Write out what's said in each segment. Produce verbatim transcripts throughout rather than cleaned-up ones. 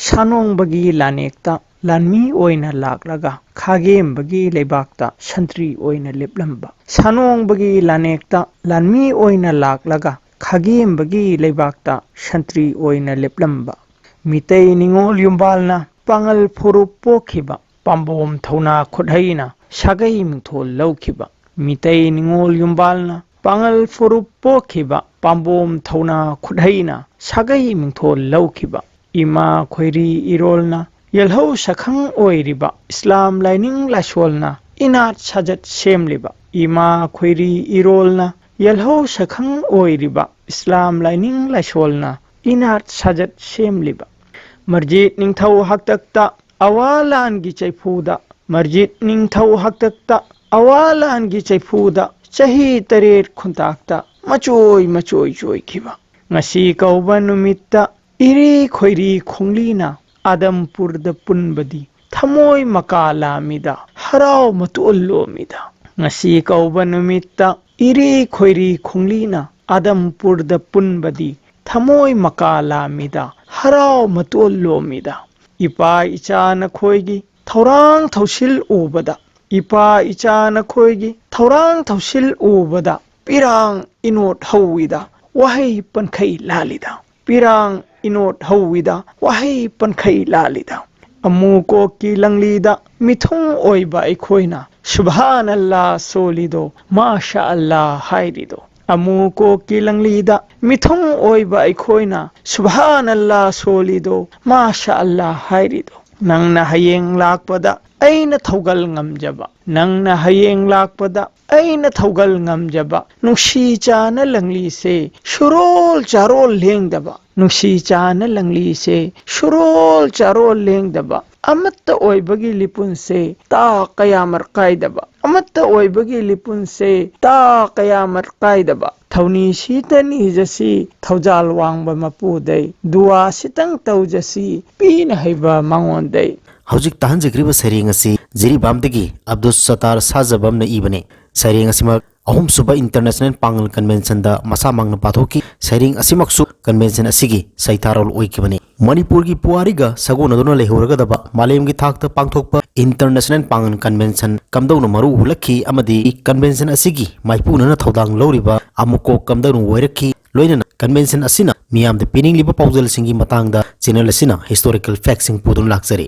ꯁꯥꯅꯣꯡꯕꯒꯤ ꯂꯥꯅꯦꯛꯇ ꯂꯥꯟꯃꯤ ꯑꯣꯏꯅ ꯂꯥꯛꯂꯒ ꯈꯥꯒꯦꯝꯕꯒꯤ ꯂꯩꯕꯥꯛꯇ ꯁꯟꯇ꯭ꯔꯤ ꯑꯣꯏꯅ ꯂꯦꯞꯂꯝꯕ꯫ ꯁꯥꯅꯣꯡꯕꯒꯤ ꯂꯥꯅꯦꯛꯇ ꯂꯥꯟꯃꯤ ꯑꯣꯏꯅ ꯂꯥꯛꯂꯒ ꯈꯥꯒꯦꯝꯕꯒꯤ ꯂꯩꯕꯥꯛꯇ ꯁꯟꯇ꯭ꯔꯤ ꯑꯣꯏꯅ ꯂꯦꯞꯂꯝꯕ꯫ ꯃꯤꯇꯩ ꯅꯤꯉꯣꯜ ꯌꯨꯝꯕꯥꯜꯅ ꯄꯥꯉꯜ ꯐꯨꯔꯨꯞ ꯄꯣꯛꯈꯤꯕ, ꯄꯥꯝꯕꯣꯝ ꯊꯧꯅꯥ ꯈꯨꯠꯍꯩꯅ ꯁꯥꯒꯩ ꯃꯤꯡꯊꯣꯜ ꯂꯧꯈꯤꯕ꯫ ꯃꯤꯇꯩ ꯅꯤꯉꯣꯜ ꯌꯨꯝꯕꯥꯜꯅ ꯄꯥꯉꯜ ꯐꯨꯔꯨꯞ ꯄꯣꯛꯈꯤꯕ, ꯄꯥꯝꯕꯣꯝ ꯊꯧꯅꯥ ꯈꯨꯠꯍꯩꯅ ꯁꯥꯒꯩ ꯃꯤꯡꯊꯣꯜ ꯂꯧꯈꯤꯕ꯫ ꯏꯃꯥ ꯈꯣꯏꯔꯤ ꯏꯔꯣꯜꯅ ꯌꯦꯜꯍꯧ ꯁꯛꯈꯪ ꯑꯣꯏꯔꯤꯕ, ꯏꯁꯂꯥꯝ ꯂꯥꯏꯅꯤꯡ ꯂꯥꯏꯁꯣꯜꯅ ꯏꯅꯥꯠ ꯁꯥꯖꯠ ꯁꯦꯝꯂꯤꯕ꯫ ꯏꯃꯥ ꯈꯣꯏꯔꯤ ꯏꯔꯣꯜꯅ ꯌꯦꯜꯍꯧ ꯁꯛꯈꯪ ꯑꯣꯏꯔꯤꯕ, ꯏꯁꯂꯥꯝ ꯂꯥꯏꯅꯤꯡ ꯂꯥꯏꯁꯣꯜꯅ ꯏꯅꯥꯠ ꯁꯥꯖꯠ ꯁꯦꯝꯂꯤꯕ꯫ ꯃꯔꯖꯤꯠ ꯅꯤꯡꯊꯧ ꯍꯥꯛꯇꯛꯇ ꯑꯋꯥ ꯂꯥꯟꯒꯤ ꯆꯩꯐꯨꯗ, ꯃꯔꯖꯤꯠ ꯅꯤꯡꯊꯧ ꯍꯥꯛꯇꯛꯇ ꯑꯋꯥ ꯂꯥꯟꯒꯤ ꯆꯩꯐꯨꯗ ꯆꯍꯤ ꯇꯔꯦꯠ ꯈꯨꯟꯇꯥꯛꯇ ꯃꯆꯣꯏ ꯃꯆꯣꯏ ꯆꯣꯏꯈꯤꯕ꯫ ꯉꯁꯤ ꯀꯧꯕ ꯅꯨꯃꯤꯠꯇ ꯏꯔꯤ ꯈꯣꯏꯔꯤ ꯈꯣꯡꯂꯤꯅ ꯑꯗꯝꯄꯨꯔꯗ ꯄꯨꯟꯕꯗꯤ ꯊꯃꯣꯏ ꯃꯀꯥ ꯂꯥꯝꯃꯤꯗ, ꯍꯔꯥꯎ ꯃꯇꯣꯜ ꯂꯣꯝꯃꯤꯗ꯫ ꯉꯁꯤ ꯀꯧꯕ ꯅꯨꯃꯤꯠꯇ ꯏꯔꯤ ꯈꯣꯏꯔꯤ ꯈꯣꯡꯂꯤꯅ ꯑꯗꯝꯄꯨꯔꯗ ꯄꯨꯟꯕꯗꯤ ꯊꯃꯣꯏ ꯃꯀꯥ ꯂꯥꯝꯃꯤꯗ, ꯍꯔꯥꯎ ꯃꯇꯣꯜ ꯂꯣꯝꯃꯤꯗ꯫ ꯏꯄꯥ ꯏꯆꯥ ꯅꯈꯣꯏꯒꯤ ꯊꯧꯔꯥꯡ ꯊꯧꯁꯤꯜ ꯎꯕꯗ, ꯏꯄꯥ ꯏꯆꯥ ꯅꯈꯣꯏꯒꯤ ꯊꯧꯔꯥꯡ ꯊꯧꯁꯤꯜ ꯎꯕꯗ ꯄꯤꯔꯥꯡ ꯏꯅꯣꯠ ꯍꯧꯋꯤꯗ, ꯋꯥꯍꯩ ꯄꯟꯈꯩ ꯂꯥꯜꯂꯤꯗ꯫ ꯄꯤꯔꯥꯡ ꯏꯅꯣꯠ ꯍꯧꯋꯤꯗ, ꯋꯥꯍꯩ ꯄꯟꯈꯩ ꯂꯥꯜꯂꯤꯗ꯫ ꯑꯃꯨ ꯀꯣꯛꯀꯤ ꯂꯪꯂꯤꯗ ꯃꯤꯊꯨꯡ ꯑꯣꯏꯕ ꯑꯩꯈꯣꯏꯅ ꯁꯨꯕꯍꯥꯅꯜꯂꯥ ꯁꯣꯜꯂꯤꯗꯣ, ꯃꯥꯁꯥ ꯑꯜꯂꯥ ꯍꯥꯏꯔꯤꯗꯣ꯫ ꯑꯃꯨ ꯀꯣꯛꯀꯤ ꯂꯪꯂꯤꯗ ꯃꯤꯊꯨꯡ ꯑꯣꯏꯕ ꯑꯩꯈꯣꯏꯅ ꯁꯨꯕꯍꯥꯅꯜꯂꯥ ꯁꯣꯜꯂꯤꯗꯣ, ꯃꯥꯁꯥ ꯑꯜꯂꯥ ꯍꯥꯏꯔꯤꯗꯣ꯫ ꯅꯪꯅ ꯍꯌꯦꯡ ꯂꯥꯛꯄꯗ ꯑꯩꯅ ꯊꯧꯒꯜ ꯉꯝꯖꯕ, ꯅꯪꯅ ꯍꯌꯦꯡ ꯂꯥꯛꯄꯗ ꯑꯩꯅ ꯊꯧꯒꯜ ꯉꯝꯖꯕ, ꯅꯨꯡꯁꯤ ꯆꯥꯅ ꯂꯪꯂꯤꯁꯦ ꯁꯨꯔꯣꯜ ꯆꯥꯔꯣꯜ ꯂꯦꯡꯗꯕ, ꯅꯨꯡꯁꯤ ꯆꯥꯅ ꯂꯪꯂꯤꯁꯦ ꯁꯨꯔꯣꯜ ꯆꯥꯔꯣꯜ ꯂꯦꯡꯗꯕ, ꯑꯃꯠꯇ ꯑꯣꯏꯕꯒꯤ ꯂꯤꯄꯨꯟꯁꯦ ꯇꯥ ꯀꯌꯥꯃꯔ ꯀꯥꯏꯗꯕ, ꯑꯃꯠꯇ ꯑꯣꯏꯕꯒꯤ ꯂꯤꯄꯨꯟꯁꯦ ꯇꯥ ꯀꯌꯥꯃꯔ ꯀꯥꯏꯗꯕ꯫ ꯊꯧꯅꯤ ꯁꯤꯇ ꯅꯤꯖꯁꯤ ꯊꯧꯖꯥꯜ ꯋꯥꯡꯕ ꯃꯄꯨꯗꯩ, ꯗꯨꯋꯥ ꯁꯤꯇꯪ ꯇꯧꯖꯁꯤ ꯄꯤꯅ ꯍꯩꯕ ꯃꯉꯣꯟꯗꯩ꯫ ꯍꯧꯖꯤꯛ ꯇꯥꯍꯟꯖꯈ꯭ꯔꯤꯕ ꯁꯩꯔꯦꯡ ꯑꯁꯤ ꯖꯤꯔꯤꯕꯥꯝꯗꯒꯤ ꯑꯕꯗꯨꯜ ꯁꯠꯇꯥꯔ ꯁꯥꯖꯕꯝꯅ ꯏꯕꯅꯤ꯫ ꯁꯩꯔꯦꯡ ꯑꯁꯤꯃꯛ ꯑꯍꯨꯝꯁꯨꯕ ꯏꯟꯇꯔꯅꯦꯁꯅꯦꯜ ꯄꯥꯡꯒꯜ ꯀꯟꯚꯦꯟꯁꯟꯗ ꯃꯁꯥꯃꯛꯅ ꯄꯥꯊꯣꯛꯈꯤ꯫ ꯁꯩꯔꯦꯡ ꯑꯁꯤꯃꯛꯁꯨ ꯀꯟꯚꯦꯟꯁꯟ ꯑꯁꯤꯒꯤ ꯁꯩꯊꯥꯔꯣꯜ ꯑꯣꯏꯈꯤꯕꯅꯤ꯫ ꯃꯅꯤꯄꯨꯔꯒꯤ ꯄꯨꯋꯥꯔꯤꯒ ꯁꯥꯒꯣꯟꯅꯗꯨꯅ ꯂꯩꯍꯧꯔꯒꯗꯕ ꯃꯥꯂꯦꯝꯒꯤ ꯊꯥꯛꯇ ꯄꯥꯡꯊꯣꯛꯄ International ꯄꯥꯡꯒꯜ Convention ꯀꯝꯗꯧꯅ ꯃꯔꯨ ꯎꯍꯜꯂꯛꯈꯤ ꯑꯃꯗꯤ convention ꯑꯁꯤꯒꯤ ꯃꯥꯏꯄꯨꯅꯅ ꯊꯧꯗꯥꯡ ꯂꯧꯔꯤꯕ ꯑꯃꯨꯀꯣꯛ ꯀꯝꯗꯧꯅ ꯑꯣꯏꯔꯛꯈꯤ, ꯂꯣꯏꯅꯅ convention ꯑꯁꯤꯅ ꯃꯤꯌꯥꯝꯗ ꯄꯤꯅꯤꯡꯂꯤꯕ ꯄꯥꯎꯖꯦꯜꯁꯤꯡꯒꯤ ꯃꯇꯥꯡꯗ channel ꯑꯁꯤꯅ historical factꯁꯤꯡ ꯄꯨꯗꯨꯅ ꯂꯥꯛꯆꯔꯤ꯫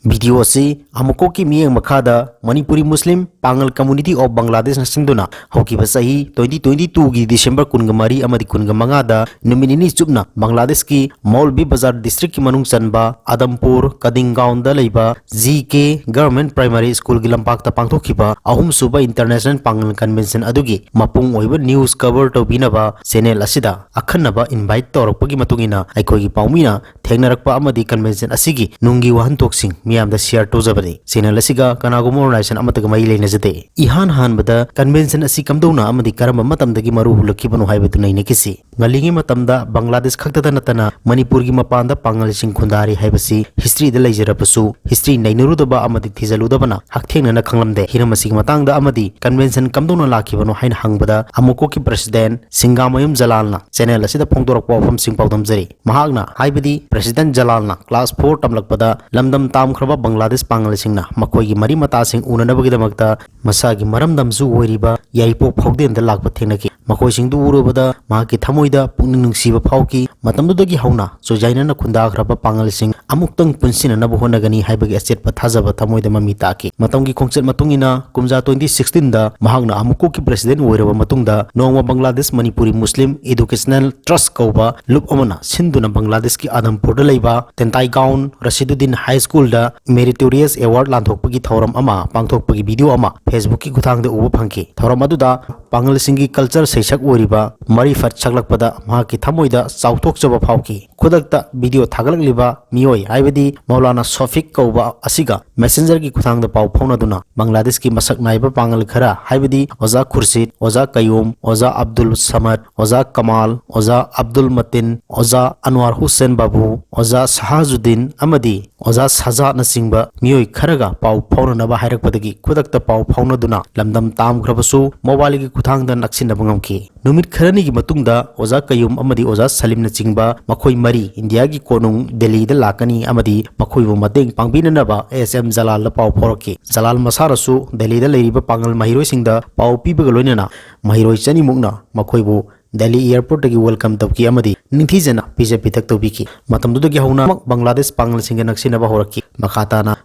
Video ꯑꯁꯤ ꯑꯃꯨꯀꯣꯛꯀꯤ ꯃꯤꯠꯌꯦꯡ ꯃꯈꯥꯗ ꯃꯅꯤꯄꯨꯔꯤ ꯃꯨꯁꯂꯤꯝ ꯄꯥꯉꯜ Community of Bangladeshꯅ ꯁꯤꯟꯗꯨꯅ ꯍꯧꯈꯤꯕ ꯆꯍꯤ twenty twenty twoꯒꯤ December ꯀꯨꯟꯒ ꯃꯔꯤ ꯑꯃꯗꯤ ꯀꯨꯟꯒ ꯃꯉꯥꯗ ꯅꯨꯃꯤꯠ ꯅꯤꯅꯤ ꯆꯨꯞꯅ ꯕꯪꯒ꯭ꯂꯥꯗꯦꯁꯀꯤ ꯃꯧꯜꯚꯤꯕꯥꯖꯥꯔ districtꯀꯤ ꯃꯅꯨꯡ ꯆꯟꯕ ꯑꯗꯝꯄꯨꯔ ꯀꯗꯤꯡꯒꯥꯎꯟꯗ ꯂꯩꯕ G K Government Primary Schoolꯒꯤ ꯂꯝꯄꯥꯛꯇ ꯄꯥꯡꯊꯣꯛꯈꯤꯕ ꯑꯍꯨꯝꯁꯨꯕ International ꯄꯥꯉꯜ Convention ꯑꯗꯨꯒꯤ ꯃꯄꯨꯡ ꯑꯣꯏꯕ news cover ꯇꯧꯕꯤꯅꯕ channel ꯑꯁꯤꯗ ꯑꯈꯟꯅꯕ invite ꯇꯧꯔꯛꯄꯒꯤ ꯃꯇꯨꯡ ꯏꯟꯅ ꯑꯩꯈꯣꯏꯒꯤ ꯄꯥꯎꯃꯤꯅ ꯊꯦꯡꯅꯔꯛꯄ ꯑꯃꯗꯤ convention ꯑꯁꯤꯒꯤ ꯅꯨꯡꯒꯤ ꯋꯥꯍꯟꯊꯣꯛꯁꯤꯡ ꯃꯤꯌꯥꯝꯗ share ꯇꯧꯖꯕꯅꯤ꯫ Channel ꯑꯁꯤꯒ ꯀꯅꯥꯒꯨꯝꯕ organization ꯑꯃꯠꯇꯒ ꯃꯔꯤ ꯂꯩꯅꯖꯗꯦ꯫ ꯏꯍꯥꯟ ꯍꯥꯟꯕꯗ convention ꯑꯁꯤ ꯀꯝꯗꯧꯅ ꯑꯃꯗꯤ ꯀꯔꯝꯕ ꯃꯇꯝꯗꯒꯤ ꯃꯔꯨ ꯍꯨꯜꯂꯛꯈꯤꯕꯅꯣ ꯍꯥꯏꯕꯗꯨ ꯅꯩꯅꯈꯤꯁꯤ꯫ ꯉꯜꯂꯤꯉꯩ ꯃꯇꯝꯗ ꯕꯪꯒ꯭ꯂꯥꯗꯦꯁ ꯈꯛꯇꯗ ꯅꯠꯇꯅ ꯃꯅꯤꯄꯨꯔꯒꯤ ꯃꯄꯥꯟꯗ ꯄꯥꯉꯜꯁꯤꯡ ꯈꯨꯟꯗꯥꯔꯤ ꯍꯥꯏꯕꯁꯤ historyꯗ ꯂꯩꯖꯔꯕꯁꯨ, history ꯅꯩꯅꯔꯨꯗꯕ ꯑꯃꯗꯤ ꯊꯤꯖꯤꯜꯂꯨꯗꯕꯅ ꯍꯛꯊꯦꯡꯅꯅ ꯈꯪꯂꯝꯗꯦ꯫ ꯍꯤꯔꯝ ꯑꯁꯤꯒꯤ ꯃꯇꯥꯡꯗ ꯑꯃꯗꯤ convention ꯀꯝꯗꯧꯅ ꯂꯥꯛꯈꯤꯕꯅꯣ ꯍꯥꯏꯅ ꯍꯪꯕꯗ, ꯑꯃꯨꯀꯣꯛꯀꯤ president ꯁꯤꯡꯒꯥꯃꯌꯨꯝ ꯖꯂꯥꯜꯅ channel ꯑꯁꯤꯗ ꯐꯣꯡꯗꯣꯔꯛꯄ ꯋꯥꯐꯝꯁꯤꯡ ꯄꯥꯎꯗꯝꯖꯔꯤ꯫ ꯃꯍꯥꯛꯅ ꯍꯥꯏꯕꯗꯤ, president ꯖꯂꯥꯜꯅ class four ꯇꯝꯂꯛꯄꯗ ꯂꯝꯗꯝ ꯇꯥꯝꯈ꯭ꯔꯕ ꯕꯪꯒ꯭ꯂꯥꯗꯦꯁ ꯄꯥꯉꯜꯁꯤꯡꯅ ꯃꯈꯣꯏꯒꯤ ꯃꯔꯤ ꯃꯇꯥꯁꯤꯡ ꯎꯅꯅꯕꯒꯤꯗꯃꯛꯇ ꯃꯁꯥꯒꯤ ꯃꯔꯝꯗꯝꯁꯨ ꯑꯣꯏꯔꯤꯕ ꯌꯥꯏꯔꯤꯄꯣꯛ ꯐꯥꯎꯗꯦꯟꯗ ꯂꯥꯛꯄ ꯊꯦꯡꯅꯈꯤ꯫ ꯃꯈꯣꯏꯁꯤꯡꯗꯨ ꯎꯔꯨꯕꯗ ꯃꯍꯥꯛꯀꯤ ꯊꯃꯣꯏꯗ ꯄꯨꯛꯅꯤꯡ ꯅꯨꯡꯁꯤꯕ ꯐꯥꯎꯈꯤ꯫ ꯃꯇꯝꯗꯨꯗꯒꯤ ꯍꯧꯅ ꯆꯣꯏꯖꯥꯏꯅꯅ ꯈꯨꯟꯗꯥꯈ꯭ꯔꯕ ꯄꯥꯉꯜꯁꯤꯡ ꯑꯃꯨꯛꯇꯪ ꯄꯨꯟꯁꯤꯟꯅꯅꯕ ꯍꯣꯠꯅꯒꯅꯤ ꯍꯥꯏꯕꯒꯤ ꯑꯆꯦꯠꯄ ꯊꯥꯖꯕ ꯊꯃꯣꯏꯗ ꯃꯃꯤ ꯇꯥꯈꯤ꯫ ꯃꯇꯝꯒꯤ ꯈꯣꯡꯆꯠ ꯃꯇꯨꯡ ꯏꯟꯅ ꯀꯨꯝꯖꯥ twenty sixteenꯗ ꯃꯍꯥꯛꯅ ꯑꯃꯨꯀꯣꯛꯀꯤ president ꯑꯣꯏꯔꯕ ꯃꯇꯨꯡꯗ ꯅꯣꯡꯃ ꯕꯪꯒ꯭ꯂꯥꯗꯦꯁ ꯃꯅꯤꯄꯨꯔꯤ ꯃꯨꯁꯂꯤꯝ Educational Trust ꯀꯧꯕ ꯂꯨꯞ ꯑꯃꯅ ꯁꯤꯟꯗꯨꯅ ꯕꯪꯒ꯭ꯂꯥꯗꯦꯁꯀꯤ ꯑꯗꯝꯄꯨꯔꯗ ꯂꯩꯕ ꯇꯦꯟꯇꯥꯏꯒꯥꯎꯟ ꯔꯁꯤꯗꯨꯗꯤꯟ High Schoolꯗ Meritorious Award ꯂꯥꯟꯊꯣꯛꯄꯒꯤ ꯊꯧꯔꯝ ꯑꯃ ꯄꯥꯡꯊꯣꯛꯄꯒꯤ video ꯑꯃ Facebookꯀꯤ ꯈꯨꯠꯊꯥꯡꯗ ꯎꯕ ꯐꯪꯈꯤ꯫ ꯊꯧꯔꯝ ꯑꯗꯨꯗ ꯄꯥꯉꯜꯁꯤꯡꯒꯤ culture ꯁꯩꯁꯛ ꯑꯣꯏꯔꯤꯕ ꯃꯔꯤꯐꯠ ꯁꯛꯂꯛꯄꯗ ꯃꯍꯥꯛꯀꯤ ꯊꯃꯣꯏꯗ ꯆꯥꯎꯊꯣꯛꯆꯕ ꯐꯥꯎꯈꯤ꯫ ꯈꯨꯗꯛꯇ ꯚꯤꯗꯤꯑꯣ ꯊꯥꯒꯠꯂꯛꯂꯤꯕ ꯃꯤꯑꯣꯏ, ꯍꯥꯏꯕꯗꯤ ꯃꯧꯂꯥꯅꯥ ꯁꯣꯐꯤꯛ ꯀꯧꯕ ꯑꯁꯤꯒ ꯃꯦꯁꯦꯟꯖꯔꯒꯤ ꯈꯨꯠꯊꯥꯡꯗ ꯄꯥꯎ ꯐꯥꯎꯅꯗꯨꯅ ꯕꯪꯒ꯭ꯂꯥꯗꯦꯁꯀꯤ ꯃꯁꯛ ꯅꯥꯏꯕ ꯄꯥꯡꯒꯜ ꯈꯔ, ꯍꯥꯏꯕꯗꯤ ꯑꯣꯖꯥ ꯈꯨꯔꯁꯤꯗ, ꯑꯣꯖꯥ ꯀꯌꯨꯝ, ꯑꯣꯖꯥ ꯑꯕꯗꯨꯜ ꯁꯃꯗ, ꯑꯣꯖꯥ ꯀꯃꯥꯜ, ꯑꯣꯖꯥ ꯑꯕꯗꯨꯜ ꯃꯇꯤꯟ, ꯑꯣꯖꯥ ꯑꯟꯋꯥꯔ ꯍꯨꯁꯦꯟ ꯕꯥꯕꯨ, ꯑꯣꯖꯥ ꯁꯍꯥꯖꯨꯗꯤꯟ ꯑꯃꯗꯤ ꯑꯣꯖꯥ ꯁꯥꯖꯥꯅꯆꯤꯡꯕ ꯃꯤꯑꯣꯏ ꯈꯔꯒ ꯄꯥꯎ ꯐꯥꯎꯅꯅꯕ ꯍꯥꯏꯔꯛꯄꯗꯒꯤ ꯈꯨꯗꯛꯇ ꯄꯥꯎ ꯐꯥꯎꯅꯗꯨꯅ ꯂꯝꯗꯝ ꯇꯥꯝꯈ꯭ꯔꯕꯁꯨ, ꯃꯣꯕꯥꯏꯜꯒꯤ ꯈꯨꯠꯊꯥꯡꯗ ꯅꯛꯁꯤꯟꯅꯕ ꯉꯝꯈꯤ꯫ ꯅꯨꯃꯤꯠ ꯈꯔꯅꯤꯒꯤ ꯃꯇꯨꯡꯗ ꯑꯣꯖꯥ ꯀꯌꯨꯝ ꯑꯃꯗꯤ ꯑꯣꯖꯥ ꯁꯂꯤꯝꯅꯆꯤꯡꯕ ꯃꯈꯣꯏ ꯃꯔꯤ ꯏꯟꯗꯤꯌꯥꯒꯤ ꯀꯣꯅꯨꯡ ꯗꯦꯜꯂꯤꯗ ꯂꯥꯛꯀꯅꯤ ꯑꯃꯗꯤ ꯃꯈꯣꯏꯕꯨ ꯃꯇꯦꯡ ꯄꯥꯡꯕꯤꯅꯅꯕ ꯑꯦꯁ ꯑꯦꯝ ꯖꯂꯥꯜꯗ ꯄꯥꯎ ꯐꯥꯎꯔꯛꯈꯤ꯫ ꯖꯂꯥꯜ ꯃꯁꯥꯅꯁꯨ ꯗꯦꯜꯂꯤꯗ ꯂꯩꯔꯤꯕ ꯄꯥꯡꯒꯜ ꯃꯍꯩꯔꯣꯏꯁꯤꯡꯗ ꯄꯥꯎ ꯄꯤꯕꯒ ꯂꯣꯏꯅꯅ ꯃꯍꯩꯔꯣꯏ ꯆꯅꯤꯃꯨꯛꯅ ꯃꯈꯣꯏꯕꯨ ꯗꯦꯜꯂꯤ ꯑꯦꯌꯔꯄꯣꯔꯠꯇꯒꯤ ꯋꯦꯜꯀꯝ ꯇꯧꯈꯤ ꯑꯃꯗꯤ ꯅꯤꯡꯊꯤꯖꯅ ꯄꯤꯖ ꯄꯤꯊꯛ ꯇꯧꯕꯤꯈꯤ꯫ ꯃꯇꯝꯗꯨꯗꯒꯤ ꯍꯧꯅ ꯕꯪꯒ꯭ꯂꯥꯗꯦꯁ ꯄꯥꯡꯒꯜꯁꯤꯡꯒ ꯅꯛꯁꯤꯟꯅꯕ ꯍꯧꯔꯛꯈꯤ꯫ ꯃꯈꯥ ꯇꯥꯅ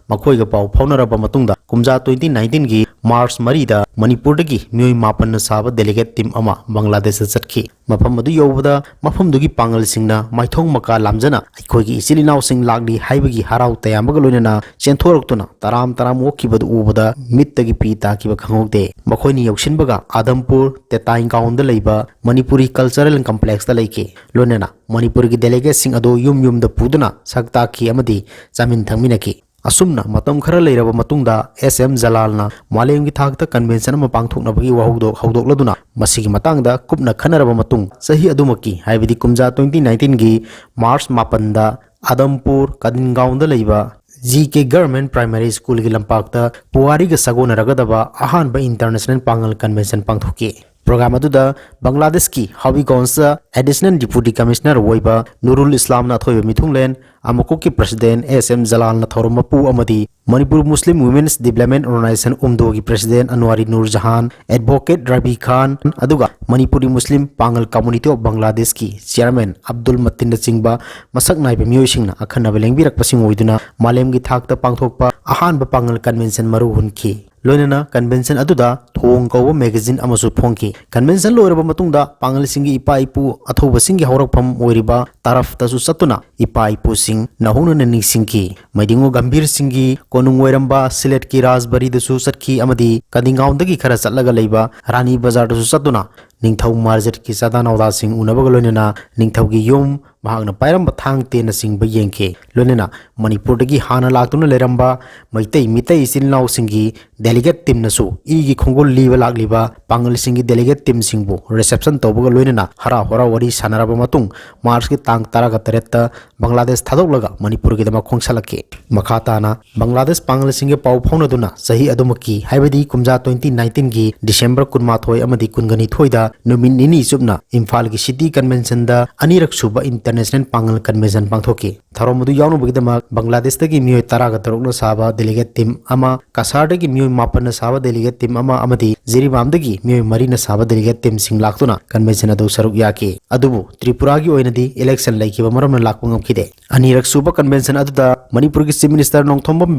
ꯃꯈꯣꯏꯒ ꯄꯥꯎ ꯐꯥꯎꯅꯔꯕ ꯃꯇꯨꯡꯗ, ꯀꯨꯝꯖꯥ twenty nineteen ꯒꯤ ꯃꯥꯔꯆ ꯃꯔꯤꯗ ꯃꯅꯤꯄꯨꯔꯗꯒꯤ ꯃꯤꯑꯣꯏ ꯃꯥꯄꯟꯅ ꯁꯥꯕ ꯗꯦꯂꯤꯒꯦꯠ ꯇꯤꯝ ꯑꯃ ꯕꯪꯒ꯭ꯂꯥꯗꯦꯁꯇ ꯆꯠꯈꯤ꯫ ꯃꯐꯝ ꯑꯗꯨ ꯌꯧꯕꯗ, ꯃꯐꯝꯗꯨꯒꯤ ꯄꯥꯡꯒꯜꯁꯤꯡꯅ ꯃꯥꯏꯊꯣꯡ ꯃꯀꯥ ꯂꯥꯝꯖꯅ ꯑꯩꯈꯣꯏꯒꯤ ꯏꯆꯤꯜ ꯏꯅꯥꯎꯁꯤꯡ ꯂꯥꯛꯂꯤ ꯍꯥꯏꯕꯒꯤ ꯍꯔꯥꯎ ꯇꯌꯥꯝꯕꯒ ꯂꯣꯏꯅꯅ ꯆꯦꯟꯊꯣꯔꯛꯇꯨꯅ ꯇꯔꯥꯝ ꯇꯔꯥꯝ ꯑꯣꯛꯈꯤꯕꯗꯨ ꯎꯕꯗ ꯃꯤꯠꯇꯒꯤ ꯄꯤ ꯇꯥꯈꯤꯕ ꯈꯪꯍꯧꯗꯦ꯫ ꯃꯈꯣꯏꯅ ꯌꯧꯁꯤꯟꯕꯒ ꯑꯗꯝꯄꯨꯔ ꯇꯦꯇꯥꯏꯒꯥꯎꯟꯗ ꯂꯩꯕ ꯃꯅꯤꯄꯨꯔꯤ ꯀꯜꯆꯔꯦꯜ ꯀꯝꯄ꯭ꯂꯦꯛꯁꯇ ꯂꯩꯈꯤ꯫ ꯂꯣꯏꯅꯅ ꯃꯅꯤꯄꯨꯔꯒꯤ ꯗꯦꯂꯤꯒꯦꯠꯁꯤꯡ ꯑꯗꯨ ꯌꯨꯝ ꯌꯨꯝꯗ ꯄꯨꯗꯨꯅ ꯁꯛ ꯇꯥꯛꯈꯤ ꯑꯃꯗꯤ ꯆꯥꯃꯤꯟ ꯊꯛꯃꯤꯟꯅꯈꯤ꯫ ꯑꯁꯨꯝꯅ ꯃꯇꯝ ꯈꯔ ꯂꯩꯔꯕ ꯃꯇꯨꯡꯗ ꯑꯦꯁ ꯑꯦꯝ ꯖꯂꯥꯜꯅ ꯃꯥꯂꯦꯝꯒꯤ ꯊꯥꯛꯇ ꯀꯟꯚꯦꯟꯁꯟ ꯑꯃ ꯄꯥꯡꯊꯣꯛꯅꯕꯒꯤ ꯋꯥꯍꯧꯗꯣꯛ ꯍꯧꯗꯣꯛꯂꯗꯨꯅ ꯃꯁꯤꯒꯤ ꯃꯇꯥꯡꯗ ꯀꯨꯞꯅ ꯈꯟꯅꯔꯕ ꯃꯇꯨꯡ, ꯆꯍꯤ ꯑꯗꯨꯃꯛꯀꯤ, ꯍꯥꯏꯕꯗꯤ ꯀꯨꯝꯖꯥ twenty nineteen ꯒꯤ ꯃꯥꯔꯆ ꯃꯥꯄꯟꯗ ꯑꯗꯝꯄꯨꯔ ꯀꯗꯤꯟꯒꯥꯎꯟꯗ ꯂꯩꯕ ꯖꯤ ꯀꯦ ꯒꯚꯔꯟꯃꯦꯟꯠ ꯄ꯭ꯔꯥꯏꯃꯥꯔꯤ ꯁ꯭ꯀꯨꯜꯒꯤ ꯂꯝꯄꯥꯛꯇ ꯄꯨꯋꯥꯔꯤꯒ ꯁꯥꯒꯣꯟꯅꯔꯒꯗꯕ ꯑꯍꯥꯟꯕ ꯏꯟꯇꯔꯅꯦꯁꯅꯦꯜ ꯄꯥꯡꯒꯜ ꯀꯟꯚꯦꯟꯁꯟ ꯄꯥꯡꯊꯣꯛꯈꯤ꯫ ꯄ꯭ꯔꯣꯒ꯭ꯔꯥꯝ ꯑꯗꯨꯗ ꯕꯪꯒ꯭ꯂꯥꯗꯦꯁꯀꯤ ꯍꯕꯤꯒꯟꯖꯇ ꯑꯦꯗꯤꯁꯅꯦꯜ ꯗꯤꯄꯨꯇꯤ ꯀꯃꯤꯁꯅꯔ ꯑꯣꯏꯕ ꯅꯨꯔꯨꯜ ꯏꯁꯂꯥꯝꯅ ꯑꯊꯣꯏꯕ ꯃꯤꯊꯨꯡꯂꯦꯟ, ꯑꯃꯀꯣꯛꯀꯤ ꯄ꯭ꯔꯁꯤꯗꯦꯟꯠ ꯑꯦꯁ ꯑꯦꯝ ꯖꯂꯥꯜꯅ ꯊꯧꯔꯝ ꯃꯄꯨ ꯑꯃꯗꯤ Manipur Muslim women's development organization, ꯎꯝꯗꯣꯒꯤ ꯄ꯭ꯔꯁꯤꯗꯦꯟꯠ ꯑꯅ꯭ꯋꯥꯔꯤ ꯅꯨꯔ ꯖꯍꯥꯟ, ꯑꯦꯗꯚꯣꯀꯦꯠ ꯔꯕꯤ ꯈꯥꯟ, ꯑꯗꯨꯒ Manipuri Muslim Pangal community of ꯕꯪꯒ꯭ꯂꯥꯗꯦꯁꯀꯤ ꯆꯤꯌꯔꯃꯦꯟ ꯑꯕꯗꯨꯜ ꯃꯇꯤꯟꯅꯆꯤꯡꯕ ꯃꯁꯛ ꯅꯥꯏꯕ ꯃꯤꯑꯣꯏꯁꯤꯡꯅ ꯑꯈꯟꯅꯕ ꯂꯦꯡꯕꯤꯔꯛꯄꯁꯤꯡ ꯑꯣꯏꯗꯨꯅ ꯃꯥꯂꯦꯝꯒꯤ ꯊꯥꯛꯇ ꯄꯥꯡꯊꯣꯛꯄ ꯑꯍꯥꯟꯕ ꯄꯥꯡꯒꯜ ꯀꯟꯚꯦꯟꯁꯟ ꯃꯔꯨ ꯍꯨꯟꯈꯤ꯫ ꯂꯣꯏꯅꯅ ꯀꯟꯚꯦꯟꯁꯟ ꯑꯗꯨꯗ ꯊꯣꯡ ꯀꯧꯕ ꯃꯦꯒꯥꯖꯤꯟ ꯑꯃꯁꯨ ꯐꯣꯡꯈꯤ꯫ ꯀꯟꯚꯦꯟꯁꯟ ꯂꯣꯏꯔꯕ ꯃꯇꯨꯡꯗ ꯄꯥꯡꯒꯜꯁꯤꯡꯒꯤ ꯏꯄꯥ ꯏꯄꯨ ꯑꯊꯧꯕꯁꯤꯡꯒꯤ ꯍꯧꯔꯛꯐꯝ ꯑꯣꯏꯔꯤꯕ ꯇꯔꯐꯇꯁꯨ ꯆꯠꯇꯨꯅ ꯏꯄꯥ ꯏꯄꯨꯁꯤꯡ ꯅꯧꯍꯧꯅꯅ ꯅꯤꯡꯁꯤꯡꯈꯤ꯫ ꯃꯩꯗꯤꯡꯉꯨ ꯒꯝꯚꯤꯔ ꯁꯤꯡꯒꯤ ꯀꯣꯅꯨꯡ ꯑꯣꯏꯔꯝꯕ ꯁꯤꯂꯦꯠꯀꯤ ꯔꯥꯖꯕꯔꯤꯗꯁꯨ ꯆꯠꯈꯤ ꯑꯃꯗꯤ ꯀꯗꯤꯡꯒꯥꯎꯟꯗꯒꯤ ꯈꯔ ꯆꯠꯂꯒ ꯂꯩꯕ ꯔꯥꯅꯤ ꯕꯖꯥꯔꯗꯁꯨ ꯆꯠꯇꯨꯅ ꯅꯤꯡꯊꯧ ꯃꯥꯔꯖꯠꯀꯤ ꯆꯥꯗꯥ ꯅꯥꯎꯗꯥꯁꯤꯡ ꯎꯅꯕꯒ ꯂꯣꯏꯅꯅ ꯅꯤꯡꯊꯧꯒꯤ ꯌꯨꯝ, ꯃꯍꯥꯛꯅ ꯄꯥꯏꯔꯝꯕ ꯊꯥꯡ ꯇꯦꯟꯅꯆꯤꯡꯕ ꯌꯦꯡꯈꯤ꯫ ꯂꯣꯏꯅꯅ ꯃꯅꯤꯄꯨꯔꯗꯒꯤ ꯍꯥꯟꯅ ꯂꯥꯛꯇꯨꯅ ꯂꯩꯔꯝꯕ ꯃꯩꯇꯩ ꯃꯤꯇꯩ ꯏꯆꯤꯜ ꯏꯅꯥꯎꯁꯤꯡꯒꯤ delegate teamꯅꯁꯨ ꯏꯒꯤ ꯈꯣꯡꯒꯨꯜ ꯂꯤꯕ ꯂꯥꯛꯂꯤꯕ ꯄꯥꯡꯒꯜꯁꯤꯡꯒꯤ delegate teamꯁꯤꯡꯕꯨ reception ꯇꯧꯕꯒ ꯂꯣꯏꯅꯅ ꯍꯔꯥꯎ ꯍꯔꯥꯎ ꯋꯥꯔꯤ ꯁꯥꯟꯅꯔꯕ ꯃꯇꯨꯡ, Marchꯀꯤ ꯇꯥꯡ ꯇꯔꯥꯒ ꯇꯔꯦꯠꯇ ꯕꯪꯒ꯭ꯂꯥꯗꯦꯁ ꯊꯥꯗꯣꯛꯂꯒ ꯃꯅꯤꯄꯨꯔꯒꯤꯗꯃꯛ ꯈꯣꯡꯁꯥꯜꯂꯛꯈꯤ꯫ ꯃꯈꯥ ꯇꯥꯅ ꯕꯪꯒ꯭ꯂꯥꯗꯦꯁ ꯄꯥꯡꯒꯜꯁꯤꯡꯒ ꯄꯥꯎ ꯐꯥꯎꯅꯗꯨꯅ ꯆꯍꯤ ꯑꯗꯨꯃꯛꯀꯤ, ꯍꯥꯏꯕꯗꯤ ꯀꯨꯝꯖꯥ twenty nineteenꯒꯤ December ꯀꯨꯟꯃꯥꯊꯣꯏ ꯑꯃꯗꯤ ꯀꯨꯟꯒꯅꯤꯊꯣꯏꯗ ꯅꯨꯃꯤꯠ ꯅꯤꯅꯤ ꯆꯨꯞꯅ ꯏꯝꯐꯥꯜꯒꯤ City Conventionꯗ ꯑꯅꯤꯔꯛ ꯁꯨꯕ International ꯄꯥꯡꯒꯜ Convention ꯄꯥꯡꯊꯣꯛꯈꯤ꯫ ꯊꯧꯔꯝ ꯑꯗꯨ ꯌꯥꯎꯅꯕꯒꯤꯗꯃꯛ ꯕꯪꯒ꯭ꯂꯥꯗꯦꯁꯇꯒꯤ ꯃꯤꯑꯣꯏ ꯇꯔꯥꯒ ꯇꯔꯨꯛꯅ ꯁꯥꯕ delegate team ꯑꯃ, ꯀꯁꯥꯔꯗꯒꯤ ꯃꯤꯑꯣꯏ ꯃꯥꯄꯟꯅ ꯁꯥꯕ delegate team ꯑꯃ ꯑꯃꯗꯤ ꯖꯤꯔꯤꯕꯥꯝꯗꯒꯤ ꯃꯤꯑꯣꯏ ꯃꯔꯤꯅ ꯁꯥꯕ delegate teamꯁꯤꯡ ꯂꯥꯛꯇꯨꯅ convention ꯑꯗꯨ ꯁꯔꯨꯛ ꯌꯥꯈꯤ꯫ ꯑꯗꯨꯕꯨ ꯇ꯭ꯔꯤꯄꯨꯔꯥꯒꯤ ꯑꯣꯏꯅꯗꯤ election ꯂꯩꯈꯤꯕ ꯃꯔꯝꯅ ꯂꯥꯛꯄ ꯉꯝꯈꯤꯗꯦ꯫ ꯑꯅꯤꯔꯛ ꯁꯨꯕ convention ꯑꯗꯨꯗ ꯃꯅꯤꯄꯨꯔꯒꯤ Chief Minister ꯅꯣꯡꯊꯣꯝꯕꯝ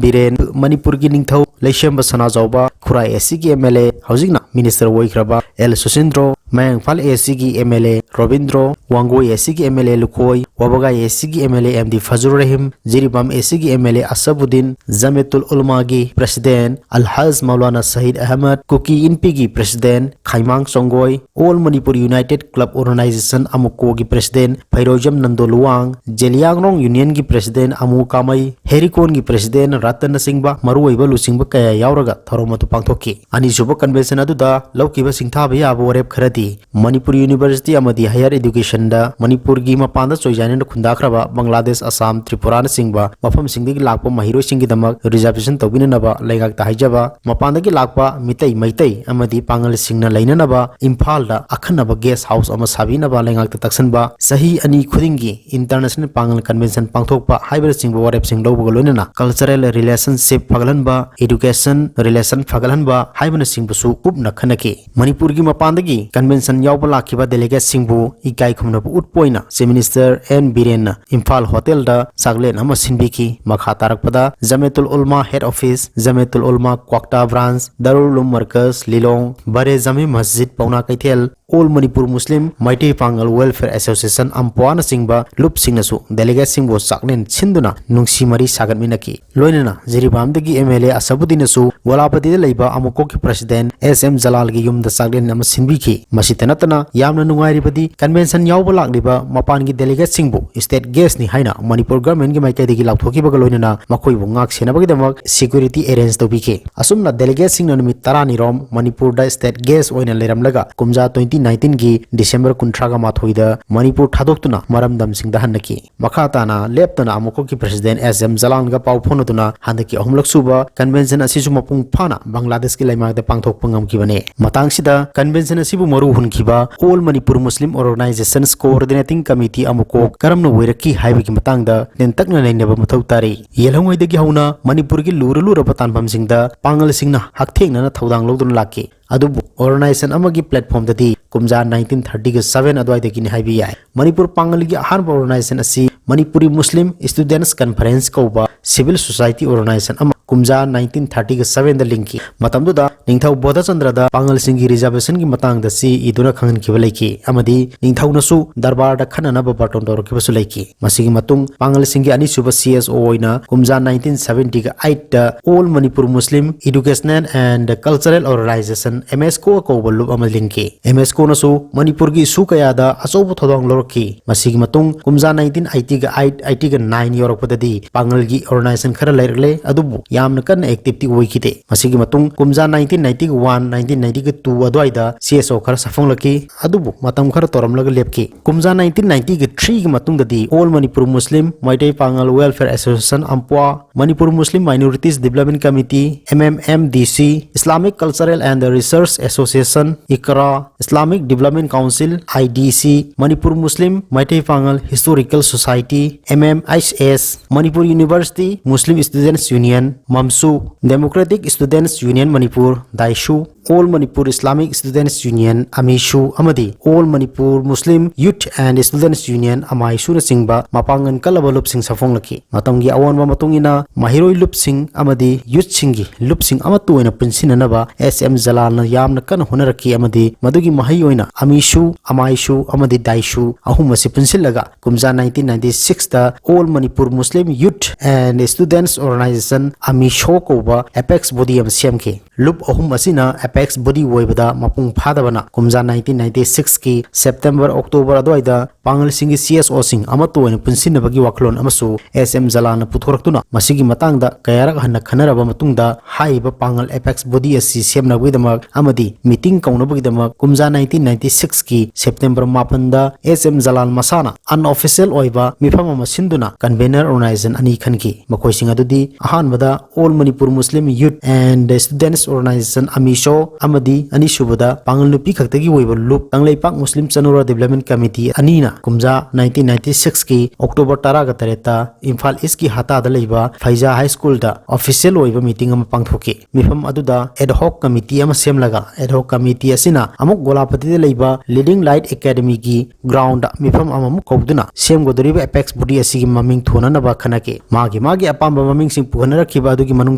ꯕꯤꯔꯦꯟ, ꯃꯅꯤꯄꯨꯔꯒꯤ ꯅꯤꯡꯊꯧ ꯂꯩꯁꯦꯝꯕ ꯁꯅꯥꯖꯥꯎꯕ, ꯈꯨꯔꯥꯏ ACꯒꯤ MLA, ꯍꯧꯖꯤꯛꯅ minister ꯑꯣꯏꯈ꯭ꯔꯕ ꯑꯦꯜ ꯁꯨꯁꯤꯟꯗ꯭ꯔꯣ, ꯃꯌꯥꯡ ꯏꯝꯐꯥꯜ ACꯒꯤ MLA ꯔꯣꯕꯤꯟꯗ꯭ꯔꯣ, ꯋꯥꯡꯒꯣꯏ ACꯒꯤ MLA ꯂꯨꯈꯣꯏ, ꯋꯥꯕꯒꯥꯏ ACꯒꯤ MLA M D Fajur Rahim, ꯖꯤꯔꯤꯕꯥꯝ ACꯒꯤ MLA ꯑꯁꯕꯨꯗꯤꯟ, ꯖꯃꯦꯇꯨꯜ ꯎꯂꯃꯥꯒꯤ president ꯑꯜꯍꯖ ꯃꯧꯂꯥꯅꯥ ꯁꯍꯤꯗ ꯑꯍꯃꯗ, ꯀꯨꯀꯤ ꯏꯟꯄꯤꯒꯤ president Khaimang Chongloi, All Manipur United Club Organization, ꯑꯃꯨꯀꯣꯒꯤ president ꯐꯩꯔꯣꯏꯖꯝ ꯅꯟꯗꯣ ꯂꯨꯋꯥꯡ, ꯖꯦꯂꯤꯌꯥꯡꯔꯣꯡ Unionꯒꯤ president ꯑꯃꯨ ꯀꯥꯃꯩ, ꯍꯦꯔꯤꯀꯣꯟꯒꯤ president ꯔꯇꯟꯅꯆꯤꯡꯕ ꯃꯔꯨꯑꯣꯏꯕ ꯂꯨꯆꯤꯡꯕ ꯀꯌꯥ ꯌꯥꯎꯔꯒ ꯊꯧꯔꯝ ꯑꯗꯨ ꯄꯥꯡꯊꯣꯛꯈꯤ꯫ ꯑꯅꯤꯁꯨꯕ convention ꯑꯗꯨꯗ ꯂꯧꯈꯤꯕ ꯁꯤꯡꯊꯥꯕ ꯌꯥꯕ ꯋꯥꯔꯦꯞ ꯈꯔꯗꯤ ꯃꯅꯤꯄꯨꯔ University ꯑꯃꯗꯤ Higher Educationꯗ ꯃꯅꯤꯄꯨꯔꯒꯤ ꯃꯄꯥꯟꯗ ꯆꯣꯏꯖꯥꯏꯅꯅ ꯈꯨꯟꯗꯥꯈ꯭ꯔꯕ ꯕꯪꯒ꯭ꯂꯥꯗꯦꯁ, ꯑꯁꯥꯝ, ꯇ꯭ꯔꯤꯄꯨꯔꯥꯅꯆꯤꯡꯕ ꯃꯐꯝꯁꯤꯡꯗꯒꯤ ꯂꯥꯛꯄ ꯃꯍꯩꯔꯣꯏꯁꯤꯡꯒꯤꯗꯃꯛ reservation ꯇꯧꯕꯤꯅꯅꯕ ꯂꯩꯉꯥꯛꯇ ꯍꯥꯏꯖꯕ, ꯃꯄꯥꯟꯗꯒꯤ ꯂꯥꯛꯄ ꯃꯤꯇꯩ ꯃꯩꯇꯩ ꯑꯃꯗꯤ ꯄꯥꯉꯜꯁꯤꯡꯅ ꯂꯩꯅꯅꯕ ꯏꯝꯐꯥꯜꯗ ꯑꯈꯟꯅꯕ guest house ꯑꯃ ꯁꯥꯕꯤꯅꯕ ꯂꯩꯉꯥꯛꯇ ꯇꯛꯁꯟꯕ, ꯆꯍꯤ ꯑꯅꯤ ꯈꯨꯗꯤꯡꯒꯤ International ꯄꯥꯉꯜ Convention ꯄꯥꯡꯊꯣꯛꯄ ꯍꯥꯏꯕꯅꯆꯤꯡꯕ ꯋꯥꯔꯦꯞꯁꯤꯡ ꯂꯧꯕꯒ ꯂꯣꯏꯅꯅ cultural relationship ꯐꯒꯠꯍꯟꯕ, education relation ꯐꯒꯠꯍꯟꯕ ꯍꯥꯏꯕꯅꯆꯤꯡꯕꯁꯨ ꯀꯨꯞꯅ ꯈꯟꯅꯈꯤ꯫ ꯃꯅꯤꯄꯨꯔꯒꯤ ꯃꯄꯥꯟꯗꯒꯤ convention ꯌꯥꯎꯕ ꯂꯥꯛꯈꯤꯕ delegateꯁꯤꯡꯕꯨ ꯏꯀꯥꯏ ꯈꯨꯝꯅꯕ ꯎꯠꯄ ꯑꯣꯏꯅ Chief Minister ꯑꯦꯟ ꯕꯤꯔꯦꯟꯅ ꯏꯝꯐꯥꯜ ꯍꯣꯇꯦꯜꯗ ꯆꯥꯛꯂꯦꯟ ꯑꯃ ꯁꯤꯟꯕꯤꯈꯤ꯫ ꯃꯈꯥ ꯇꯥꯔꯛꯄꯗ ꯖꯃꯦꯇꯨꯜ ꯎꯂꯃꯥ head office, ꯖꯃꯦꯇꯨꯜ ꯎꯂꯃꯥ ꯀ꯭ꯋꯥꯛꯇꯥ branch, ꯗꯥꯔꯨꯜ ꯎꯂꯨꯝ ꯃꯔꯀꯖ ꯂꯤꯂꯣꯡ, ꯕꯔꯦ ꯖꯥꯃꯤ ꯃꯁꯖꯤꯗ ꯄꯥꯎꯅꯥ ꯀꯩꯊꯦꯜ, All Manipur Muslim ꯃꯩꯇꯩ ꯄꯥꯉꯜ Welfare Association ꯑꯝꯄꯣꯑꯥꯅꯆꯤꯡꯕ ꯂꯨꯞꯁꯤꯡꯅꯁꯨ delegateꯁꯤꯡꯕꯨ ꯆꯥꯛꯂꯦꯟ ꯁꯤꯟꯗꯨꯅ ꯅꯨꯡꯁꯤ ꯃꯔꯤ ꯁꯥꯒꯠꯃꯤꯟꯅꯈꯤ꯫ ꯂꯣꯏꯅꯅ ꯖꯤꯔꯤꯕꯥꯝꯗꯒꯤ MLA ꯑꯁꯕꯨ ꯃꯣꯗꯤꯅꯁꯨ ꯒꯣꯂꯥꯄꯇꯤꯗ ꯂꯩꯕ ꯑꯃꯨꯀꯣꯛꯀꯤ president S M ꯖꯂꯥꯜꯒꯤ ꯌꯨꯝꯗ ꯆꯥꯛꯂꯦꯟ ꯑꯃ ꯁꯤꯟꯕꯤꯈꯤ꯫ ꯃꯁꯤꯇ ꯅꯠꯇꯅ ꯌꯥꯝꯅ ꯅꯨꯡꯉꯥꯏꯔꯤꯕꯗꯤ convention ꯌꯥꯎꯕ ꯂꯥꯛꯂꯤꯕ ꯃꯄꯥꯟꯒꯤ delegateꯁꯤꯡꯕꯨ state guestꯅꯤ ꯍꯥꯏꯅ ꯃꯅꯤꯄꯨꯔ governmentꯀꯤ ꯃꯥꯏꯀꯩꯗꯒꯤ ꯂꯥꯎꯊꯣꯛꯈꯤꯕꯒ ꯂꯣꯏꯅꯅ ꯃꯈꯣꯏꯕꯨ ꯉꯥꯛ ꯁꯦꯟꯅꯕꯒꯤꯗꯃꯛ security arrange ꯇꯧꯕꯤꯈꯤ꯫ ꯑꯁꯨꯝꯅ delegateꯁꯤꯡꯅ ꯅꯨꯃꯤꯠ ꯇꯔꯥꯅꯤ ꯔꯣꯝ ꯃꯅꯤꯄꯨꯔꯗ state guest ꯑꯣꯏꯅ ꯂꯩꯔꯝꯂꯒ ꯀꯨꯝꯖꯥ twenty nineteenꯒꯤ December ꯀꯨꯟꯊ꯭ꯔꯥꯒ ꯃꯥꯊꯣꯏꯗ ꯃꯅꯤꯄꯨꯔ ꯊꯥꯗꯣꯛꯇꯨꯅ ꯃꯔꯝꯗꯝꯁꯤꯡꯗ ꯍꯟꯅꯈꯤ꯫ ꯃꯈꯥ ꯇꯥꯅ ꯂꯦꯞꯇꯅ ꯑꯃꯨꯛꯀꯣꯛꯀꯤ president S M ꯖꯂꯥꯜꯒ ꯄꯥꯎ ꯐꯥꯎꯅꯗꯨꯅ ꯍꯟꯗꯛꯀꯤ ꯑꯍꯨꯝꯂꯛ ꯁꯨꯕ convention ꯑꯁꯤꯁꯨ ꯃꯄꯨꯡ ꯐꯥꯅ ꯕꯪꯒ꯭ꯂꯥꯗꯦꯁꯀꯤ ꯂꯩꯃꯥꯏꯗ ꯄꯥꯡꯊꯣꯛꯄ ꯉꯝꯈꯤꯕꯅꯤ꯫ ꯃꯇꯥꯡꯁꯤꯗ convention ꯑꯁꯤꯕꯨ ꯃꯔꯨ ꯍꯨꯟꯈꯤꯕ All Manipur Muslim Organizations Coordinating Committee ꯑꯃꯨꯛꯀꯣꯛ ꯀꯔꯝꯅ ꯑꯣꯏꯔꯛꯈꯤ ꯍꯥꯏꯕꯒꯤ ꯃꯇꯥꯡꯗ ꯇꯦꯟꯇꯛꯅ ꯅꯩꯅꯕ ꯃꯊꯧ ꯇꯥꯔꯤ꯫ ꯌꯦꯜꯍꯧꯉꯩꯗꯒꯤ ꯍꯧꯅ ꯃꯅꯤꯄꯨꯔꯒꯤ ꯂꯨꯔ ꯂꯨꯔꯕ ꯇꯥꯟꯐꯝꯁꯤꯡꯗ ꯄꯥꯡꯒꯜꯁꯤꯡꯅ ꯍꯛꯊꯦꯡꯅꯅ ꯊꯧꯗꯥꯡ ꯂꯧꯗꯨꯅ ꯂꯥꯛꯈꯤ꯫ ꯑꯗꯨꯕꯨ organization ꯑꯃꯒꯤ platformꯗꯗꯤ ꯀꯨꯝꯖꯥ nineteen thirtyꯒ seven ꯑꯗꯨꯋꯥꯏꯗꯒꯤꯅꯤ ꯍꯥꯏꯕ ꯌꯥꯏ꯫ ꯃꯅꯤꯄꯨꯔ ꯄꯥꯡꯒꯜꯒꯤ ꯑꯍꯥꯟꯕ organization ꯑꯁꯤ Manipuri Muslim Students Conference ꯀꯧꯕ civil society organization ꯑꯃ ꯀꯨꯝꯖꯥ nineteen thirtyꯒ sevenꯗ ꯂꯤꯡꯈꯤ꯫ ꯃꯇꯝꯗꯨꯗ ꯅꯤꯡꯊꯧ ꯕꯣꯙꯆꯟꯗ꯭ꯔꯗ ꯄꯥꯡꯒꯜꯁꯤꯡꯒꯤ reservationꯒꯤ ꯃꯇꯥꯡꯗ ꯆꯦ ꯏꯗꯨꯅ ꯈꯪꯍꯟꯈꯤꯕ ꯂꯩꯈꯤ ꯑꯃꯗꯤ ꯅꯤꯡꯊꯧꯅꯁꯨ ꯗꯔꯕꯥꯔꯗ ꯈꯟꯅꯅꯕ ꯕꯥꯔꯇꯣꯟ ꯇꯧꯔꯛꯈꯤꯕꯁꯨ ꯂꯩꯈꯤ꯫ ꯃꯁꯤꯒꯤ ꯃꯇꯨꯡ ꯄꯥꯡꯒꯜꯁꯤꯡꯒꯤ ꯑꯅꯤꯁꯨꯕ C S O ꯑꯣꯏꯅ ꯀꯨꯝꯖꯥ nineteen seventyꯒ eightꯇ All Manipur Muslim Educational and Cultural Organization, MSCO ꯀꯧꯕ ꯂꯨꯞ ꯑꯃ ꯂꯤꯡꯈꯤ꯫ MSCOꯅꯁꯨ ꯃꯅꯤꯄꯨꯔꯒꯤ issue ꯀꯌꯥꯗ ꯑꯆꯧꯕ ꯊꯧꯗꯥꯡ ꯂꯧꯔꯛꯈꯤ꯫ ꯃꯁꯤꯒꯤ ꯃꯇꯨꯡ ꯀꯨꯝꯖꯥ nineteen eightyꯒ eight, eightyꯒ nine ꯌꯧꯔꯛꯄꯗꯗꯤ ꯄꯥꯡꯒꯜꯒꯤ organization ꯈꯔ ꯂꯩꯔꯛꯂꯦ, ꯑꯗꯨꯕꯨ ꯌꯥꯝꯅ ꯀꯟꯅ activeꯇꯤ ꯑꯣꯏꯈꯤꯗꯦ꯫ ꯃꯁꯤꯒꯤ ꯃꯇꯨꯡ ꯀꯨꯝꯖꯥ nineteen ninety one, nineteen ninety two ꯑꯗꯨꯋꯥꯏꯗ C S O ꯈꯔ ꯁꯥꯐꯣꯡꯂꯛꯈꯤ, ꯑꯗꯨꯕꯨ ꯃꯇꯝ ꯈꯔ ꯇꯧꯔꯝꯂꯒ ꯂꯦꯞꯈꯤ꯫ ꯀꯨꯝꯖꯥ nineteen ninety threeꯒꯤ ꯃꯇꯨꯡꯗꯗꯤ All Manipur Muslim Meitei Pangal Welfare Association, AMPWA, Manipur Muslim Minorities Development Committee, MMMDC, Islamic Cultural and Research Association, ICRA, Islamic Development Council, IDC, Manipur Muslim Meitei Pangal Historical Society, MMHS, Manipur University Muslim Students Union, MAMSU, Democratic Students Union Manipur, DISU, All Manipur Islamic Students Union, AMISU, ꯑꯃꯗꯤ All Manipur Muslim Youth and Students Union, AMISUꯅꯆꯤꯡꯕ ꯃꯄꯥꯡꯒꯜ ꯀꯜꯂꯕ ꯂꯨꯞꯁꯤꯡ ꯁꯥꯐꯣꯡꯂꯛꯈꯤ꯫ ꯃꯇꯝꯒꯤ ꯑꯑꯣꯟꯕ ꯃꯇꯨꯡ ꯏꯟꯅ ꯃꯍꯩꯔꯣꯏ ꯂꯨꯞꯁꯤꯡ ꯑꯃꯗꯤ youthꯁꯤꯡꯒꯤ ꯂꯨꯞꯁꯤꯡ ꯑꯃꯠꯇ ꯑꯣꯏꯅ ꯄꯨꯟꯁꯤꯟꯅꯅꯕ S M ꯖꯂꯥꯜꯅ ꯌꯥꯝꯅ ꯀꯟꯅ ꯍꯣꯠꯅꯔꯛꯈꯤ ꯑꯃꯗꯤ ꯃꯗꯨꯒꯤ ꯃꯍꯩ ꯑꯣꯏꯅ AMISU, AMISU ꯑꯃꯗꯤ DISU ꯑꯍꯨꯝ ꯑꯁꯤ ꯄꯨꯟꯁꯤꯜꯂꯒ ꯀꯨꯝꯖꯥ nineteen ninety sixꯇ All Manipur Muslim Youth and Students Organization, ꯑꯃꯤꯁꯣ ꯀꯧꯕ apex body ꯑꯃ ꯁꯦꯝꯈꯤ꯫ ꯂꯨꯞ ꯑꯍꯨꯝ ꯑꯁꯤꯅ apex body ꯑꯣꯏꯕꯗ ꯃꯄꯨꯡ ꯐꯥꯗꯕꯅ ꯀꯨꯝꯖꯥ nineteen ninety six ꯀꯤ September, October ꯑꯗꯨꯋꯥꯏꯗ ꯄꯥꯉꯜꯁꯤꯡꯒꯤ C S O ꯁꯤꯡ ꯑꯃꯠꯇ ꯑꯣꯏꯅ ꯄꯨꯟꯁꯤꯟꯅꯕꯒꯤ ꯋꯥꯈꯜꯂꯣꯟ ꯑꯃꯁꯨ S M ꯖꯂꯥꯜꯅ ꯄꯨꯊꯣꯔꯛꯇꯨꯅ, ꯃꯁꯤꯒꯤ ꯃꯇꯥꯡꯗ ꯀꯌꯥꯔꯛ ꯍꯟꯅ ꯈꯟꯅꯔꯕ ꯃꯇꯨꯡꯗ, ꯍꯥꯏꯔꯤꯕ ꯄꯥꯉꯜ apex body ꯑꯁꯤ ꯁꯦꯝꯅꯕꯒꯤꯗꯃꯛ ꯑꯃꯗꯤ meeting ꯀꯧꯅꯕꯒꯤꯗꯃꯛ ꯀꯨꯝꯖꯥ nineteen ninety six ꯀꯤ September ꯃꯥꯄꯟꯗ S M ꯖꯂꯥꯜ ꯃꯁꯥꯅ unofficial ꯑꯣꯏꯕ ꯃꯤꯐꯝ ꯑꯃ ꯁꯤꯟꯗꯨꯅ convener organization ꯑꯅꯤ ꯈꯟꯈꯤ꯫ ꯃꯈꯣꯏꯁꯤꯡ ꯑꯗꯨꯗꯤ, ꯑꯍꯥꯟꯕꯗ All Manipur Muslim Youth and Students Organization, ꯑꯃꯤꯁꯣ, ꯑꯃꯗꯤ ꯑꯅꯤꯁꯨꯕꯗ ꯄꯥꯉꯜ ꯅꯨꯄꯤ ꯈꯛꯇꯒꯤ ꯑꯣꯏꯕ ꯂꯨꯞ, ꯀꯪꯂꯩꯄꯥꯛ ꯃꯨꯁꯂꯤꯝ ꯆꯅꯨꯔꯥ Development Committee ꯑꯅꯤꯅ ꯀꯨꯝꯖꯥ nineteen ninety six ꯀꯤ October ꯇꯔꯥꯒ ꯇꯔꯦꯠꯇ ꯏꯝꯐꯥꯜ ꯏꯁꯀꯤ ꯍꯇꯥꯗ ꯂꯩꯕ ꯐꯩꯖꯥ ꯍꯥꯏ ꯁ꯭ꯀꯨꯜꯗ official ꯑꯣꯏꯕ meeting ꯑꯃ ꯄꯥꯡꯊꯣꯛꯈꯤ꯫ ꯃꯤꯐꯝ ꯑꯗꯨꯗ ad hoc committee ꯑꯃ ꯁꯦꯝꯂꯒ, ad hoc committee ꯑꯁꯤꯅ ꯑꯃꯨꯛ ꯒꯣꯂꯥꯄꯇꯤꯗ ꯂꯩꯕ Leading Light Academyꯒꯤ groundꯗ ꯃꯤꯐꯝ ꯑꯃꯃꯨꯛ ꯀꯧꯗꯨꯅ ꯁꯦꯝꯒꯗꯧꯔꯤꯕ apex body ꯑꯁꯤꯒꯤ ꯃꯃꯤꯡ ꯊꯣꯟꯅꯅꯕ ꯈꯟꯅꯈꯤ꯫ ꯃꯥꯒꯤ ꯃꯥꯒꯤ ꯑꯄꯥꯝꯕ ꯃꯃꯤꯡꯁꯤꯡ ꯄꯨꯈꯠꯅꯔꯛꯈꯤꯕ ꯑꯗꯨꯒꯤ ꯃꯅꯨꯡ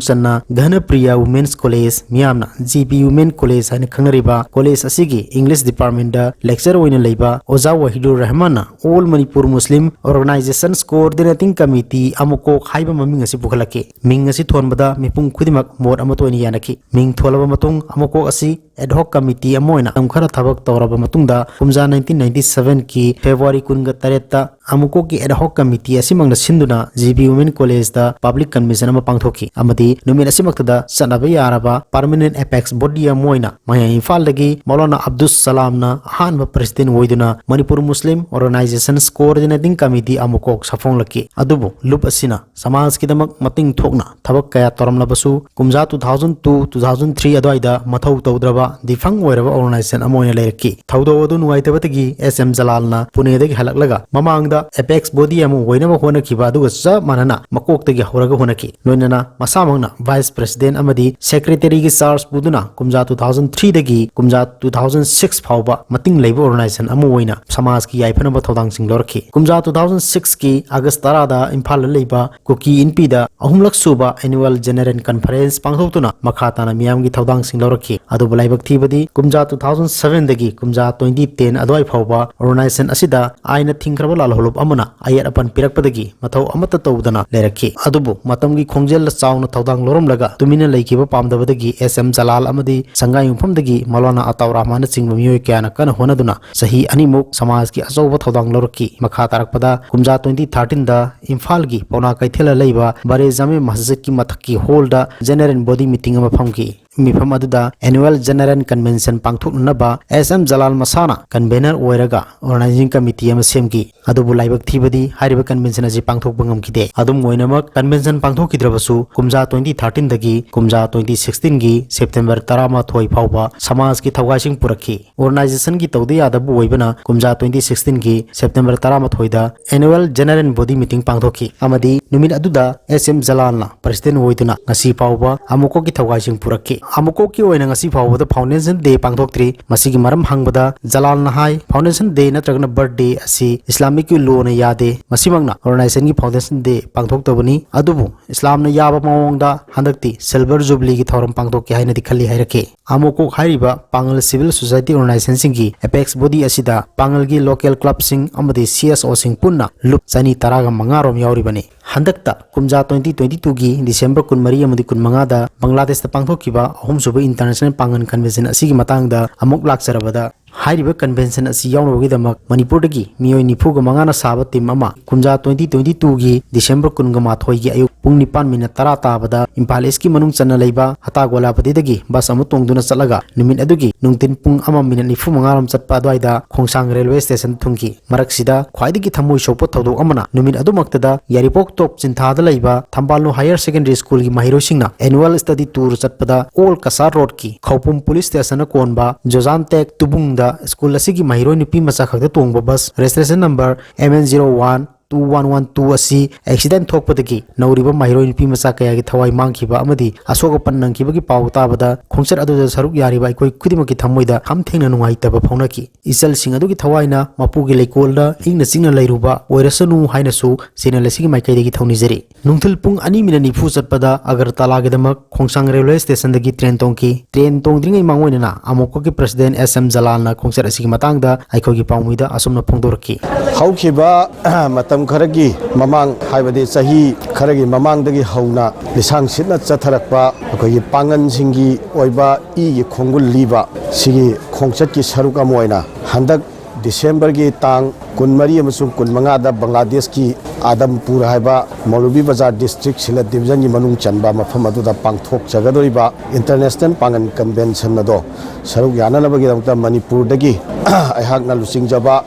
ꯆꯟꯅ ꯘꯅꯄ꯭ꯔꯤꯌꯥ Women's College, ꯃꯤꯌꯥꯝꯅ G P Women College ꯍꯥꯏꯅ ꯈꯪꯅꯔꯤꯕ college ꯑꯁꯤꯒꯤ English departmentꯗ lecturer ꯑꯣꯏꯅ ꯂꯩꯕ ꯑꯣꯖꯥ Wahidur ꯔꯍꯃꯥꯟꯅ All Manipur Muslim Organizations Coordinating Committee, ꯑꯃꯨꯀꯣꯛ ꯍꯥꯏꯕ ꯃꯃꯤꯡ ꯑꯁꯤ ꯄꯨꯈꯠꯂꯛꯈꯤ꯫ ꯃꯤꯡ ꯑꯁꯤ ꯊꯣꯟꯕꯗ ꯃꯤꯄꯨꯝ ꯈꯨꯗꯤꯡꯃꯛ ꯃꯣꯠ ꯑꯃꯠꯇ ꯑꯣꯏꯅ ꯌꯥꯅꯈꯤ꯫ ꯃꯤꯡ ꯊꯣꯜꯂꯕ ꯃꯇꯨꯡ, ꯑꯃꯨꯀꯣꯛ ꯑꯁꯤ ad hoc committee ꯑꯃ ꯑꯣꯏꯅ ꯃꯇꯝ ꯈꯔ ꯊꯕꯛ ꯇꯧꯔꯕ ꯃꯇꯨꯡꯗ, ꯀꯨꯝꯖꯥ nineteen ninety seven ꯀꯤ February ꯀꯨꯟꯒ ꯇꯔꯦꯠꯇ ꯑꯃꯨꯀꯣꯛꯀꯤ ad hoc committee ꯑꯁꯤꯃꯛꯅ ꯁꯤꯟꯗꯨꯅ G P Women Collegeꯗ public convention ꯑꯃ ꯄꯥꯡꯊꯣꯛꯈꯤ ꯑꯃꯗꯤ ꯅꯨꯃꯤꯠ ꯑꯁꯤꯃꯛꯇꯗ ꯆꯠꯅꯕ ꯌꯥꯔꯕ permanent apex body ꯑꯃ ꯑꯣꯏꯅ ꯃꯌꯥꯏ ꯏꯝꯐꯥꯜꯗꯒꯤ ꯃꯧꯂꯥꯅꯥ ꯑꯕꯗꯨꯁ ꯁꯂꯥꯝꯅ ꯑꯍꯥꯟꯕ president ꯑꯣꯏꯗꯨꯅ Manipur Muslim Organizations Coordinating Committee, ꯑꯃꯨꯀꯣꯛ ꯁꯥꯐꯣꯡꯂꯛꯈꯤ꯫ ꯑꯗꯨꯕꯨ ꯂꯨꯞ ꯑꯁꯤꯅ ꯁꯃꯥꯖꯀꯤꯗꯃꯛ ꯃꯇꯤꯡ ꯊꯣꯛꯅ ꯊꯕꯛ ꯀꯌꯥ ꯇꯧꯔꯝꯂꯕꯁꯨ, ꯀꯨꯝꯖꯥ two thousand two, two thousand three ꯑꯗꯨꯋꯥꯏꯗ ꯃꯊꯧ ꯇꯧꯗ꯭ꯔꯕ defunct ꯑꯣꯏꯔꯕ organization ꯑꯃ ꯑꯣꯏꯅ ꯂꯩꯔꯛꯈꯤ꯫ ꯊꯧꯗꯣꯛ ꯑꯗꯨ ꯅꯨꯡꯉꯥꯏꯇꯕꯗꯒꯤ S M ꯖꯂꯥꯜꯅ ꯄꯨꯅꯦꯗꯒꯤ ꯍꯜꯂꯛꯂꯒ ꯃꯃꯥꯡꯗ apex body ꯑꯃ ꯑꯣꯏꯅꯕ ꯍꯣꯠꯅꯈꯤꯕ ꯑꯗꯨꯒ ꯆꯞ ꯃꯥꯟꯅꯅ ꯃꯀꯣꯛꯇꯒꯤ ꯍꯧꯔꯒ ꯍꯣꯠꯅꯈꯤ꯫ ꯂꯣꯏꯅꯅ ꯃꯁꯥꯃꯛꯅ vice president ꯑꯃꯗꯤ secretaryꯒꯤ charge ꯄꯨꯗꯨꯅ ꯀꯨꯝꯖꯥ two thousand threeꯗꯒꯤ ꯀꯨꯝꯖꯥ two thousand six ꯐꯥꯎꯕ ꯃꯇꯤꯡ ꯂꯩꯕ organization ꯑꯃ ꯑꯣꯏꯅ ꯁꯃꯥꯖꯀꯤ ꯌꯥꯏꯐꯅꯕ ꯊꯧꯗꯥꯡꯁꯤꯡ ꯂꯧꯔꯛꯈꯤ꯫ ꯀꯨꯝꯖꯥ two thousand sixꯀꯤ August ꯇꯔꯥꯗ ꯏꯝꯐꯥꯜꯗ ꯂꯩꯕ ꯀꯨꯀꯤ ꯏꯟꯄꯤꯗ ꯑꯍꯨꯝꯂꯛ ꯁꯨꯕ annual general conference ꯄꯥꯡꯊꯣꯛꯇꯨꯅ ꯃꯈꯥ ꯇꯥꯅ ꯃꯤꯌꯥꯝꯒꯤ ꯊꯧꯗꯥꯡꯁꯤꯡ ꯂꯧꯔꯛꯈꯤ꯫ ꯑꯗꯨꯕꯨ ꯂꯥꯏꯕꯛ ꯊꯤꯕꯗꯤ ꯀꯨꯝꯖꯥ two thousand sevenꯗꯒꯤ ꯀꯨꯝꯖꯥ twenty ten ꯑꯗꯨꯋꯥꯏ ꯐꯥꯎꯕ organization ꯑꯁꯤꯗ ꯑꯥꯏꯟꯅ ꯊꯤꯡꯈ꯭ꯔꯕ ꯂꯥꯜꯍꯧ ꯐꯣꯂꯣꯞ ꯑꯃꯅ ꯑꯌꯦꯠ ꯑꯄꯟ ꯄꯤꯔꯛꯄꯗꯒꯤ ꯃꯊꯧ ꯑꯃꯠꯇ ꯇꯧꯗꯅ ꯂꯩꯔꯛꯈꯤ꯫ ꯑꯗꯨꯕꯨ ꯃꯇꯝꯒꯤ ꯈꯣꯡꯖꯦꯜꯗ ꯆꯥꯎꯅ ꯊꯧꯗꯥꯡ ꯂꯧꯔꯝꯂꯒ ꯇꯨꯃꯤꯟꯅ ꯂꯩꯈꯤꯕ ꯄꯥꯝꯗꯕꯗꯒꯤ ꯑꯦꯁ ꯑꯦꯝ ꯖꯂꯥꯜ ꯑꯃꯗꯤ ꯁꯪꯒꯥꯏꯌꯨꯝꯐꯝꯗꯒꯤ ꯃꯧꯂꯥꯅꯥ ꯑꯇꯥꯎ ꯔꯍꯃꯥꯟꯅꯆꯤꯡꯕ ꯃꯤꯑꯣꯏ ꯀꯌꯥꯅ ꯀꯟꯅ ꯍꯣꯠꯅꯗꯨꯅ ꯆꯍꯤ ꯑꯅꯤꯃꯨꯛ ꯁꯃꯥꯖꯀꯤ ꯑꯆꯧꯕ ꯊꯧꯗꯥꯡ ꯂꯧꯔꯛꯈꯤ꯫ ꯃꯈꯥ ꯇꯥꯔꯛꯄꯗ ꯀꯨꯝꯖꯥ twenty thirteenꯗ ꯏꯝꯐꯥꯜꯒꯤ ꯄꯥꯎꯅꯥ ꯀꯩꯊꯦꯜꯗ ꯂꯩꯕ ꯕꯔꯦ ꯖꯥꯃꯦ ꯃꯁꯖꯤꯗꯀꯤ ꯃꯊꯛꯀꯤ ꯍꯣꯜꯗ ꯖꯦꯅꯔꯦꯜ ꯕꯣꯗꯤ ꯃꯤꯇꯤꯡ ꯑꯃ ꯐꯝꯈꯤ꯫ ꯃꯤꯐꯝ ꯑꯗꯨꯗ ꯑꯦꯅꯨꯋꯦꯜ ꯖꯦꯅꯔꯦꯜ ꯀꯟꯚꯦꯟꯁꯟ ꯄꯥꯡꯊꯣꯛꯅꯅꯕ ꯑꯦꯁ ꯑꯦꯝ ꯖꯂꯥꯜ ꯃꯁꯥꯅ ꯀꯟꯚꯦꯅꯔ ꯑꯣꯏꯔꯒ ꯑꯣꯔꯒꯅꯥꯏꯖꯤꯡ ꯀꯃꯤꯇꯤ ꯑꯃ ꯁꯦꯝꯈꯤ꯫ ꯑꯗꯨꯕꯨ ꯂꯥꯏꯕꯛ ꯊꯤꯕꯗꯤ ꯍꯥꯏꯔꯤꯕ ꯀꯟꯚꯦꯟꯁꯟ ꯑꯁꯤ ꯄꯥꯡꯊꯣꯛꯄ ꯉꯝꯈꯤꯗꯦ꯫ ꯑꯗꯨꯝ ꯑꯣꯏꯅꯃꯛ, ꯀꯟꯚꯦꯟꯁꯟ ꯄꯥꯡꯊꯣꯛꯈꯤꯗ꯭ꯔꯕꯁꯨ ꯀꯨꯝꯖꯥ twenty thirteenꯗꯒꯤ ꯀꯨꯝꯖꯥ twenty sixteenꯒꯤ ꯁꯦꯞꯇꯦꯝꯕꯔ ꯇꯔꯥꯃꯥꯊꯣꯏ ꯐꯥꯎꯕ ꯁꯃꯥꯖꯀꯤ ꯊꯧꯒꯥꯏꯁꯤꯡ ꯄꯨꯔꯛꯈꯤ꯫ ꯑꯣꯔꯒꯅꯥꯏꯖꯦꯁꯟꯒꯤ ꯇꯧꯗ ꯌꯥꯗꯕ ꯑꯣꯏꯕꯅ ꯀꯨꯝꯖꯥ twenty sixteenꯒꯤ ꯁꯦꯞꯇꯦꯝꯕꯔ ꯇꯔꯥꯃꯥꯊꯣꯏꯗ ꯑꯦꯅꯨꯋꯦꯜ ꯖꯦꯅꯔꯦꯜ ꯕꯣꯗꯤ ꯃꯤꯇꯤꯡ ꯄꯥꯡꯊꯣꯛꯈꯤ ꯑꯃꯗꯤ ꯅꯨꯃꯤꯠ ꯑꯗꯨꯗ ꯑꯦꯁ ꯑꯦꯝ ꯖꯂꯥꯜꯅ ꯄ꯭ꯔꯁꯤꯗꯦꯟ ꯑꯣꯏꯗꯨꯅ ꯉꯁꯤ ꯐꯥꯎꯕ ꯑꯃꯨꯛꯀꯣꯛꯀꯤ ꯊꯧꯒꯥꯏꯁꯤꯡ ꯄꯨꯔꯛꯈꯤ꯫ ꯑꯃꯨꯛꯀꯣꯛꯀꯤ ꯑꯣꯏꯅ ꯉꯁꯤ ꯐꯥꯎꯕꯗ ꯐꯥꯎꯟꯗꯦꯁꯟ ꯗꯦ ꯄꯥꯡꯊꯣꯛꯇ꯭ꯔꯤ꯫ ꯃꯁꯤꯒꯤ ꯃꯔꯝ ꯍꯪꯕꯗ ꯖꯂꯥꯜꯅ ꯍꯥꯏ, ꯐꯥꯎꯟꯗꯦꯁꯟ ꯗꯦ ꯅꯠꯇ꯭ꯔꯒꯅ ꯕꯔꯊ ꯗꯦ ꯑꯁꯤ ꯏꯁꯂꯥꯃꯤꯛꯀꯤ ꯂꯣꯅ ꯌꯥꯗꯦ꯫ ꯃꯁꯤꯃꯛꯅ ꯑꯣꯔꯒꯅꯥꯏꯖꯦꯁꯟꯒꯤ ꯐꯥꯎꯟꯗꯦꯁꯟ ꯗꯦ ꯄꯥꯡꯊꯣꯛꯇꯕꯅꯤ꯫ ꯑꯗꯨꯕꯨ ꯏꯁꯂꯥꯝꯅ ꯌꯥꯕ ꯃꯑꯣꯡꯗ ꯍꯟꯗꯛꯇꯤ ꯁꯤꯜꯚꯔ ꯖꯨꯕꯂꯤꯒꯤ ꯊꯧꯔꯝ ꯄꯥꯡꯊꯣꯛꯀꯦ ꯍꯥꯏꯅꯗꯤ ꯈꯜꯂꯤ ꯍꯥꯏꯔꯛꯈꯤ꯫ ꯑꯃꯨꯛꯀꯣꯛ ꯍꯥꯏꯔꯤꯕ ꯄꯥꯡꯒꯜ ꯁꯤꯚꯤꯜ ꯁꯣꯁꯥꯏꯇꯤ ꯑꯣꯔꯒꯅꯥꯏꯖꯦꯁꯟꯁꯤꯡꯒꯤ ꯑꯦꯄꯦꯛꯁ ꯕꯣꯗꯤ ꯑꯁꯤꯗ ꯄꯥꯡꯒꯜꯒꯤ ꯂꯣꯀꯦꯜ ꯀ꯭ꯂꯕꯁꯤꯡ ꯑꯃꯗꯤ ꯁꯤ ꯑꯦꯁ ꯑꯣꯁꯤꯡ ꯄꯨꯟꯅ ꯂꯨꯞ ꯆꯅꯤ ꯇꯔꯥꯒ ꯃꯉꯥ ꯔꯣꯝ ꯌꯥꯎꯔꯤꯕꯅꯤ꯫ ꯍꯟꯗꯛꯇ ꯀꯨꯝꯖꯥ twenty twenty twoꯒꯤ ꯗꯤꯁꯦꯝꯕꯔ ꯀꯨꯟꯃꯔꯤ ꯑꯃꯗꯤ ꯀꯨꯟꯃꯉꯥꯗ ꯕꯪꯒ꯭ꯂꯥꯗꯦꯁꯇ ꯄꯥꯡꯊꯣꯛꯈꯤꯕ ꯑꯍꯨꯝꯁꯨꯕ ꯏꯟꯇꯔꯅꯦꯁꯅꯦꯜ ꯄꯥꯡꯒꯜ ꯀꯟꯚꯦꯟꯁꯟ ꯑꯁꯤꯒꯤ ꯃꯇꯥꯡꯗ ꯑꯃꯨꯛ ꯂꯥꯛꯆꯔꯕꯗ, ꯍꯥꯏꯔꯤꯕ ꯀꯟꯚꯦꯟꯁꯟ ꯑꯁꯤ ꯌꯥꯎꯅꯕꯒꯤꯗꯃꯛ ꯃꯅꯤꯄꯨꯔꯗꯒꯤ ꯃꯤꯑꯣꯏ ꯅꯤꯐꯨꯒ ꯃꯉꯥꯅ ꯁꯥꯕ ꯇꯤꯝ ꯑꯃ ꯀꯨꯝꯖꯥ twenty twenty twoꯒꯤ ꯗꯤꯁꯦꯝꯕꯔ ꯀꯨꯟꯒ ꯃꯥꯊꯣꯏꯒꯤ ꯑꯌꯨꯛ ꯄꯨꯡ ꯅꯤꯄꯥꯟ ꯃꯤꯅꯠ ꯇꯔꯥ ꯇꯥꯕꯗ ꯏꯝꯐꯥꯜ ꯏꯁꯀꯤ ꯃꯅꯨꯡ ꯆꯟꯅ ꯂꯩꯕ ꯍꯇꯥꯒꯣꯂꯥꯄꯇꯤꯗꯒꯤ ꯕꯁ ꯑꯃ ꯇꯣꯡꯗꯨꯅ ꯆꯠꯂꯒ ꯅꯨꯃꯤꯠ ꯑꯗꯨꯒꯤ ꯅꯨꯡꯊꯤꯟ ꯄꯨꯡ ꯑꯃ ꯃꯤꯅꯠ ꯅꯤꯐꯨ ꯃꯉꯥ ꯔꯣꯝ ꯆꯠꯄ ꯑꯗꯨꯋꯥꯏꯗ ꯈꯣꯡꯁꯥꯡ ꯔꯦꯜꯋꯦ ꯁ꯭ꯇꯦꯁꯟ ꯊꯨꯡꯈꯤ꯫ ꯃꯔꯛꯁꯤꯗ ꯈ꯭ꯋꯥꯏꯗꯒꯤ ꯊꯃꯣꯏ ꯁꯣꯛꯄ ꯊꯧꯗꯣꯛ ꯑꯃꯅ ꯅꯨꯃꯤꯠ ꯑꯗꯨꯃꯛꯇꯗ ꯌꯥꯏꯔꯤꯄꯣꯛ ꯇꯣꯞ ꯆꯤꯟꯊꯥꯗ ꯂꯩꯕ ꯊꯝꯕꯥꯜꯅꯨ ꯍꯥꯌꯔ ꯁꯦꯀꯦꯟꯗꯔꯤ ꯁ꯭ꯀꯨꯜꯒꯤ ꯃꯍꯩꯔꯣꯏꯁꯤꯡꯅ ꯑꯦꯅꯨꯋꯦꯜ ꯁ꯭ꯇꯗꯤ ꯇꯨꯔ ꯆꯠꯄꯗ ꯑꯣꯜ ꯀꯁꯥꯔ ꯔꯣꯗꯀꯤ ꯈꯧꯄꯨꯝ ꯄꯨꯂꯤꯁ ꯁ꯭ꯇꯦꯁꯟꯅ ꯀꯣꯟꯕ ꯖꯣꯖꯥꯟꯇꯦꯛ ꯇꯨꯕꯨꯡꯗ ꯁ꯭ꯀꯨꯜ ꯑꯁꯤꯒꯤ ꯃꯍꯩꯔꯣꯏ ꯅꯨꯄꯤ ꯃꯆꯥ ꯈꯛꯇ ꯇꯣꯡꯕ bus registration number M N zero one two one one two ꯑꯁꯤ ꯑꯦꯛꯁꯤꯗꯦꯟ ꯊꯣꯛꯄꯗꯒꯤ ꯅꯧꯔꯤꯕ ꯃꯍꯩꯔꯣꯏ ꯅꯨꯄꯤ ꯃꯆꯥ ꯀꯌꯥꯒꯤ ꯊꯋꯥꯏ ꯃꯥꯡꯈꯤꯕ ꯑꯃꯗꯤ ꯑꯁꯣꯛ ꯑꯄꯟ ꯅꯪꯈꯤꯕꯒꯤ ꯄꯥꯎ ꯇꯥꯕꯗ, ꯈꯣꯡꯆꯠ ꯑꯗꯨꯗ ꯁꯔꯨꯛ ꯌꯥꯔꯤꯕ ꯑꯩꯈꯣꯏ ꯈꯨꯗꯤꯡꯃꯛꯀꯤ ꯊꯃꯣꯏꯗ ꯈꯝ ꯊꯦꯡꯅ ꯅꯨꯡꯉꯥꯏꯇꯕ ꯐꯥꯎꯅꯈꯤ꯫ ꯏꯆꯜꯁꯤꯡ ꯑꯗꯨꯒꯤ ꯊꯋꯥꯏꯅ ꯃꯄꯨꯒꯤ ꯂꯩꯀꯣꯜꯗ ꯏꯪꯅ ꯆꯤꯛꯅ ꯂꯩꯔꯨꯕ ꯑꯣꯏꯔꯁꯅꯨ ꯍꯥꯏꯅꯁꯨ ꯆꯦꯅꯦꯜ ꯑꯁꯤꯒꯤ ꯃꯥꯏꯀꯩꯗꯒꯤ ꯊꯧꯅꯤꯖꯔꯤ꯫ ꯅꯨꯡꯊꯤꯜ ꯄꯨꯡ ꯑꯅꯤ ꯃꯤꯅꯠ ꯅꯤꯐꯨ ꯆꯠꯄꯗ ꯑꯒꯔꯇꯥꯂꯥꯒꯤꯗꯃꯛ ꯈꯣꯡꯁꯥꯡ ꯔꯦꯜꯋꯦ ꯁ꯭ꯇꯦꯁꯟꯗꯒꯤ ꯇ꯭ꯔꯦꯟ ꯇꯣꯡꯈꯤ꯫ ꯇ꯭ꯔꯦꯟ ꯇꯣꯡꯗ꯭ꯔꯤꯉꯩ ꯃꯥꯡꯑꯣꯏꯅꯅ ꯑꯃꯣꯛꯄꯒꯤ ꯄ꯭ꯔꯁꯤꯗꯦꯟ ꯑꯦꯁ ꯑꯦꯝ ꯖꯂꯥꯜꯅ ꯈꯣꯡꯆꯠ ꯑꯁꯤꯒꯤ ꯃꯇꯥꯡꯗ ꯑꯩꯈꯣꯏꯒꯤ ꯄꯥꯎꯃꯤꯗ ꯑꯁꯨꯝꯅ ꯐꯣꯡꯗꯣꯔꯛꯈꯤ꯫ ꯍꯧꯈꯤꯕ ꯃꯇꯝ ꯈꯔꯒꯤ ꯃꯃꯥꯡ, ꯍꯥꯏꯕꯗꯤ ꯆꯍꯤ ꯈꯔꯒꯤ ꯃꯃꯥꯡꯗꯒꯤ ꯍꯧꯅ ꯂꯤꯁꯥꯡ ꯁꯤꯠꯅ ꯆꯠꯊꯔꯛꯄ ꯑꯩꯈꯣꯏꯒꯤ ꯄꯥꯡꯒꯟꯁꯤꯡꯒꯤ ꯑꯣꯏꯕ ꯏꯒꯤ ꯈꯣꯡꯒꯨꯜ ꯂꯤꯕ ꯁꯤꯒꯤ ꯈꯣꯡꯆꯠꯀꯤ ꯁꯔꯨꯛ ꯑꯃ ꯑꯣꯏꯅ ꯍꯟꯗꯛ ꯗꯤꯁꯦꯝꯕꯔꯒꯤ ꯇꯥꯡ ꯀꯨꯟꯃꯔꯤ ꯑꯃꯁꯨꯡ ꯀꯨꯟꯃꯉꯥꯗ ꯕꯪꯒ꯭ꯂꯥꯗꯦꯁꯀꯤ ꯑꯥꯗꯝꯄꯨꯔ ꯍꯥꯏꯕ ꯃꯧꯂꯨꯕꯤ ꯕꯖꯥꯔ ꯗꯤꯁꯇ꯭ꯔꯤꯛ ꯁꯤꯂꯦꯠ ꯗꯤꯕꯤꯖꯟꯒꯤ ꯃꯅꯨꯡ ꯆꯟꯕ ꯃꯐꯝ ꯑꯗꯨꯗ ꯄꯥꯡꯊꯣꯛꯆꯒꯗꯧꯔꯤꯕ ꯏꯟꯇꯔꯅꯦꯁꯅꯦꯜ ꯄꯥꯡꯒꯟ ꯀꯟꯚꯦꯟꯁꯟ ꯑꯗꯣ ꯁꯔꯨꯛ ꯌꯥꯅꯅꯕꯒꯤꯗꯃꯛꯇ ꯃꯅꯤꯄꯨꯔꯗꯒꯤ ꯑꯩꯍꯥꯛꯅ ꯂꯨꯆꯤꯡꯖꯕ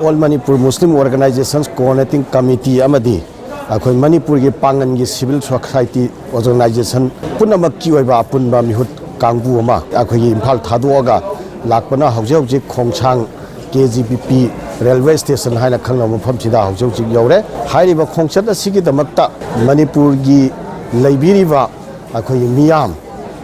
All Manipur Muslim Organizations Coordinating Committee ꯑꯃꯗꯤ ꯑꯩꯈꯣꯏ ꯃꯅꯤꯄꯨꯔꯒꯤ ꯄꯥꯡꯒꯟꯒꯤ ꯁꯤꯚꯤꯜ ꯁꯣꯁꯥꯏꯇꯤ ꯑꯣꯔꯒꯅꯥꯏꯖꯦꯁꯟ ꯄꯨꯝꯅꯃꯛꯀꯤ ꯑꯣꯏꯕ ꯑꯄꯨꯟꯕ ꯃꯤꯍꯨꯠ ꯀꯥꯡꯕꯨ ꯑꯃ ꯑꯩꯈꯣꯏꯒꯤ ꯏꯝꯐꯥꯜ ꯊꯥꯗꯣꯛꯑꯒ ꯂꯥꯛꯄꯅ ꯍꯧꯖꯤꯛ ꯍꯧꯖꯤꯛ Khongsang K G B P railway station ꯍꯥꯏꯅ ꯈꯪꯅꯕ ꯃꯐꯝꯁꯤꯗ ꯍꯧꯖꯤꯛ ꯍꯧꯖꯤꯛ ꯌꯧꯔꯦ꯫ ꯍꯥꯏꯔꯤꯕ ꯈꯣꯡꯆꯠ ꯑꯁꯤꯒꯤꯗꯃꯛꯇ ꯃꯅꯤꯄꯨꯔꯒꯤ ꯂꯩꯕꯤꯔꯤꯕ ꯑꯩꯈꯣꯏꯒꯤ ꯃꯤꯌꯥꯝ,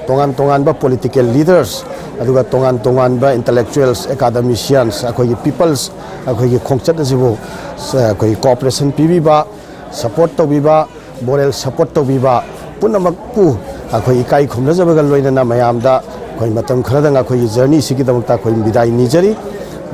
ꯇꯣꯉꯥꯟ ꯇꯣꯉꯥꯟꯕ ꯄꯣꯂꯤꯇꯤꯀꯦꯜ ꯂꯤꯗꯔꯁ, ꯑꯗꯨꯒ ꯇꯣꯉꯥꯟ ꯇꯣꯉꯥꯟꯕ ꯏꯟꯇꯂꯦꯛꯆꯨꯋꯦꯜꯁ, ꯑꯦꯀꯥꯗꯃꯤꯁꯤꯌꯥꯟꯁ, ꯑꯩꯈꯣꯏꯒꯤ ꯄꯤꯄꯜꯁ, ꯑꯩꯈꯣꯏꯒꯤ ꯈꯣꯡꯆꯠ ꯑꯁꯤꯕꯨ ꯁ-, ꯑꯩꯈꯣꯏꯒꯤ ꯀꯣꯑꯣꯄꯔꯦꯁꯟ ꯄꯤꯕꯤꯕ, ꯁꯄꯣꯔꯠ ꯇꯧꯕꯤꯕ, ꯃꯣꯔꯦꯜ ꯁꯄꯣꯔꯠ ꯇꯧꯕꯤꯕ ꯄꯨꯝꯅꯃꯛꯄꯨ ꯑꯩꯈꯣꯏ ꯏꯀꯥꯏ ꯈꯨꯝꯅꯖꯕꯒ ꯂꯣꯏꯅꯅ ꯃꯌꯥꯝꯗ ꯑꯩꯈꯣꯏ ꯃꯇꯝ ꯈꯔꯗꯪ ꯑꯩꯈꯣꯏꯒꯤ ꯖꯔꯅꯤꯁꯤꯒꯤꯗꯃꯛꯇ ꯑꯩꯈꯣꯏ ꯕꯤꯗꯥꯏ ꯅꯤꯖꯔꯤ꯫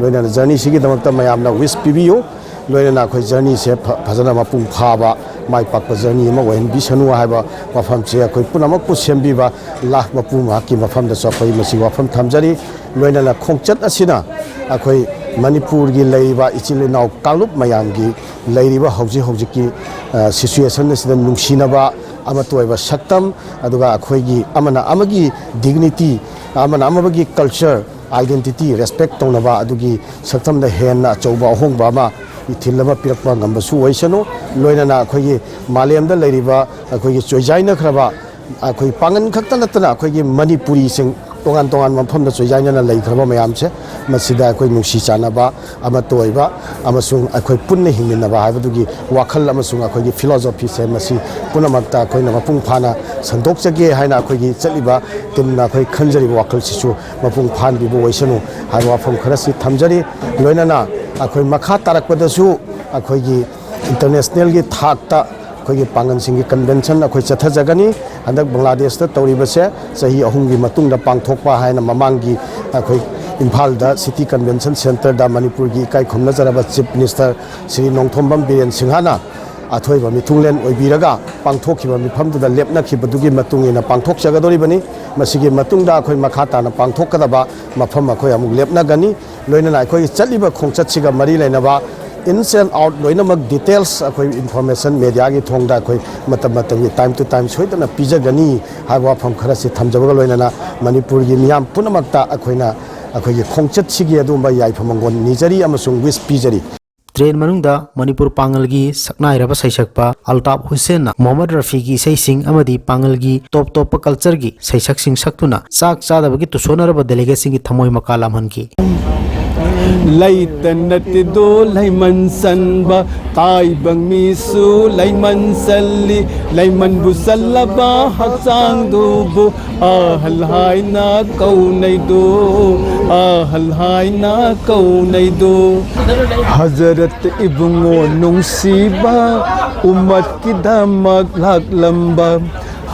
ꯂꯣꯏꯅꯅ ꯖꯔꯅꯤꯁꯤꯒꯤꯗꯃꯛꯇ ꯃꯌꯥꯝꯅ ꯋꯤꯁ ꯄꯤꯕꯤꯌꯨ꯫ ꯂꯣꯏꯅꯅ ꯑꯩꯈꯣꯏ ꯖꯔꯅꯤꯁꯦ ꯐ-, ꯐꯖꯅ ꯃꯄꯨꯡ ꯐꯥꯕ, ꯃꯥꯏ ꯄꯥꯛꯄ ꯖꯔꯅꯤ ꯑꯃ ꯑꯣꯏꯍꯟꯕꯤꯁꯅꯨ ꯍꯥꯏꯕ ꯋꯥꯐꯝꯁꯦ ꯑꯩꯈꯣꯏ ꯄꯨꯝꯅꯃꯛꯄꯨ ꯁꯦꯝꯕꯤꯕ ꯂꯥ ꯃꯄꯨ ꯃꯍꯥꯛꯀꯤ ꯃꯐꯝꯗꯁꯨ ꯑꯩꯈꯣꯏ ꯃꯁꯤ ꯋꯥꯐꯝ ꯊꯝꯖꯔꯤ꯫ ꯂꯣꯏꯅꯅ ꯈꯣꯡꯆꯠ ꯑꯁꯤꯅ ꯑꯩꯈꯣꯏ ꯃꯅꯤꯄꯨꯔꯒꯤ ꯂꯩꯔꯤꯕ ꯏꯆꯤꯜ ꯏꯅꯥꯎ ꯀꯥꯡꯂꯨꯞ ꯃꯌꯥꯝꯒꯤ ꯂꯩꯔꯤꯕ ꯍꯧꯖꯤꯛ ꯍꯧꯖꯤꯛꯀꯤ, ꯑ, ꯁꯤꯆꯨꯋꯦꯁꯟ ꯑꯁꯤꯗ ꯅꯨꯡꯁꯤꯅꯕ, ꯑꯃꯠꯇ ꯑꯣꯏꯕ ꯁꯛꯇꯝ, ꯑꯗꯨꯒ ꯑꯩꯈꯣꯏꯒꯤ ꯑꯃꯅ ꯑꯃꯒꯤ ꯗꯤꯒꯅꯤꯇꯤ, ꯑꯃꯅ ꯑꯃꯒꯤ ꯀꯜꯆꯔ, ꯑꯥꯏꯗꯦꯟꯇꯤꯇꯤ ꯔꯦꯁꯄꯦꯛ ꯇꯧꯅꯕ ꯑꯗꯨꯒꯤ ꯁꯛꯇꯝꯗ ꯍꯦꯟꯅ ꯑꯆꯧꯕ ꯑꯍꯣꯡꯕ ꯑꯃ, ꯏꯊꯤꯜ ꯑꯃ ꯄꯤꯔꯛꯄ ꯉꯝꯕꯁꯨ ꯑꯣꯏꯁꯅꯨ꯫ ꯂꯣꯏꯅꯅ ꯑꯩꯈꯣꯏꯒꯤ ꯃꯥꯂꯦꯝꯗ ꯂꯩꯔꯤꯕ ꯑꯩꯈꯣꯏꯒꯤ ꯆꯣꯏꯖꯥꯏꯅꯈ꯭ꯔꯕ ꯑꯩꯈꯣꯏ ꯄꯥꯡꯒꯟ ꯈꯛꯇ ꯅꯠꯇꯅ ꯑꯩꯈꯣꯏꯒꯤ ꯃꯅꯤꯄꯨꯔꯤꯁꯤꯡ ꯇꯣꯉꯥꯟ ꯇꯣꯉꯥꯟꯕ ꯃꯐꯝꯗꯁꯨ ꯌꯥꯏꯅꯅ ꯂꯩꯈ꯭ꯔꯕ ꯃꯌꯥꯝꯁꯦ, ꯃꯁꯤꯗ ꯑꯩꯈꯣꯏ ꯅꯨꯡꯁꯤ ꯆꯥꯟꯅꯕ, ꯑꯃꯠꯇ ꯑꯣꯏꯕ ꯑꯃꯁꯨꯡ ꯑꯩꯈꯣꯏ ꯄꯨꯟꯅ ꯍꯤꯡꯃꯤꯟꯅꯕ ꯍꯥꯏꯕꯗꯨꯒꯤ ꯋꯥꯈꯜ ꯑꯃꯁꯨꯡ ꯑꯩꯈꯣꯏꯒꯤ ꯐꯤꯂꯣꯁꯣꯐꯤꯁꯦ ꯃꯁꯤ ꯄꯨꯝꯅꯃꯛꯇ ꯑꯩꯈꯣꯏꯅ ꯃꯄꯨꯡ ꯐꯥꯅ ꯁꯟꯗꯣꯛꯆꯒꯦ ꯍꯥꯏꯅ ꯑꯩꯈꯣꯏꯒꯤ ꯆꯠꯂꯤꯕ ꯇꯤꯝꯅ ꯑꯩꯈꯣꯏ ꯈꯟꯖꯔꯤꯕ ꯋꯥꯈꯜꯁꯤꯁꯨ ꯃꯄꯨꯡ ꯐꯥꯍꯟꯕꯤꯕ ꯑꯣꯏꯁꯅꯨ ꯍꯥꯏꯕ ꯋꯥꯐꯝ ꯈꯔꯁꯤ ꯊꯝꯖꯔꯤ꯫ ꯂꯣꯏꯅꯅ ꯑꯩꯈꯣꯏ ꯃꯈꯥ ꯇꯥꯔꯛꯄꯗꯁꯨ ꯑꯩꯈꯣꯏꯒꯤ ꯏꯟꯇꯔꯅꯦꯁꯅꯦꯜꯒꯤ ꯊꯥꯛꯇ ꯑꯩꯈꯣꯏꯒꯤ ꯄꯥꯡꯒꯜꯁꯤꯡꯒꯤ ꯀꯟꯚꯦꯟꯁꯟ ꯑꯩꯈꯣꯏ ꯆꯠꯊꯖꯒꯅꯤ꯫ ꯍꯟꯗꯛ ꯕꯪꯒ꯭ꯂꯥꯗꯦꯁꯇ ꯇꯧꯔꯤꯕꯁꯦ ꯆꯍꯤ ꯑꯍꯨꯝꯒꯤ ꯃꯇꯨꯡꯗ ꯄꯥꯡꯊꯣꯛꯄ ꯍꯥꯏꯅ ꯃꯃꯥꯡꯒꯤ ꯑꯩꯈꯣꯏ ꯏꯝꯐꯥꯜꯗ ꯁꯤꯇꯤ ꯀꯟꯚꯦꯟꯁꯟ ꯁꯦꯟꯇꯔꯗ ꯃꯅꯤꯄꯨꯔꯒꯤ ꯏꯀꯥꯏ ꯈꯨꯝꯅꯖꯔꯕ ꯆꯤꯐ ꯃꯤꯅꯤꯁꯇꯔ ꯁ꯭ꯔꯤ ꯅꯣꯡꯊꯣꯝꯕꯝ ꯕꯤꯔꯦꯟ ꯁꯤꯡꯍꯅ ꯑꯊꯣꯏꯕ ꯃꯤꯊꯨꯡꯂꯦꯟ ꯑꯣꯏꯕꯤꯔꯒ ꯄꯥꯡꯊꯣꯛꯈꯤꯕ ꯃꯤꯐꯝꯗꯨꯗ ꯂꯦꯞꯅꯈꯤꯕꯗꯨꯒꯤ ꯃꯇꯨꯡ ꯏꯟꯅ ꯄꯥꯡꯊꯣꯛꯆꯒꯗꯧꯔꯤꯕꯅꯤ꯫ ꯃꯁꯤꯒꯤ ꯃꯇꯨꯡꯗ ꯑꯩꯈꯣꯏ ꯃꯈꯥ ꯇꯥꯅ ꯄꯥꯡꯊꯣꯛꯀꯗꯕ ꯃꯐꯝ ꯑꯩꯈꯣꯏ ꯑꯃꯨꯛ ꯂꯦꯞꯅꯒꯅꯤ꯫ ꯂꯣꯏꯅꯅ ꯑꯩꯈꯣꯏꯒꯤ ꯆꯠꯂꯤꯕ ꯈꯣꯡꯆꯠꯁꯤꯒ ꯃꯔꯤ ꯂꯩꯅꯕ ins and out ꯂꯣꯏꯅꯃꯛ ꯗꯤꯇꯦꯜꯁ ꯑꯩꯈꯣꯏ ꯏꯟꯐꯣꯔꯃꯦꯁꯟ ꯃꯦꯗꯤꯌꯥꯒꯤ ꯊꯣꯡꯗ ꯑꯩꯈꯣꯏ ꯃꯇꯝ ꯃꯇꯝꯒꯤ, time to time ꯁꯣꯏꯗꯅ ꯄꯤꯖꯒꯅꯤ ꯍꯥꯏꯕ ꯋꯥꯐꯝ ꯈꯔꯁꯤ ꯊꯝꯖꯕꯒ ꯂꯣꯏꯅꯅ ꯃꯅꯤꯄꯨꯔꯒꯤ ꯃꯤꯌꯥꯝ ꯄꯨꯝꯅꯃꯛꯇ ꯑꯩꯈꯣꯏꯅ ꯑꯩꯈꯣꯏꯒꯤ ꯈꯣꯡꯆꯠꯁꯤꯒꯤ ꯑꯗꯨꯒꯨꯝꯕ ꯌꯥꯏꯐ ꯃꯪꯒꯣꯜ ꯅꯤꯖꯔꯤ ꯑꯃꯁꯨꯡ ꯋꯤꯁ ꯄꯤꯖꯔꯤ꯫ ꯇ꯭ꯔꯦꯟ ꯃꯅꯨꯡꯗ ꯃꯅꯤꯄꯨꯔ ꯄꯥꯡꯒꯜꯒꯤ ꯁꯛꯅꯥꯏꯔꯕ ꯁꯩꯁꯛꯄ ꯑꯜꯇꯥꯞ ꯍꯨꯁꯦꯟꯅ ꯃꯣꯍꯝꯃꯗ ꯔꯐꯤꯒꯤ ꯏꯁꯩꯁꯤꯡ ꯑꯃꯗꯤ ꯄꯥꯡꯒꯜꯒꯤ ꯇꯣꯞ ꯇꯣꯞꯄ ꯀꯜꯆꯔꯒꯤ ꯁꯩꯁꯛꯁꯤꯡ ꯁꯛꯇꯨꯅ ꯆꯥꯛ ꯆꯥꯗꯕꯒꯤ ꯇꯨꯁꯣꯟꯅꯔꯕ ꯗꯦꯂꯤꯒꯦꯠꯁꯤꯡꯒꯤ ꯊꯃꯣꯏ ꯃꯀꯥ ꯂꯥꯝꯍꯟꯈꯤ꯫ ꯂꯩꯇ ꯅꯠꯇꯦꯗꯣ ꯂꯩꯃꯟ ꯆꯟꯕ, ꯇꯥꯏꯕꯪ ꯃꯤꯁꯨ ꯂꯩꯃꯟ ꯆꯜꯂꯤ꯫ ꯂꯩꯃꯟꯕꯨ ꯆꯜꯂꯕ ꯍꯛꯆꯥꯡꯗꯨꯕꯨ ꯑꯍꯜ ꯍꯥꯏꯅ ꯀꯧꯅꯩꯗꯣ, ꯑꯍꯜ ꯍꯥꯏꯅ ꯀꯧꯅꯩꯗꯣ꯫ ꯍꯖꯔꯠ ꯏꯕꯨꯡꯉꯣ ꯅꯨꯡꯁꯤꯕ, ꯎꯃꯠꯀꯤꯗꯃꯛ ꯂꯥꯛꯂꯝꯕ꯫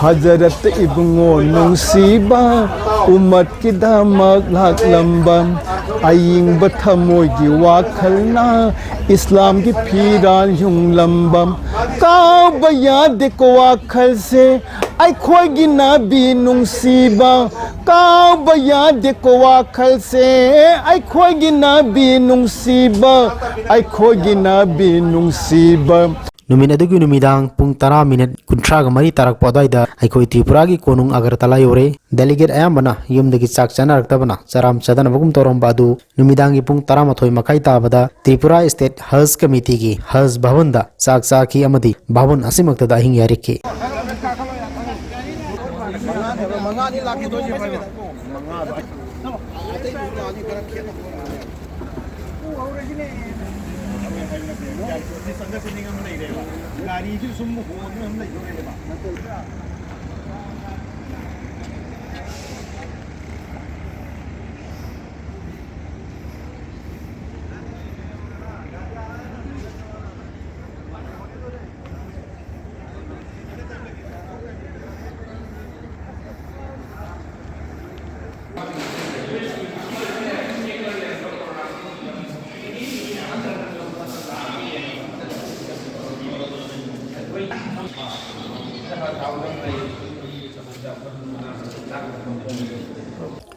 ꯍꯖꯔꯠ ꯏꯕꯨꯡꯉꯣ ꯅꯨꯡꯁꯤꯕ, ꯎꯃꯠꯀꯤꯗꯃꯛ ꯂꯥꯛꯂꯝꯕ꯫ ꯑꯌꯤꯡꯕ ꯊꯃꯣꯏꯒꯤ ꯋꯥꯈꯜꯅ ꯏꯁꯂꯥꯝꯒꯤ ꯐꯤꯔꯥꯜ ꯌꯨꯡꯂꯝꯕ꯫ ꯀꯥꯎꯕ ꯌꯥꯗꯦꯀꯣ ꯋꯥꯈꯜꯁꯦ ꯑꯩꯈꯣꯏꯒꯤ ꯅꯕꯤ ꯅꯨꯡꯁꯤꯕ꯫ ꯀꯥꯎꯕ ꯌꯥꯗꯦꯀꯣ ꯋꯥꯈꯜꯁꯦ ꯑꯩꯈꯣꯏꯒꯤ ꯅꯕꯤ ꯅꯨꯡꯁꯤꯕ, ꯑꯩꯈꯣꯏꯒꯤ ꯅꯕꯤ ꯅꯨꯡꯁꯤꯕ꯫ ꯅꯨꯃꯤꯠ ꯑꯗꯨꯒꯤ ꯅꯨꯃꯤꯗꯥꯡ ꯄꯨꯡ ꯇꯔꯥ ꯃꯤꯅꯤꯠ ꯀꯨꯟꯊ꯭ꯔꯥꯒ ꯃꯔꯤ ꯇꯥꯔꯛꯄ ꯑꯗꯨꯋꯥꯏꯗ ꯑꯩꯈꯣꯏ ꯇ꯭ꯔꯤꯄꯨꯔꯥꯒꯤ ꯀꯣꯅꯨꯡ ꯑꯒꯔꯇꯂꯥ ꯌꯧꯔꯦ꯫ ꯗꯦꯂꯤꯒꯦꯠ ꯑꯌꯥꯝꯕꯅ ꯌꯨꯝꯗꯒꯤ ꯆꯥꯛ ꯆꯥꯅꯔꯛꯇꯕꯅ ꯆꯔꯥꯝ ꯆꯗꯅꯕꯒꯨꯝ ꯇꯧꯔꯝꯕ ꯑꯗꯨ ꯅꯨꯃꯤꯗꯥꯡꯒꯤ ꯄꯨꯡ ꯇꯔꯥꯃꯥꯊꯣꯏ ꯃꯈꯥꯏ ꯇꯥꯕꯗ ꯇ꯭ꯔꯤꯄꯨꯔꯥ ꯁ꯭ꯇꯦꯠ ꯍꯖ ꯀꯃꯤꯇꯤꯒꯤ ꯍꯖ ꯚꯕꯟꯗ ꯆꯥꯛ ꯆꯥꯈꯤ ꯑꯃꯗꯤ ꯚꯕꯟ ꯑꯁꯤꯃꯛꯇꯗ ꯑꯍꯤꯡ ꯌꯥꯏꯔꯛꯈꯤ꯫ ꯃꯉꯥꯅꯤ ꯂꯥꯛꯈꯤꯗꯣꯏꯁꯦ ꯃꯉꯥ꯫ ꯑꯇꯩꯗꯨꯁꯨ ꯂꯥꯛꯑꯅꯤ ꯈꯔ ꯈꯦꯠꯅꯕ꯫ ꯒꯥꯔꯤꯁꯨ ꯁꯨꯝ ꯍꯣꯟꯗꯅ ꯑꯗꯨꯝ ꯂꯩꯗꯣꯔꯦꯕ꯫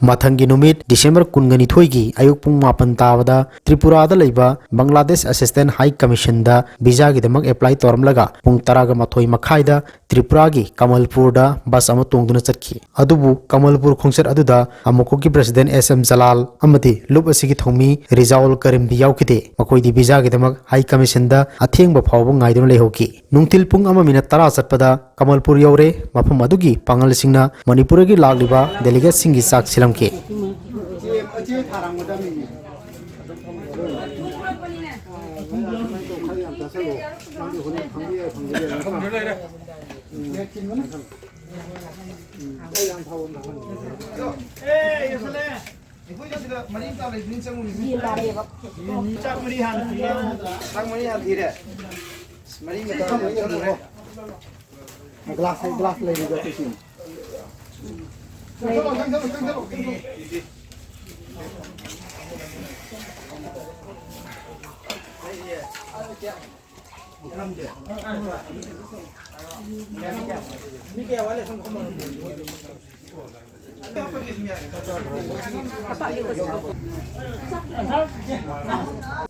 ꯃꯊꯪꯒꯤ ꯅꯨꯃꯤꯠ December ꯀꯨꯟꯒꯅꯤꯊꯣꯏꯒꯤ ꯑꯌꯨꯛ ꯄꯨꯡ ꯃꯥꯄꯟ ꯇꯥꯕꯗ ꯇ꯭ꯔꯤꯄꯨꯔꯥꯗ ꯂꯩꯕ ꯕꯪꯒ꯭ꯂꯥꯗꯦꯁ Assistant High Commissionꯗ ꯚꯤꯖꯥꯒꯤꯗꯃꯛ apply ꯇꯧꯔꯝꯂꯒ ꯄꯨꯡ ꯇꯔꯥꯒ ꯃꯥꯊꯣꯏ ꯃꯈꯥꯏꯗ ꯇ꯭ꯔꯤꯄꯨꯔꯥꯒꯤ ꯀꯃꯜꯄꯨꯔꯗ bus ꯑꯃ ꯇꯣꯡꯗꯨꯅ ꯆꯠꯈꯤ꯫ ꯑꯗꯨꯕꯨ ꯀꯃꯜꯄꯨꯔ ꯈꯣꯡꯆꯠ ꯑꯗꯨꯗ ꯑꯃꯣꯀꯣꯒꯤ President S M ꯖꯂꯥꯜ ꯑꯃꯗꯤ ꯂꯨꯞ ꯑꯁꯤꯒꯤ ꯊꯧꯃꯤ ꯔꯤꯖꯥꯎꯜ ꯀꯔꯤꯝꯗꯤ ꯌꯥꯎꯈꯤꯗꯦ꯫ ꯃꯈꯣꯏꯗꯤ ꯚꯤꯖꯥꯒꯤꯗꯃꯛ High Commissionꯗ ꯑꯊꯦꯡꯕ ꯐꯥꯎꯕ ꯉꯥꯏꯗꯨꯅ ꯂꯩꯍꯧꯈꯤ꯫ ꯅꯨꯡꯊꯤꯜ ꯄꯨꯡ ꯑꯃ ꯃꯤꯅꯠ ꯇꯔꯥ ꯆꯠꯄꯗ ꯀꯃꯜꯄꯨꯔ ꯌꯧꯔꯦ꯫ ꯃꯐꯝ ꯑꯗꯨꯒꯤ ꯄꯥꯉꯜꯁꯤꯡꯅ ꯃꯅꯤꯄꯨꯔꯗꯒꯤ ꯂꯥꯛꯂꯤꯕ delegateꯁꯤꯡꯒꯤ ꯆꯥꯛ ꯁꯤꯜꯂꯝꯈꯤ꯫ ꯑꯩꯈꯣꯏꯁꯨ ꯁꯤꯗ ꯃꯔꯤ ꯃꯇꯥ ꯂꯩꯕꯅꯤ, ꯆꯪꯉꯨꯅꯤ꯫ ꯆꯥꯛ ꯃꯔꯤ ꯍꯥꯟꯅ ꯊꯤꯔꯦ꯫ ꯆꯥꯛ ꯃꯔꯤ ꯍꯥꯟꯅ ꯊꯤꯔꯦ꯫ ꯃꯔꯤ ꯃꯇꯥ ꯂꯩꯕ ꯆꯪꯉꯨꯔꯦ꯫ Glass, glass ꯂꯩꯔꯤꯕ ꯑꯩꯈꯣꯏꯁꯤ꯫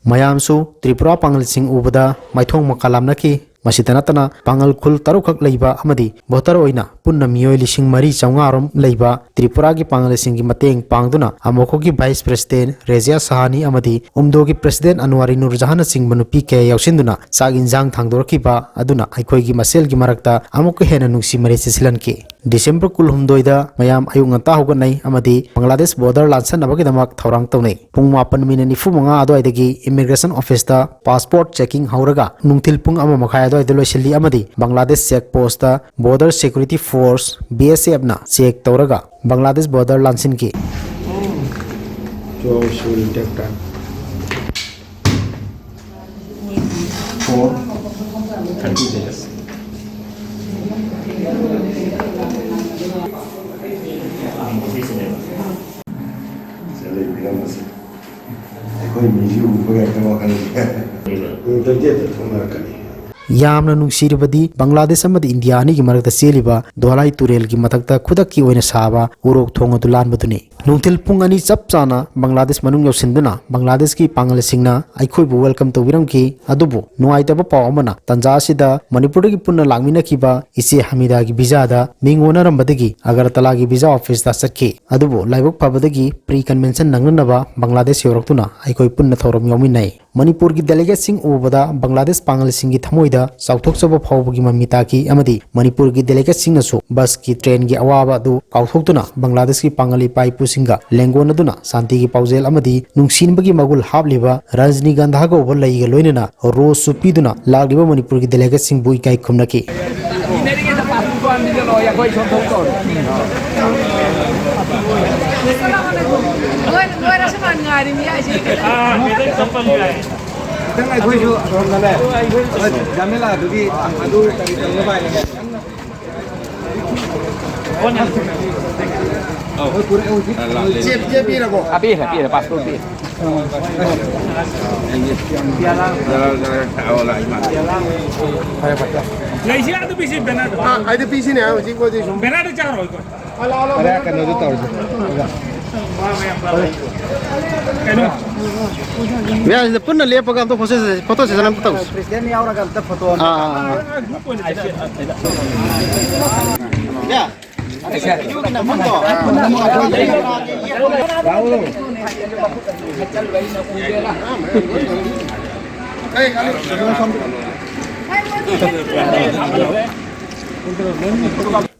ꯃꯌꯥꯝꯁꯨ ꯇ꯭ꯔꯤꯄꯨꯔꯥ ꯄꯥꯉꯜꯁꯤꯡ ꯎꯕꯗ ꯃꯥꯏꯊꯣꯡ ꯃꯀꯥ ꯂꯥꯝꯅꯈꯤ꯫ ꯃꯁꯤꯗ ꯅꯠꯇꯅ ꯄꯥꯉꯜ ꯈꯨꯜ ꯇꯔꯨꯛꯈꯛ ꯂꯩꯕ ꯑꯃꯗꯤ voter ꯑꯣꯏꯅ ꯄꯨꯟꯅ ꯃꯤꯑꯣꯏ ꯂꯤꯁꯤꯡ ꯃꯔꯤ ꯆꯥꯝꯃꯉꯥ ꯔꯣꯝ ꯂꯩꯕ ꯇ꯭ꯔꯤꯄꯨꯔꯥꯒꯤ ꯄꯥꯉꯜꯁꯤꯡꯒꯤ ꯃꯇꯦꯡ ꯄꯥꯡꯗꯨꯅ ꯑꯃꯣꯈꯣꯒꯤ Vice President ꯔꯦꯖꯤꯌꯥ ꯁꯍꯥꯅꯤ ꯑꯃꯗꯤ ꯎꯝꯗꯣꯒꯤ President ꯑꯟꯋꯥꯔꯤ ꯅꯨꯔ ꯖꯍꯥꯟꯅꯆꯤꯡꯕ ꯅꯨꯄꯤ ꯀꯌꯥ ꯌꯥꯎꯁꯤꯟꯗꯨꯅ ꯆꯥꯛ ꯏꯟꯖꯥꯡ ꯊꯥꯡꯗꯣꯔꯛꯈꯤꯕ ꯑꯗꯨꯅ ꯑꯩꯈꯣꯏꯒꯤ ꯃꯁꯦꯜꯒꯤ ꯃꯔꯛꯇ ꯑꯃꯨꯛꯀ ꯍꯦꯟꯅ ꯅꯨꯡꯁꯤ ꯃꯔꯤ ꯆꯦꯠꯁꯤꯜꯍꯟꯈꯤ꯫ ꯗꯤꯁꯦꯝꯕꯔ ꯀꯨꯟꯍꯨꯝꯗꯣꯏꯗ ꯃꯌꯥꯝ ꯑꯌꯨꯛ ꯉꯟꯇꯥ ꯍꯧꯒꯠꯅꯩ ꯑꯃꯗꯤ ꯕꯪꯒ꯭ꯂꯥꯗꯦꯁ ꯕꯣꯔꯗꯔ ꯂꯥꯟꯁꯟꯅꯕꯒꯤꯗꯃꯛ ꯊꯧꯔꯥꯡ ꯇꯧꯅꯩ꯫ ꯄꯨꯡ ꯃꯥꯄꯟ ꯃꯤꯅꯠ ꯅꯤꯐꯨ ꯃꯉꯥ ꯑꯗꯨꯋꯥꯏꯗꯒꯤ ꯏꯃꯤꯒ꯭ꯔꯦꯁꯟ ꯑꯣꯐꯤꯁꯇ ꯄꯥꯁꯄꯣꯔꯠ ꯆꯦꯀꯤꯡ ꯍꯧꯔꯒ ꯅꯨꯡꯊꯤꯜ ꯄꯨꯡ ꯑꯃ ꯃꯈꯥꯏ ꯑꯗꯨꯋꯥꯏꯗ ꯂꯣꯏꯁꯤꯜꯂꯤ ꯑꯃꯗꯤ Bangladesh check post border security force, B S ꯑꯦꯐꯅ ꯆꯦꯛ ꯇꯧꯔꯒ ꯕꯪꯒ꯭ꯂꯥꯗꯦꯁ ꯕꯣꯔꯗꯔ ꯂꯥꯟꯁꯤꯟꯈꯤ꯫ Two hours will take time. For thirty days. ꯑꯩꯈꯣꯏ ꯃꯤꯁꯤ ꯎꯕꯒ ꯍꯦꯛꯇ ꯋꯥꯈꯜꯁꯦ ꯇ꯭ꯋꯦꯟꯇꯤ ꯑꯩꯠꯇ ꯊꯣꯛꯅꯔꯛꯀꯅꯤ꯫ ꯌꯥꯝꯅ ꯅꯨꯡꯁꯤꯔꯕꯗꯤ ꯕꯪꯒ꯭ꯂꯥꯗꯦꯁ ꯑꯃꯗꯤ ꯏꯟꯗꯤꯌꯥ ꯑꯅꯤꯒꯤ ꯃꯔꯛꯇ ꯆꯦꯜꯂꯤꯕ ꯙꯣꯂꯥꯏ ꯇꯨꯔꯦꯜꯒꯤ ꯃꯊꯛꯇ ꯈꯨꯗꯛꯀꯤ ꯑꯣꯏꯅ ꯁꯥꯕ ꯎꯔꯣꯛ ꯊꯣꯡ ꯑꯗꯨ ꯂꯥꯟꯕꯗꯨꯅꯤ꯫ ꯅꯨꯡꯊꯤꯜ ꯄꯨꯡ ꯑꯅꯤ ꯆꯞ ꯆꯥꯅ ꯕꯪꯒ꯭ꯂꯥꯗꯦꯁ ꯃꯅꯨꯡ ꯌꯧꯁꯤꯟꯗꯨꯅ ꯕꯪꯒ꯭ꯂꯥꯗꯦꯁꯀꯤ ꯄꯥꯡꯒꯜꯁꯤꯡꯅ ꯑꯩꯈꯣꯏꯕꯨ ꯋꯦꯜꯀꯝ ꯇꯧꯕꯤꯔꯝꯈꯤ꯫ ꯑꯗꯨꯕꯨ ꯅꯨꯡꯉꯥꯏꯇꯕ ꯄꯥꯎ ꯑꯃꯅ, ꯇꯥꯟꯖꯥ ꯑꯁꯤꯗ ꯃꯅꯤꯄꯨꯔꯗꯒꯤ ꯄꯨꯟꯅ ꯂꯥꯛꯃꯤꯟꯅꯈꯤꯕ ꯏꯆꯦ ꯍꯃꯤꯗꯥꯒꯤ ꯚꯤꯖꯥꯗ ꯃꯤꯡ ꯑꯣꯟꯅꯔꯝꯕꯗꯒꯤ ꯑꯒꯔꯇꯂꯥꯒꯤ ꯚꯤꯖꯥ ꯑꯣꯐꯤꯁꯇ ꯆꯠꯈꯤ꯫ ꯑꯗꯨꯕꯨ ꯂꯥꯏꯕꯛ ꯐꯕꯗꯒꯤ ꯄ꯭ꯔꯤ ꯀꯟꯚꯦꯟꯁꯟ ꯅꯪꯅꯅꯕ ꯕꯪꯒ꯭ꯂꯥꯗꯦꯁ ꯌꯧꯔꯛꯇꯨꯅ ꯑꯩꯈꯣꯏ ꯄꯨꯟꯅ ꯊꯧꯔꯝ ꯌꯥꯎꯃꯤꯟꯅꯩ꯫ ꯃꯅꯤꯄꯨꯔꯒꯤ ꯗꯦꯂꯤꯒꯦꯠꯁꯤꯡ ꯎꯕꯗ ꯕꯪꯒ꯭ꯂꯥꯗꯦꯁ ꯄꯥꯡꯒꯜꯁꯤꯡꯒꯤ ꯊꯃꯣꯏꯗ ꯆꯥꯎꯊꯣꯛꯆꯕ ꯐꯥꯎꯕꯒꯤ ꯃꯃꯤ ꯇꯥꯈꯤ ꯑꯃꯗꯤ ꯃꯅꯤꯄꯨꯔꯒꯤ ꯗꯦꯂꯤꯒꯦꯠꯁꯤꯡꯅꯁꯨ ꯕꯁꯀꯤ, ꯇ꯭ꯔꯦꯟꯒꯤ ꯑꯋꯥꯕ ꯑꯗꯨ ꯀꯥꯎꯊꯣꯛꯇꯨꯅ ꯕꯪꯒ꯭ꯂꯥꯗꯦꯁꯀꯤ ꯄꯥꯡꯒꯜ ꯏꯄꯥ ꯏꯄꯨꯁꯤꯡꯒ ꯂꯦꯡꯒꯣꯟꯅꯗꯨꯅ ꯁꯥꯟꯇꯤꯒꯤ ꯄꯥꯎꯖꯦꯜ ꯑꯃꯗꯤ ꯅꯨꯡꯁꯤꯅꯕꯒꯤ ꯃꯒꯨꯜ ꯍꯥꯞꯂꯤꯕ ꯔꯖꯅꯤꯒꯟꯙꯥ ꯀꯧꯕ ꯂꯩꯒ ꯂꯣꯏꯅꯅ ꯔꯣꯁꯁꯨ ꯄꯤꯗꯨꯅ ꯂꯥꯛꯂꯤꯕ ꯃꯅꯤꯄꯨꯔꯒꯤ ꯗꯦꯂꯤꯒꯦꯠꯁꯤꯡꯕꯨ ꯏꯀꯥꯏ ꯈꯨꯝꯅꯈꯤ꯫ ꯂꯣꯏꯔ-, ꯂꯣꯏꯔꯁꯨ ꯃꯥ ꯉꯥꯏꯔꯤꯃꯤ ꯍꯥꯏꯁꯦ꯫ ꯈꯤꯇꯪ ꯑꯩꯈꯣꯏꯁꯨ ꯑꯁꯣꯝꯗꯅꯦ, ꯖꯥꯃꯦꯂꯥꯗꯨꯒꯤ ꯑꯗꯨ ꯀꯔꯤ ꯇꯧꯅꯕ ꯍꯥꯏꯅꯅꯦ꯫ ꯍꯣꯏ, ꯄꯨꯔꯛꯑꯦ ꯍꯧꯖꯤꯛ꯫ ꯆꯦ, ꯆꯦ ꯄꯤꯔꯕꯣ? ꯑꯥ, ꯄꯤꯔꯦ, ꯄꯤꯔꯦ, ꯄꯥꯁꯄꯣꯔꯠ ꯄꯤꯔꯦ꯫ ꯂꯩꯁꯤ ꯑꯗꯨ ꯄꯤꯁꯤ ꯕꯦꯅꯔꯗꯣ꯫ ꯑꯥ, ꯑꯗꯨ ꯄꯤꯁꯤꯅꯦ ꯍꯧꯖꯤꯛ ꯍꯧꯖꯤꯛ ꯁꯨꯝ꯫ ꯕꯦꯅꯔꯗꯣ ꯆꯥꯔꯣ ꯑꯩꯈꯣꯏ꯫ ꯐꯔꯦ, ꯀꯩꯅꯣꯗꯣ ꯇꯧꯔꯁꯤ꯫ ꯀꯩꯅꯣ? ꯃꯌꯥꯝꯁꯤꯗ ꯄꯨꯟꯅ ꯂꯦꯞꯄꯒ ꯑꯝꯇ ꯐꯣꯇꯣ ꯁꯦꯁꯟ, ꯐꯣꯇꯣ ꯁꯦꯁꯟ ꯑꯝꯇ ꯇꯧꯁꯤ꯫ ꯄ꯭ꯔꯦꯁꯤꯗꯦꯟ ꯌꯥꯎꯔꯒ ꯑꯝꯇ ꯐꯣꯇꯣ ꯑꯝꯇ꯫ ꯑꯥ, ꯑꯥ, ꯑꯥ꯫ ꯒ꯭ꯔꯨꯞ ꯑꯣꯏꯅ ꯆꯠꯁꯤ꯫ ꯌꯥ꯫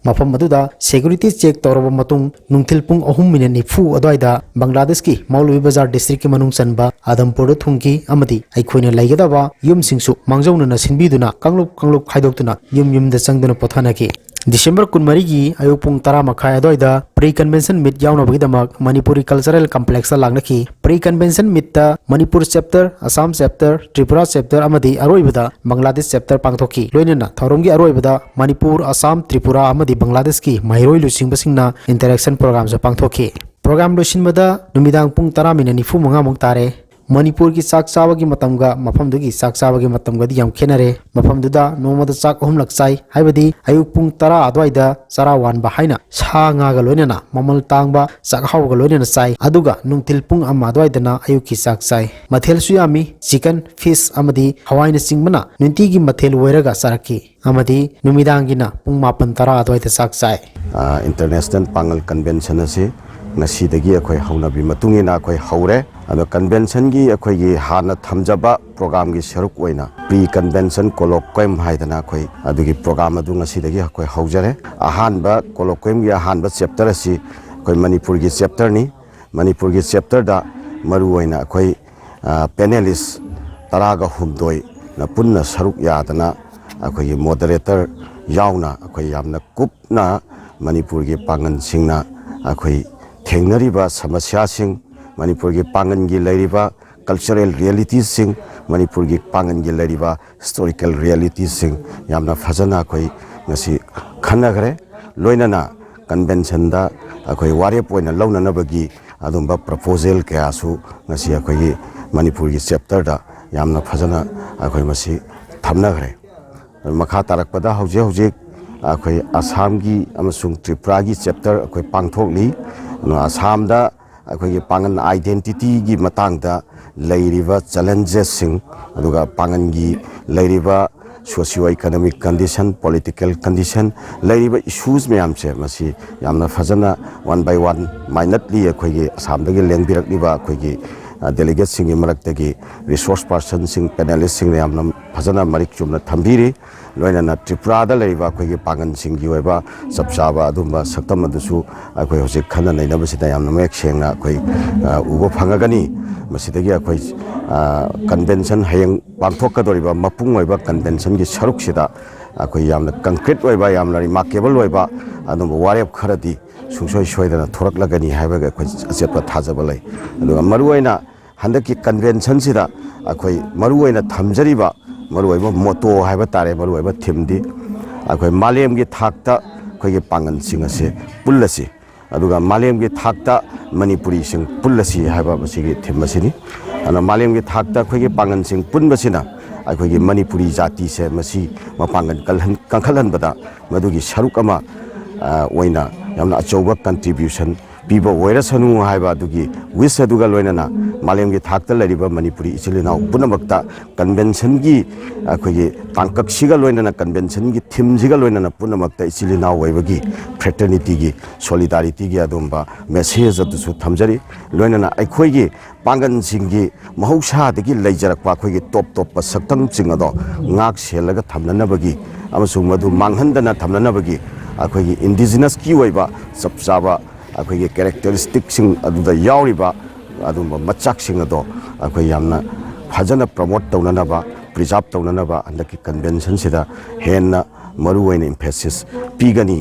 ꯃꯐꯝ ꯑꯗꯨꯗ ꯁꯦꯀ꯭ꯌꯨꯔꯤꯇꯤ ꯆꯦꯛ ꯇꯧꯔꯕ ꯃꯇꯨꯡ ꯅꯨꯡꯊꯤꯜ ꯄꯨꯡ ꯑꯍꯨꯝ ꯃꯤꯅꯤꯠ ꯅꯤꯐꯨ ꯑꯗꯨꯋꯥꯏꯗ ꯕꯪꯒ꯭ꯂꯥꯗꯦꯁꯀꯤ ꯃꯧꯂꯚꯤ ꯕꯖꯥꯔ ꯗꯤꯁꯇ꯭ꯔꯤꯛꯀꯤ ꯃꯅꯨꯡ ꯆꯟꯕ ꯑꯗꯝꯄꯨꯔꯗ ꯊꯨꯡꯈꯤ ꯑꯃꯗꯤ ꯑꯩꯈꯣꯏꯅ ꯂꯩꯒꯗꯕ ꯌꯨꯝꯁꯤꯡꯁꯨ ꯃꯥꯡꯖꯧꯅꯅ ꯁꯤꯟꯕꯤꯗꯨꯅ ꯀꯥꯡꯂꯨꯞ ꯀꯥꯡꯂꯨꯞ ꯈꯥꯏꯗꯣꯛꯇꯨꯅ ꯌꯨꯝ ꯌꯨꯝꯗ ꯆꯪꯗꯨꯅ ꯄꯣꯊꯥꯅꯈꯤ꯫ ꯗꯤꯁꯦꯝꯕꯔ ꯀꯨꯟꯃꯔꯤꯒꯤ ꯑꯌꯨꯛ ꯄꯨꯡ ꯇꯔꯥ ꯃꯈꯥꯏ ꯑꯗꯨꯋꯥꯏꯗ pre convention meet ꯌꯥꯎꯅꯕꯒꯤꯗꯃꯛ ꯃꯅꯤꯄꯨꯔꯤ ꯀꯜꯆꯔꯦꯜ ꯀꯝꯄ꯭ꯂꯦꯛꯁꯇ ꯂꯥꯛꯅꯈꯤ꯫ Pre convention meetꯇ Manipur chapter, Assam chapter, Tripura chapter ꯑꯃꯗꯤ ꯑꯔꯣꯏꯕꯗ ꯕꯪꯒ꯭ꯂꯥꯗꯦꯁ ꯆꯦꯞꯇꯔ ꯄꯥꯡꯊꯣꯛꯈꯤ꯫ ꯂꯣꯏꯅꯅ ꯊꯧꯔꯝꯒꯤ ꯑꯔꯣꯏꯕꯗ ꯃꯅꯤꯄꯨꯔ, ꯑꯁꯥꯝ, ꯇ꯭ꯔꯤꯄꯨꯔꯥ ꯑꯃꯗꯤ ꯕꯪꯒ꯭ꯂꯥꯗꯦꯁꯀꯤ ꯃꯍꯩꯔꯣꯏ ꯂꯨꯆꯤꯡꯕꯁꯤꯡꯅ interaction programꯁꯨ ꯄꯥꯡꯊꯣꯛꯈꯤ꯫ Program ꯂꯣꯏꯁꯤꯟꯕꯗ ꯅꯨꯃꯤꯗꯥꯡ ꯄꯨꯡ ꯇꯔꯥ ꯃꯤꯅꯠ ꯅꯤꯐꯨ ꯃꯉꯥꯃꯨꯛ ꯇꯥꯔꯦ꯫ ꯃꯅꯤꯄꯨꯔꯒꯤ ꯆꯥꯛ ꯆꯥꯕꯒꯤ ꯃꯇꯝꯒ ꯃꯐꯝꯗꯨꯒꯤ ꯆꯥꯛ ꯆꯥꯕꯒꯤ ꯃꯇꯝꯒꯗꯤ ꯌꯥꯝ ꯈꯦꯠꯅꯔꯦ꯫ ꯃꯐꯝꯗꯨꯗ ꯅꯣꯡꯃꯗ ꯆꯥꯛ ꯑꯍꯨꯝꯂꯛ ꯆꯥꯏ, ꯍꯥꯏꯕꯗꯤ ꯑꯌꯨꯛ ꯄꯨꯡ ꯇꯔꯥ ꯑꯗꯨꯋꯥꯏꯗ ꯆꯔꯥ ꯋꯥꯟꯕ ꯍꯥꯏꯅ ꯁꯥ ꯉꯥꯒ ꯂꯣꯏꯅꯅ ꯃꯃꯜ ꯇꯥꯡꯕ ꯆꯥꯛꯍꯥꯎꯒ ꯂꯣꯏꯅꯅ ꯆꯥꯏ, ꯑꯗꯨꯒ ꯅꯨꯡꯊꯤꯜ ꯄꯨꯡ ꯑꯃ ꯑꯗꯨꯋꯥꯏꯗꯅ ꯑꯌꯨꯛꯀꯤ ꯆꯥꯛ ꯆꯥꯏ꯫ ꯃꯊꯦꯜꯁꯨ ꯌꯥꯝꯃꯤ, chicken, fish ꯑꯃꯗꯤ ꯍꯋꯥꯏꯅꯆꯤꯡꯕꯅ ꯅꯨꯡꯇꯤꯒꯤ ꯃꯊꯦꯜ ꯑꯣꯏꯔꯒ ꯆꯥꯔꯛꯈꯤ꯫ ꯑꯃꯗꯤ ꯅꯨꯃꯤꯗꯥꯡꯒꯤꯅ ꯄꯨꯡ ꯃꯥꯄꯟ ꯇꯔꯥ ꯑꯗꯨꯋꯥꯏꯗ ꯆꯥꯛ ꯆꯥꯏ꯫ ꯑ, International ꯄꯥꯡꯒꯜ Convention ꯑꯁꯤ ꯉꯁꯤꯗꯒꯤ ꯑꯩꯈꯣꯏ ꯍꯧꯅꯕꯤ ꯃꯇꯨꯡ ꯏꯟꯅ ꯑꯩꯈꯣꯏ ꯍꯧꯔꯦ꯫ ꯑꯗꯣ conventionꯒꯤ ꯑꯩꯈꯣꯏꯒꯤ ꯍꯥꯟꯅ ꯊꯝꯖꯕ programꯒꯤ ꯁꯔꯨꯛ ꯑꯣꯏꯅ pre convention colloquium ꯍꯥꯏꯗꯅ ꯑꯩꯈꯣꯏ ꯑꯗꯨꯒꯤ program ꯑꯗꯨ ꯉꯁꯤꯗꯒꯤ ꯑꯩꯈꯣꯏ ꯍꯧꯖꯔꯦ꯫ ꯑꯍꯥꯟꯕ colloquiumꯒꯤ ꯑꯍꯥꯟꯕ chapter ꯑꯁꯤ ꯑꯩꯈꯣꯏ ꯃꯅꯤꯄꯨꯔꯒꯤ chapterꯅꯤ꯫ ꯃꯅꯤꯄꯨꯔꯒꯤ chapterꯗ ꯃꯔꯨꯑꯣꯏꯅ ꯑꯩꯈꯣꯏ, ꯑ, panelist ꯇꯔꯥꯒ ꯍꯨꯝꯗꯣꯏꯅ ꯄꯨꯟꯅ ꯁꯔꯨꯛ ꯌꯥꯗꯅ ꯑꯩꯈꯣꯏꯒꯤ moderator ꯌꯥꯎꯅ ꯑꯩꯈꯣꯏ ꯌꯥꯝꯅ ꯀꯨꯞꯅ ꯃꯅꯤꯄꯨꯔꯒꯤ ꯄꯥꯡꯒꯜꯁꯤꯡꯅ ꯑꯩꯈꯣꯏ ꯊꯦꯡꯅꯔꯤꯕ ꯁꯃꯁ꯭ꯌꯥꯁꯤꯡ, ꯃꯅꯤꯄꯨꯔꯒꯤ ꯄꯥꯡꯒꯜꯒꯤ ꯂꯩꯔꯤꯕ cultural realityꯁꯤꯡ, ꯃꯅꯤꯄꯨꯔꯒꯤ ꯄꯥꯡꯒꯜꯒꯤ ꯂꯩꯔꯤꯕ historical realityꯁꯤꯡ ꯌꯥꯝꯅ ꯐꯖꯅ ꯑꯩꯈꯣꯏ ꯉꯁꯤ ꯈꯟꯅꯈ꯭ꯔꯦ꯫ ꯂꯣꯏꯅꯅ conventionꯗ ꯑꯩꯈꯣꯏ ꯋꯥꯔꯦꯞ ꯑꯣꯏꯅ ꯂꯧꯅꯅꯕꯒꯤ ꯑꯗꯨꯝꯕ proposal ꯀꯌꯥꯁꯨ ꯉꯁꯤ ꯑꯩꯈꯣꯏꯒꯤ ꯃꯅꯤꯄꯨꯔꯒꯤ chapterꯗ ꯌꯥꯝꯅ ꯐꯖꯅ ꯑꯩꯈꯣꯏ ꯃꯁꯤ ꯊꯝꯅꯈ꯭ꯔꯦ꯫ ꯃꯈꯥ ꯇꯥꯔꯛꯄꯗ ꯍꯧꯖꯤꯛ ꯍꯧꯖꯤꯛ ꯑꯩꯈꯣꯏ ꯑꯁꯥꯝꯒꯤ ꯑꯃꯁꯨꯡ ꯇ꯭ꯔꯤꯄꯨꯔꯥꯒꯤ chapter ꯑꯩꯈꯣꯏ ꯄꯥꯡꯊꯣꯛꯂꯤ꯫ ꯑꯗꯨꯅ ꯑꯁꯥꯝꯗ ꯑꯩꯈꯣꯏꯒꯤ ꯄꯥꯡꯒꯜ identityꯒꯤ ꯃꯇꯥꯡꯗ ꯂꯩꯔꯤꯕ challengesꯁꯤꯡ, ꯑꯗꯨꯒ ꯄꯥꯡꯒꯜꯒꯤ ꯂꯩꯔꯤꯕ socio economic condition, political condition, ꯂꯩꯔꯤꯕ issues ꯃꯌꯥꯝꯁꯦ ꯃꯁꯤ ꯌꯥꯝꯅ ꯐꯖꯅ one by one minutely ꯑꯩꯈꯣꯏꯒꯤ ꯑꯁꯥꯝꯗꯒꯤ ꯂꯦꯡꯕꯤꯔꯛꯂꯤꯕ ꯑꯩꯈꯣꯏꯒꯤ, ꯑ, delegateꯁꯤꯡꯒꯤ ꯃꯔꯛꯇꯒꯤ resource personꯁꯤꯡ, panelistꯁꯤꯡꯅ ꯌꯥꯝꯅ ꯐꯖꯅ ꯃꯔꯤꯛ ꯆꯨꯝꯅ ꯊꯝꯕꯤꯔꯤ꯫ ꯂꯣꯏꯅꯅ ꯇ꯭ꯔꯤꯄꯨꯔꯥꯗ ꯂꯩꯔꯤꯕ ꯑꯩꯈꯣꯏꯒꯤ ꯄꯥꯡꯒꯜꯁꯤꯡꯒꯤ ꯑꯣꯏꯕ ꯆꯞ ꯆꯥꯕ ꯑꯗꯨꯝꯕ ꯁꯛꯇꯝ ꯑꯗꯨꯁꯨ ꯑꯩꯈꯣꯏ ꯍꯧꯖꯤꯛ ꯈꯟꯅ ꯅꯩꯅꯕꯁꯤꯗ ꯌꯥꯝꯅ ꯃꯌꯦꯛ ꯁꯦꯡꯅ ꯑꯩꯈꯣꯏ, ꯑ, ꯎꯕ ꯐꯪꯉꯒꯅꯤ꯫ ꯃꯁꯤꯗꯒꯤ ꯑꯩꯈꯣꯏ, ꯑ, ꯀꯟꯚꯦꯟꯁꯟ, ꯍꯌꯦꯡ ꯄꯥꯡꯊꯣꯛꯀꯗꯧꯔꯤꯕ ꯃꯄꯨꯡ ꯑꯣꯏꯕ ꯀꯟꯚꯦꯟꯁꯟꯒꯤ ꯁꯔꯨꯛꯁꯤꯗ ꯑꯩꯈꯣꯏ ꯌꯥꯝꯅ ꯀꯪꯀ꯭ꯔꯤꯠ ꯑꯣꯏꯕ, ꯌꯥꯝꯅ ꯔꯤꯃꯥꯔꯀꯦꯕꯜ ꯑꯣꯏꯕ ꯑꯗꯨꯝꯕ ꯋꯥꯔꯦꯞ ꯈꯔꯗꯤ ꯁꯨꯡꯁꯣꯏ ꯁꯣꯏꯗꯅ ꯊꯣꯔꯛꯂꯒꯅꯤ ꯍꯥꯏꯕꯒꯤ ꯑꯩꯈꯣꯏ ꯑꯆꯦꯠꯄ ꯊꯥꯖꯕ ꯂꯩ꯫ ꯑꯗꯨꯒ ꯃꯔꯨꯑꯣꯏꯅ ꯍꯟꯗꯛꯀꯤ ꯀꯟꯚꯦꯟꯁꯟꯁꯤꯗ ꯑꯩꯈꯣꯏ ꯃꯔꯨꯑꯣꯏꯅ ꯊꯝꯖꯔꯤꯕ ꯃꯔꯨꯑꯣꯏꯕ ꯃꯣꯇꯣ ꯍꯥꯏꯕ ꯇꯥꯔꯦ, ꯃꯔꯨꯑꯣꯏꯕ ꯊꯤꯝꯗꯤ ꯑꯩꯈꯣꯏ ꯃꯥꯂꯦꯝꯒꯤ ꯊꯥꯛꯇ ꯑꯩꯈꯣꯏꯒꯤ ꯄꯥꯡꯒꯜꯁꯤꯡ ꯑꯁꯦ ꯄꯨꯜꯂꯁꯤ, ꯑꯗꯨꯒ ꯃꯥꯂꯦꯝꯒꯤ ꯊꯥꯛꯇ ꯃꯅꯤꯄꯨꯔꯤꯁꯤꯡ ꯄꯨꯜꯂꯁꯤ ꯍꯥꯏꯕ ꯃꯁꯤꯒꯤ ꯊꯤꯝ ꯑꯁꯤꯅꯤ꯫ ꯑꯗꯨꯅ ꯃꯥꯂꯦꯝꯒꯤ ꯊꯥꯛꯇ ꯑꯩꯈꯣꯏꯒꯤ ꯄꯥꯡꯒꯜꯁꯤꯡ ꯄꯨꯟꯕꯁꯤꯅ ꯑꯩꯈꯣꯏꯒꯤ ꯃꯅꯤꯄꯨꯔꯤ ꯖꯥꯇꯤꯁꯦ ꯃꯁꯤ ꯃꯄꯥꯡꯒꯜ ꯀꯜꯍꯟ-, ꯀꯟꯈꯠꯍꯟꯕꯗ ꯃꯗꯨꯒꯤ ꯁꯔꯨꯛ ꯑꯃ, ꯑ, ꯑꯣꯏꯅ ꯌꯥꯝꯅ ꯑꯆꯧꯕ ꯀꯟꯇ꯭ꯔꯤꯕ꯭ꯌꯨꯁꯟ ꯄꯤꯕ ꯑꯣꯏꯔꯁꯅꯨ ꯍꯥꯏꯕ ꯑꯗꯨꯒꯤ ꯋꯤꯁ ꯑꯗꯨꯒ ꯂꯣꯏꯅꯅ ꯃꯥꯂꯦꯝꯒꯤ ꯊꯥꯛꯇ ꯂꯩꯔꯤꯕ ꯃꯅꯤꯄꯨꯔꯤ ꯏꯆꯤꯜ ꯏꯅꯥꯎ ꯄꯨꯝꯅꯃꯛꯇ ꯀꯟꯚꯦꯟꯁꯟꯒꯤ ꯑꯩꯈꯣꯏꯒꯤ ꯇꯥꯡꯀꯛꯁꯤꯒ ꯂꯣꯏꯅꯅ, ꯀꯟꯚꯦꯟꯁꯟꯒꯤ ꯊꯤꯝꯁꯤꯒ ꯂꯣꯏꯅꯅ ꯄꯨꯝꯅꯃꯛꯇ ꯏꯆꯤꯜ ꯏꯅꯥꯎ ꯑꯣꯏꯕꯒꯤ, ꯐ꯭ꯔꯦꯇꯔꯅꯤꯇꯤꯒꯤ, ꯁꯣꯂꯤꯗꯥꯔꯤꯇꯤꯒꯤ ꯑꯗꯨꯒꯨꯝꯕ ꯃꯦꯁꯦꯖ ꯑꯗꯨꯁꯨ ꯊꯝꯖꯔꯤ꯫ ꯂꯣꯏꯅꯅ ꯑꯩꯈꯣꯏꯒꯤ ꯄꯥꯡꯒꯜꯁꯤꯡꯒꯤ ꯃꯍꯧꯁꯥꯗꯒꯤ ꯂꯩꯖꯔꯛꯄ ꯑꯩꯈꯣꯏꯒꯤ ꯇꯣꯞ ꯇꯣꯞꯄ ꯁꯛꯇꯝꯁꯤꯡ ꯑꯗꯣ ꯉꯥꯛ ꯁꯦꯜꯂꯒ ꯊꯝꯅꯅꯕꯒꯤ ꯑꯃꯁꯨꯡ ꯃꯗꯨ ꯃꯥꯡꯍꯟꯗꯅ ꯊꯝꯅꯅꯕꯒꯤ ꯑꯩꯈꯣꯏꯒꯤ ꯏꯟꯗꯤꯖꯤꯅꯁꯀꯤ ꯑꯣꯏꯕ ꯆꯞ ꯆꯥꯕ ꯑꯩꯈꯣꯏꯒꯤ ꯀꯦꯔꯦꯛꯇꯔꯤꯁꯇꯤꯛꯁꯤꯡ ꯑꯗꯨꯗ ꯌꯥꯎꯔꯤꯕ ꯑꯗꯨꯒꯨꯝꯕ ꯃꯆꯥꯛꯁꯤꯡ ꯑꯗꯣ ꯑꯩꯈꯣꯏ ꯌꯥꯝꯅ ꯐꯖꯅ ꯄ꯭ꯔꯃꯣꯠ ꯇꯧꯅꯅꯕ, ꯄ꯭ꯔꯤꯖꯥꯕ ꯇꯧꯅꯅꯕ ꯍꯟꯗꯛꯀꯤ ꯀꯟꯚꯦꯟꯁꯟꯁꯤꯗ ꯍꯦꯟꯅ ꯃꯔꯨꯑꯣꯏꯅ ꯏꯝꯐꯦꯁꯤꯁ ꯄꯤꯒꯅꯤ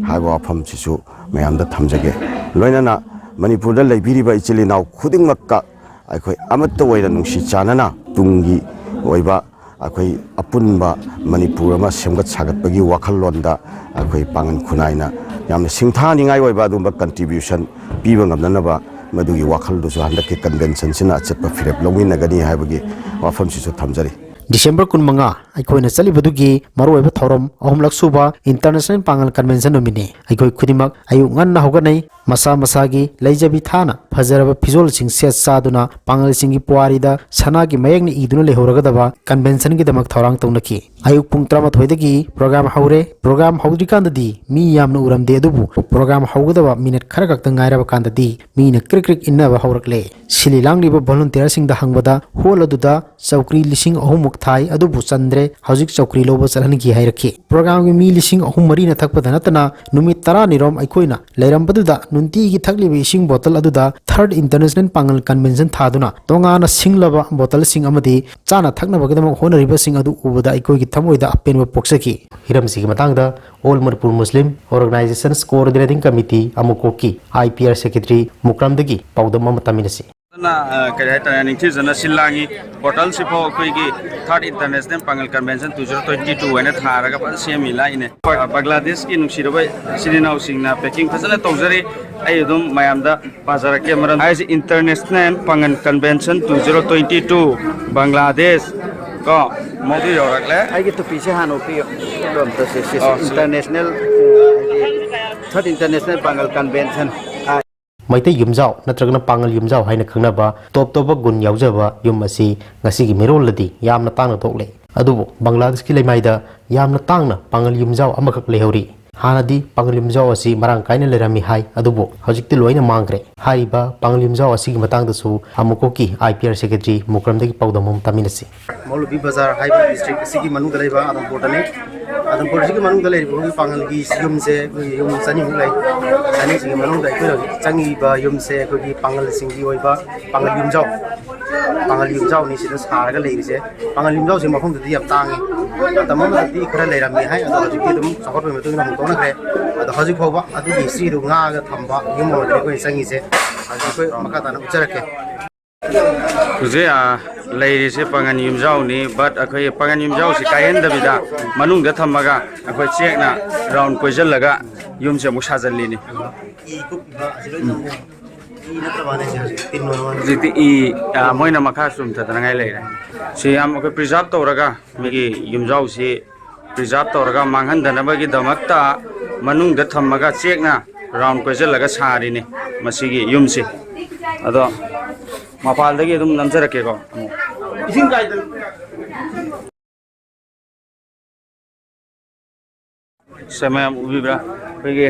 ꯍꯥꯏꯕ ꯋꯥꯐꯝꯁꯤꯁꯨ ꯃꯌꯥꯝꯗ ꯊꯝꯖꯒꯦ꯫ ꯂꯣꯏꯅꯅ ꯃꯅꯤꯄꯨꯔꯗ ꯂꯩꯕꯤꯔꯤꯕ ꯏꯆꯤꯜ ꯏꯅꯥꯎ ꯈꯨꯗꯤꯡꯃꯛꯀ ꯑꯩꯈꯣꯏ ꯑꯃꯠꯇ ꯑꯣꯏꯅ ꯅꯨꯡꯁꯤ ꯆꯥꯟꯅꯅ ꯇꯨꯡꯒꯤ ꯑꯣꯏꯕ ꯑꯩꯈꯣꯏ ꯑꯄꯨꯟꯕ ꯃꯅꯤꯄꯨꯔ ꯑꯃ ꯁꯦꯝꯒꯠ ꯁꯥꯒꯠꯄꯒꯤ ꯋꯥꯈꯜꯂꯣꯟꯗ ꯑꯩꯈꯣꯏ ꯄꯥꯡꯒꯜ ꯈꯨꯟꯅꯥꯏꯅ ꯌꯥꯝꯅ ꯁꯤꯡꯊꯥꯅꯤꯡꯉꯥꯏ ꯑꯣꯏꯕ ꯑꯗꯨꯒꯨꯝꯕ ꯀꯟꯇ꯭ꯔꯤꯕ꯭ꯌꯨꯁꯟ ꯄꯤꯕ ꯉꯝꯅꯅꯕ ꯃꯗꯨꯒꯤ ꯋꯥꯈꯜꯗꯨꯁꯨ ꯍꯟꯗꯛꯀꯤ ꯀꯟꯚꯦꯟꯁꯟꯁꯤꯅ ꯑꯆꯦꯠꯄ ꯐꯤꯔꯦꯞ ꯂꯧꯃꯤꯟꯅꯒꯅꯤ ꯍꯥꯏꯕꯒꯤ ꯋꯥꯐꯝꯁꯤꯁꯨ ꯊꯝꯖꯔꯤ꯫ ꯗꯤꯁꯦꯝꯕꯔ ꯀꯨꯟꯃꯉꯥ ꯑꯩꯈꯣꯏꯅ ꯆꯠꯂꯤꯕꯗꯨꯒꯤ ꯃꯔꯨꯑꯣꯏꯕ ꯊꯧꯔꯝ ꯑꯍꯨꯝꯂꯛ ꯁꯨꯕ ꯏꯟꯇꯔꯅꯦꯁꯅꯦꯜ ꯄꯥꯡꯒꯜ ꯀꯟꯚꯦꯟꯁꯟ ꯅꯨꯃꯤꯠꯅꯤ꯫ ꯑꯩꯈꯣꯏ ꯈꯨꯗꯤꯡꯃꯛ ꯑꯌꯨꯛ ꯉꯟꯅ ꯍꯧꯒꯠꯅꯩ, ꯃꯁꯥ ꯃꯁꯥꯒꯤ ꯂꯩꯖꯕꯤ ꯊꯥꯅ ꯐꯖꯔꯕ ꯐꯤꯖꯣꯜꯁꯤꯡ ꯁꯦꯠ ꯆꯥꯗꯨꯅ ꯄꯥꯉꯜꯁꯤꯡꯒꯤ ꯄꯨꯋꯥꯔꯤꯗ ꯁꯅꯥꯒꯤ ꯃꯌꯦꯛꯅ ꯏꯗꯨꯅ ꯂꯩꯍꯧꯔꯒꯗꯕ conventionꯒꯤꯗꯃꯛ ꯊꯧꯔꯥꯡ ꯇꯧꯅꯈꯤ꯫ ꯑꯌꯨꯛ ꯄꯨꯡ ꯇꯔꯥꯃꯥꯊꯣꯏꯗꯒꯤ program ꯍꯧꯔꯦ꯫ Program ꯍꯧꯗ꯭ꯔꯤꯀꯥꯟꯗꯗꯤ ꯃꯤ ꯌꯥꯝꯅ ꯎꯔꯝꯗꯦ, ꯑꯗꯨꯕꯨ program ꯍꯧꯒꯗꯕ minute ꯈꯔ ꯈꯛꯇ ꯉꯥꯏꯔꯕ ꯀꯥꯟꯗꯗꯤ ꯃꯤꯅ ꯀ꯭ꯔꯤꯛ ꯀ꯭ꯔꯤꯛ ꯏꯟꯅꯕ ꯍꯧꯔꯛꯂꯦ꯫ ꯁꯤꯜꯂꯤ ꯂꯥꯡꯂꯤꯕ volunteerꯁꯤꯡꯗ ꯍꯪꯕꯗ, hall ꯑꯗꯨꯗ ꯆꯧꯀ꯭ꯔꯤ ꯂꯤꯁꯤꯡ ꯑꯍꯨꯝꯃꯨꯛ ꯊꯥꯏ, ꯑꯗꯨꯕꯨ ꯆꯟꯗ꯭ꯔꯦ, ꯍꯧꯖꯤꯛ ꯆꯧꯀ꯭ꯔꯤ ꯂꯧꯕ ꯆꯠꯍꯟꯈꯤ ꯍꯥꯏꯔꯛꯈꯤ꯫ Programꯒꯤ ꯃꯤ ꯂꯤꯁꯤꯡ ꯑꯍꯨꯝ ꯃꯔꯤꯅ ꯊꯛꯄꯗ ꯅꯠꯇꯅ ꯅꯨꯃꯤꯠ ꯇꯔꯥꯅꯤꯔꯣꯝ ꯑꯩꯈꯣꯏꯅ ꯂꯩꯔꯝꯕꯗꯨꯗ ꯅꯨꯡꯇꯤꯒꯤ ꯊꯛꯂꯤꯕ ꯏꯁꯤꯡ bottle ꯑꯗꯨꯗ Third International ꯄꯥꯉꯜ Convention ꯊꯥꯗꯨꯅ ꯇꯣꯉꯥꯟꯅ ꯁꯤꯡꯂꯕ bottleꯁꯤꯡ ꯑꯃꯗꯤ ꯆꯥꯅ ꯊꯛꯅꯕꯒꯤꯗꯃꯛ ꯍꯣꯠꯅꯔꯤꯕꯁꯤꯡ ꯑꯗꯨ ꯎꯕꯗ ꯑꯩꯈꯣꯏꯒꯤ ꯊꯃꯣꯏꯗ ꯑꯄꯦꯟꯕ ꯄꯣꯛꯆꯈꯤ꯫ ꯍꯤꯔꯝꯁꯤꯒꯤ ꯃꯇꯥꯡꯗ All Manipur Muslim Organizations Coordinating Committee ꯑꯃꯨꯀꯣꯛꯀꯤ IPR Secretary ꯃꯨꯀ꯭ꯔꯝꯗꯒꯤ ꯄꯥꯎꯗꯝ ꯑꯃ ꯇꯝꯃꯤꯟꯅꯁꯤ꯫ ꯐꯖꯅ, ꯑ, ꯀꯔꯤ ꯍꯥꯏꯇꯥꯔꯦ, ꯅꯤꯡꯊꯤꯖꯅ ꯁꯤꯜ ꯂꯥꯡꯉꯤ꯫ Bottleꯁꯤꯐꯥꯎ ꯑꯩꯈꯣꯏꯒꯤ Third International ꯄꯥꯉꯜ Convention two zero twenty two ꯍꯥꯏꯅ ꯊꯥꯔꯒ ꯐꯖꯅ ꯁꯦꯝꯃꯤ ꯂꯥꯛꯏꯅꯦ꯫ ꯕ-, ꯕꯪꯒ꯭ꯂꯥꯗꯦꯁꯀꯤ ꯅꯨꯡꯁꯤꯔꯕ ꯏꯆꯤꯜ ꯏꯅꯥꯎꯁꯤꯡꯅ packing ꯐꯖꯅ ꯇꯧꯖꯔꯤ꯫ ꯑꯩ ꯑꯗꯨꯝ ꯃꯌꯥꯝꯗ ꯄꯥꯖꯔꯛꯀꯦ꯫ ꯃꯔꯝ ꯍꯥꯏꯁꯦ International ꯄꯥꯉꯜ Convention two zero twenty two Bangladesh ꯀꯣ, ꯃꯗꯨ ꯌꯧꯔꯛꯂꯦ꯫ ꯑꯩꯒꯤ ꯇꯨꯄꯤꯁꯦ ꯍꯥꯟꯅ ꯎꯞꯄꯤꯌꯨ꯫ ꯑꯗꯣ ꯑꯝꯇ ꯁꯦ, ꯁꯦ, ꯑꯣ, ꯁꯤ꯫ International, ꯑ, ꯍꯥꯏꯗꯤ Third International ꯄꯥꯉꯜ Convention꯫ ꯃꯩꯇꯩ ꯌꯨꯝꯖꯥꯎ ꯅꯠꯇ꯭ꯔꯒꯅ ꯄꯥꯉꯜ ꯌꯨꯝꯖꯥꯎ ꯍꯥꯏꯅ ꯈꯪꯅꯕ ꯇꯣꯞ ꯇꯣꯞꯄ ꯒꯨꯟ ꯌꯥꯎꯖꯕ ꯌꯨꯝ ꯑꯁꯤ ꯉꯁꯤꯒꯤ ꯃꯤꯔꯣꯜꯗꯗꯤ ꯌꯥꯝꯅ ꯇꯥꯡꯅ ꯊꯣꯛꯂꯦ꯫ ꯑꯗꯨꯕꯨ ꯕꯪꯒ꯭ꯂꯥꯗꯦꯁꯀꯤ ꯂꯩꯃꯥꯏꯗ ꯌꯥꯝꯅ ꯇꯥꯡꯅ ꯄꯥꯉꯜ ꯌꯨꯝꯖꯥꯎ ꯑꯃꯈꯛ ꯂꯩꯍꯧꯔꯤ꯫ ꯍꯥꯟꯅꯗꯤ ꯄꯥꯉꯜ ꯌꯨꯝꯖꯥꯎ ꯑꯁꯤ ꯃꯔꯥꯡ ꯀꯥꯏꯅ ꯂꯩꯔꯝꯃꯤ ꯍꯥꯏ, ꯑꯗꯨꯕꯨ ꯍꯧꯖꯤꯛꯇꯤ ꯂꯣꯏꯅ ꯃꯥꯡꯈ꯭ꯔꯦ꯫ ꯍꯥꯏꯔꯤꯕ ꯄꯥꯉꯜ ꯌꯨꯝꯖꯥꯎ ꯑꯁꯤꯒꯤ ꯃꯇꯥꯡꯗꯁꯨ ꯑꯃꯨꯛꯀꯣꯛꯀꯤ IPR Secretary ꯃꯨꯀ꯭ꯔꯝꯗꯒꯤ ꯄꯥꯎꯗꯝ ꯑꯃ ꯇꯝꯃꯤꯟꯅꯁꯤ꯫ ꯃꯧꯂꯨꯕꯤ ꯕꯖꯥꯔ ꯍꯥꯏꯕ district ꯑꯁꯤꯒꯤ ꯃꯅꯨꯡꯗ ꯂꯩꯕ ꯑꯗꯝꯄꯨꯔꯗꯅꯤ꯫ ꯑꯗꯝꯄꯨꯔ ꯑꯁꯤꯒꯤ ꯃꯅꯨꯡꯗ ꯂꯩꯔꯤꯕ ꯑꯩꯈꯣꯏꯒꯤ ꯄꯥꯉꯜꯒꯤ ꯌꯨꯝꯁꯦ ꯑꯩꯈꯣꯏꯒꯤ ꯌꯨꯝ ꯆꯅꯤꯃꯨꯛ ꯂꯩ꯫ ꯆꯅꯤꯁꯤꯒꯤ ꯃꯅꯨꯡꯗ ꯑꯩꯈꯣꯏꯅ ꯍꯧꯖꯤꯛ ꯆꯪꯉꯤꯕ ꯌꯨꯝꯁꯦ ꯑꯩꯈꯣꯏꯒꯤ ꯄꯥꯉꯜꯁꯤꯡꯒꯤ ꯑꯣꯏꯕ ꯄꯥꯉꯜ ꯌꯨꯝꯖꯥꯎ, ꯄꯥꯉꯜ ꯌꯨꯝꯖꯥꯎꯅꯤ ꯁꯤꯗ ꯁꯥꯔꯒ ꯂꯩꯔꯤꯁꯦ꯫ ꯄꯥꯉꯜ ꯌꯨꯝꯖꯥꯎꯁꯦ ꯃꯐꯝꯗꯨꯗꯤ ꯌꯥꯝ ꯇꯥꯡꯉꯤ꯫ ꯃꯇꯝ ꯑꯃꯗꯗꯤ ꯈꯔ ꯂꯩꯔꯝꯃꯤ ꯍꯥꯏ, ꯑꯗꯣ ꯍꯧꯖꯤꯛꯇꯤ ꯑꯗꯨꯝ ꯆꯥꯎꯈꯠꯄꯒꯤ ꯃꯇꯨꯡ ꯏꯟꯅ ꯍꯣꯡꯗꯣꯛꯅꯈ꯭ꯔꯦ꯫ ꯑꯗꯣ ꯍꯧꯖꯤꯛ ꯐꯥꯎꯕ ꯑꯗꯨꯒꯤ historyꯗꯨ ꯉꯥꯛꯑꯒ ꯊꯝꯕ ꯌꯨꯝ ꯑꯃꯗꯅꯤ ꯑꯩꯈꯣꯏꯅ ꯆꯪꯉꯤꯁꯦ꯫ ꯍꯧꯖꯤꯛ ꯑꯩꯈꯣꯏ ꯃꯈꯥ ꯇꯥꯅ ꯎꯠꯆꯔꯛꯀꯦ꯫ ꯍꯧꯖꯤꯛ, ꯑ, ꯂꯩꯔꯤꯁꯦ ꯄꯥꯉꯜ ꯌꯨꯝꯖꯥꯎꯅꯤ, but ꯑꯩꯈꯣꯏ ꯄꯥꯉꯜ ꯌꯨꯝꯖꯥꯎꯁꯤ ꯀꯥꯏꯍꯟꯗꯕꯤꯗ ꯃꯅꯨꯡꯗ ꯊꯝꯃꯒ ꯑꯩꯈꯣꯏ ꯆꯦꯛꯅ round ꯀꯣꯏꯁꯤꯜꯂꯒ ꯌꯨꯝꯁꯦ ꯑꯃꯨꯛ ꯁꯥꯖꯤꯜꯂꯤꯅꯤ꯫ ꯏ ꯀꯨꯞꯄꯤꯕ ꯑꯁꯤ ꯂꯣꯏ ꯅꯝꯃꯦ꯫ ꯏ ꯅꯠꯇ꯭ꯔ ꯃꯥꯅꯦ ꯁꯤ ꯍꯧꯖꯤꯛ ꯇꯤꯟ ꯑꯣꯏꯔ ꯃꯥꯅꯦ꯫ ꯍꯧꯖꯤꯛꯇꯤ ꯏ, ꯑ, ꯃꯣꯏꯅ ꯃꯈꯥ ꯆꯨꯝꯊꯗꯅꯉꯥꯏ ꯂꯩꯔꯦ꯫ ꯁꯤ ꯌꯥꯝ ꯑꯩꯈꯣꯏ preserve ꯇꯧꯔꯒ, ꯃꯣꯏꯒꯤ ꯌꯨꯝꯖꯥꯎꯁꯤ preserve ꯇꯧꯔꯒ ꯃꯥꯡꯍꯟꯗꯅꯕꯒꯤꯗꯃꯛꯇ ꯃꯅꯨꯡꯗ ꯊꯝꯃꯒ ꯆꯦꯛꯅ ꯔꯥꯎꯟ ꯀꯣꯏꯁꯤꯜꯂꯒ ꯁꯥꯔꯤꯅꯤ ꯃꯁꯤꯒꯤ ꯌꯨꯝꯁꯤ꯫ ꯑꯗꯣ ꯃꯄꯥꯟꯗꯒꯤ ꯑꯗꯨꯝ ꯅꯝꯖꯔꯛꯀꯦꯀꯣ꯫ ꯏꯁꯤꯡ ꯀꯥꯏꯗ? ꯁꯦ, ꯃꯌꯥꯝ ꯎꯕꯤꯕ꯭ꯔꯥ? ꯑꯩꯈꯣꯏꯒꯤ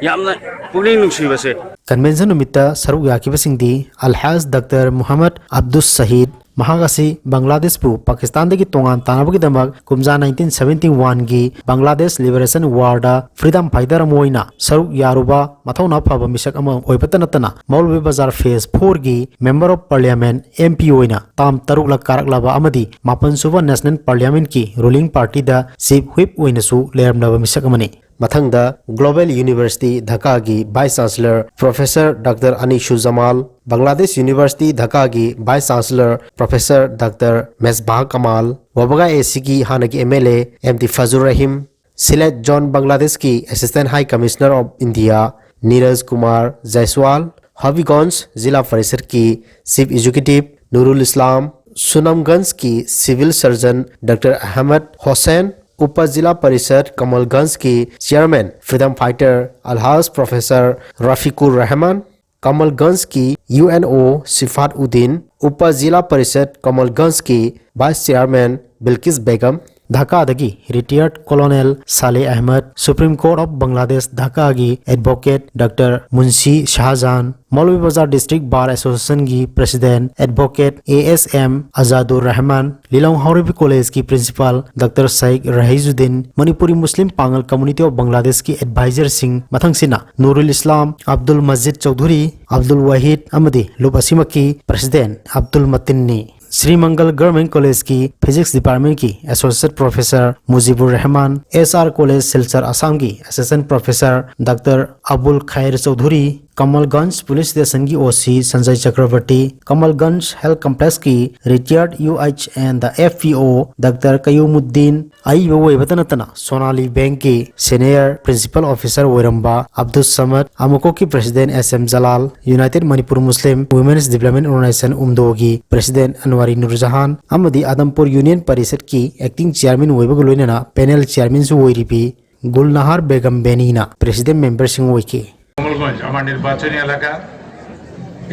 ꯌꯥꯝꯅ ꯄꯨꯛꯅꯤꯡ ꯅꯨꯡꯁꯤꯕꯁꯦ꯫ ꯀꯟꯚꯦꯟꯁꯟ ꯅꯨꯃꯤꯠꯇ ꯁꯔꯨꯛ ꯌꯥꯈꯤꯕꯁꯤꯡꯗꯤ ꯑꯜꯍꯥꯖ ꯗꯥꯛꯇꯔ ꯃꯨꯍꯝꯃꯗ ꯑꯕꯗꯨꯁ ꯁꯍꯤꯗ, ꯃꯍꯥꯛ ꯑꯁꯤ ꯕꯪꯒ꯭ꯂꯥꯗꯦꯁꯄꯨ ꯄꯥꯀꯤꯁꯇꯥꯟꯗꯒꯤ ꯇꯣꯉꯥꯟ ꯇꯥꯅꯕꯒꯤꯗꯃꯛ ꯀꯨꯝꯖꯥ ꯅꯥꯏꯟꯇꯤꯟ ꯁꯚꯦꯟꯇꯤ ꯋꯥꯟꯒꯤ ꯕꯪꯒ꯭ꯂꯥꯗꯦꯁ ꯂꯤꯕꯔꯦꯁꯟ ꯋꯥꯔꯗ ꯐ꯭ꯔꯤꯗꯝ ꯐꯥꯏꯇꯔ ꯑꯃ ꯑꯣꯏꯅ ꯁꯔꯨꯛ ꯌꯥꯔꯨꯕ ꯃꯊꯧꯅꯥ ꯐꯕ ꯃꯤꯁꯛ ꯑꯃ ꯑꯣꯏꯕꯇ ꯅꯠꯇꯅ ꯃꯧꯂꯚꯤ ꯕꯖꯥꯔ ꯐꯦꯖ ꯐꯣꯔꯒꯤ member of parliament, M P, ꯑꯣꯏꯅ ꯇꯥꯝ ꯇꯔꯨꯛꯂꯛ ꯀꯥꯔꯛꯂꯕ ꯑꯃꯗꯤ ꯃꯥꯄꯟ ꯁꯨꯕ ꯅꯦꯁꯅꯦꯜ ꯄꯥꯔꯂꯤꯌꯥꯃꯦꯟꯠꯀꯤ ꯔꯨꯂꯤꯡ ꯄꯥꯔꯇꯤꯗ ꯆꯤꯐ ꯋꯤꯞ ꯑꯣꯏꯅꯁꯨ ꯂꯩꯔꯝꯂꯕ ꯃꯤꯁꯛ ꯑꯃꯅꯤ꯫ ꯃꯊꯪꯗ ꯒ꯭ꯂꯣꯕꯦꯜ ꯌꯨꯅꯤꯚꯔꯁꯤꯇꯤ ꯙꯥꯀꯥꯒꯤ vice chancellor professor doctor Anisu Jamal, Bangladesh university ꯙꯥꯀꯥꯒꯤ vice chancellor professor doctor Mesbah Kamal, ꯋꯥꯕꯒꯥ ꯑꯦ ꯁꯤꯒꯤ ꯍꯥꯟꯅꯒꯤ M L A M T Fajur Rahim, Sylhet zone ꯕꯪꯒ꯭ꯂꯥꯗꯦꯁꯀꯤ assistant high commissioner of India Niraj Kumar Jaiswal, Habiganj ꯖꯤꯂꯥ ꯄꯔꯤꯁꯠꯀꯤ ꯆꯤꯐ ꯑꯦꯛꯖꯤꯀ꯭ꯌꯨꯇꯤꯚ ꯅꯨꯔꯨꯜ ꯏꯁꯂꯥꯝ, ꯁꯨꯅꯝꯒꯟꯖꯀꯤ civil surgeon doctor Ahmad Hossain, ꯎꯄ ꯖꯤꯂꯥ ꯄꯔꯤꯁꯠ ꯀꯃꯜꯒꯟꯖꯀꯤ chairman freedom fighter Alhaj professor Rafiqur Rahman, ꯀꯃꯜꯒꯟꯖꯀꯤ U N O Shifat Uddin, ꯎꯄ ꯖꯤꯂꯥ ꯄꯔꯤꯁꯠ ꯀꯃꯜꯒꯟꯖꯀꯤ ꯚꯥꯏꯁ ꯆꯤꯌꯔꯃꯦꯟ ꯕꯤꯜꯀꯤꯁ ꯕꯦꯒꯝ, ꯙꯥꯀꯥꯗꯒꯤ retired colonel Saleh Ahmad, supreme court of Bangladesh ꯙꯥꯀꯥꯒꯤ advocate doctor Munshi Shahjahan, Moulvi Bazar district bar ꯑꯦꯁꯣꯁꯤꯌꯦꯁꯟꯒꯤ president advocate A S M Azadur Rahman, Lilong Haoreibi ꯀꯣꯂꯦꯖꯀꯤ principal doctor Shaikh Rahijuddin, Manipuri Muslim Pangal community of ꯕꯪꯒ꯭ꯂꯥꯗꯦꯁꯀꯤ ꯑꯦꯗꯚꯥꯏꯖꯔꯁꯤꯡ, ꯃꯊꯪꯁꯤꯅ ꯅꯨꯔꯨꯜ ꯏꯁꯂꯥꯝ, ꯑꯕꯗꯨꯜ ꯃꯖꯤꯗ ꯆꯧꯙꯨꯔꯤ, ꯑꯕꯗꯨꯜ ꯋꯥꯍꯤꯗ ꯑꯃꯗꯤ ꯂꯨꯞ ꯑꯁꯤꯃꯛꯀꯤ ꯄ꯭ꯔꯦꯁꯤꯗꯦꯟꯠ ꯑꯕꯗꯨꯜ ꯃꯇꯤꯟꯅꯤ꯫ ꯁ꯭ꯔꯤ ꯃꯪꯒꯜ ꯒꯚꯔꯟꯃꯦꯟꯠ ꯀꯣꯂꯦꯖꯀꯤ ꯐꯤꯖꯤꯛꯁ ꯗꯤꯄꯥꯔꯠꯃꯦꯟꯠꯀꯤ associate professor Mujibur Rahman, S R college Silchar ꯑꯁꯥꯝꯒꯤ assistant professor doctor Abul Khair Chowdhury, Kamalganj police ꯁ꯭ꯇꯦꯁꯟꯒꯤ O C Sanjay Chakraborty, Kamalganj health ꯀꯝꯄ꯭ꯂꯦꯛꯁꯀꯤ retired U H and F P O doctor ꯀꯌꯨꯃꯨꯗꯗꯤꯟ, ꯑꯏꯕ ꯑꯣꯏꯕꯇ ꯅꯠꯇꯅ ꯁꯣꯅꯥꯂꯤ ꯕꯦꯡꯛꯀꯤ ꯁꯦꯅꯤꯌꯔ ꯄ꯭ꯔꯤꯟꯁꯤꯄꯥꯜ ꯑꯣꯐꯤꯁꯔ ꯑꯣꯏꯔꯝꯕ ꯑꯕꯗꯨꯁ ꯁꯃꯗ, ꯑꯃꯨꯀꯣꯛꯀꯤ ꯄ꯭ꯔꯦꯁꯤꯗꯦꯟꯠ ꯑꯦꯁ ꯑꯦꯝ ꯖꯂꯥꯜ, ꯌꯨꯅꯥꯏꯇꯦꯗ ꯃꯅꯤꯄꯨꯔ ꯃꯨꯁꯂꯤꯝ ꯋꯨꯃꯦꯟꯁ ꯗꯤꯕ꯭ꯂꯞꯃꯦꯟꯠ ꯑꯣꯔꯒꯅꯥꯏꯖꯦꯁꯟ ꯎꯝꯗꯣꯒꯤ ꯄ꯭ꯔꯦꯁꯤꯗꯦꯟꯠ ꯑꯟꯋꯥꯔꯤ ꯅꯨꯔꯖꯍꯥꯟ ꯑꯃꯗꯤ ꯑꯗꯝꯄꯨꯔ union ꯄꯔꯤꯁꯠꯀꯤ acting chairman ꯑꯣꯏꯕꯒ ꯂꯣꯏꯅꯅ panel ꯆꯤꯌꯔꯃꯦꯟꯁꯨ ꯑꯣꯏꯔꯤꯕꯤ ꯒꯨꯜꯅꯍꯥꯔ Begum ꯕꯦꯅꯤꯅ president ꯃꯦꯝꯕꯔꯁꯤꯡ ꯑꯣꯏꯈꯤ꯫ কমলগঞ্জ আমার নির্বাচনী এলাকা।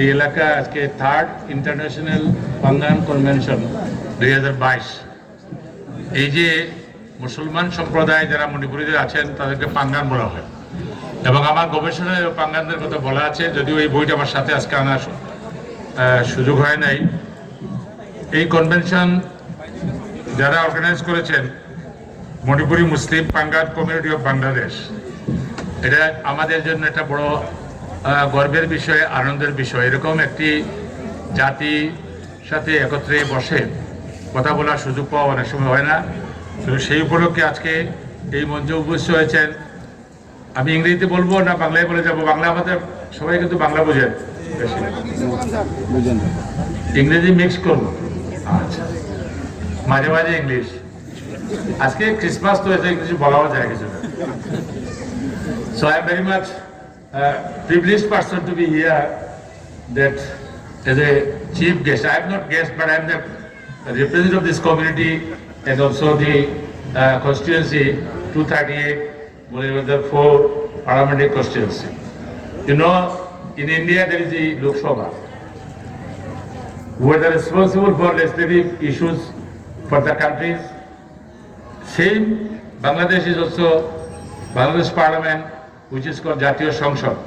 এই এলাকা আজকে থার্ড ইন্টারন্যাশনাল পাঙ্গান কনভেনশন দুই হাজার বাইশ। এই যে মুসলমান সম্প্রদায় যারা মণিপুরীদের আছেন, তাদেরকে পাঙ্গান বলা হয়। এবং আমার গবেষণায় পাঙ্গানদের কথা বলা আছে, যদিও এই বইটা আমার সাথে আজকে আনার সু- আহ, সুযোগ হয় নাই। এই কনভেনশন যারা অর্গানাইজ করেছেন, মণিপুরি মুসলিম পাঙ্গান কমিউনিটি অফ বাংলাদেশ, এটা আমাদের জন্য একটা বড় আহ, গর্বের বিষয়, আনন্দের বিষয়। এরকম একটি জাতি সাথে একত্রে বসে কথা বলার সুযোগ পাওয়া অনেক সময় হয় না। তো সেই উপলক্ষে আজকে এই মঞ্চে উপস্থিত হয়েছেন। আমি ইংরেজিতে বলবো না বাংলায় বলে যাব? বাংলা আমাদের সবাই কিন্তু বাংলা বোঝেন বেশি। ইংরেজি মিক্স করবো। আচ্ছা, মাঝে মাঝে ইংলিশ। আজকে ক্রিসমাস তো, এতে কিছু বলাও যায় কিছু না। So I am very much uh, privileged person to be here, that as a chief guest. I am not guest, but I am the representative of this community and also the uh, constituency two thirty-eight, Molibajar four parliamentary constituency. You know, in India there is the Lok Sabha, who are the responsible for legislative issues for the countries. Same, Bangladesh is also, Bangladesh Parliament, which is called Jatiyo Sangsad,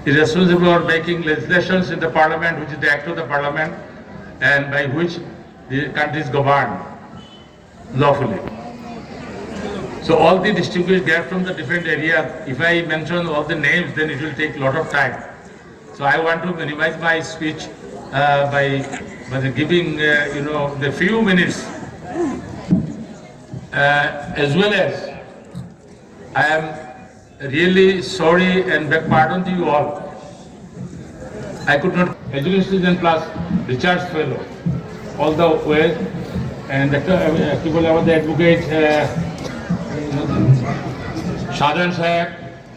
is responsible for making legislations in the parliament, which is the act of the parliament, and by which the country is governed lawfully. So all the distinguished guests from the different areas, if I mention all the names, then it will take a lot of time. So I want to minimize my speech uh, by, by the giving, uh, you know, the few minutes. Uh, as well as I am really sorry and beg pardon to you all. I could not, education student plus research fellow, all the way, and একটা, কি বলে, আমাদের advocate Shahjahan সাহেব,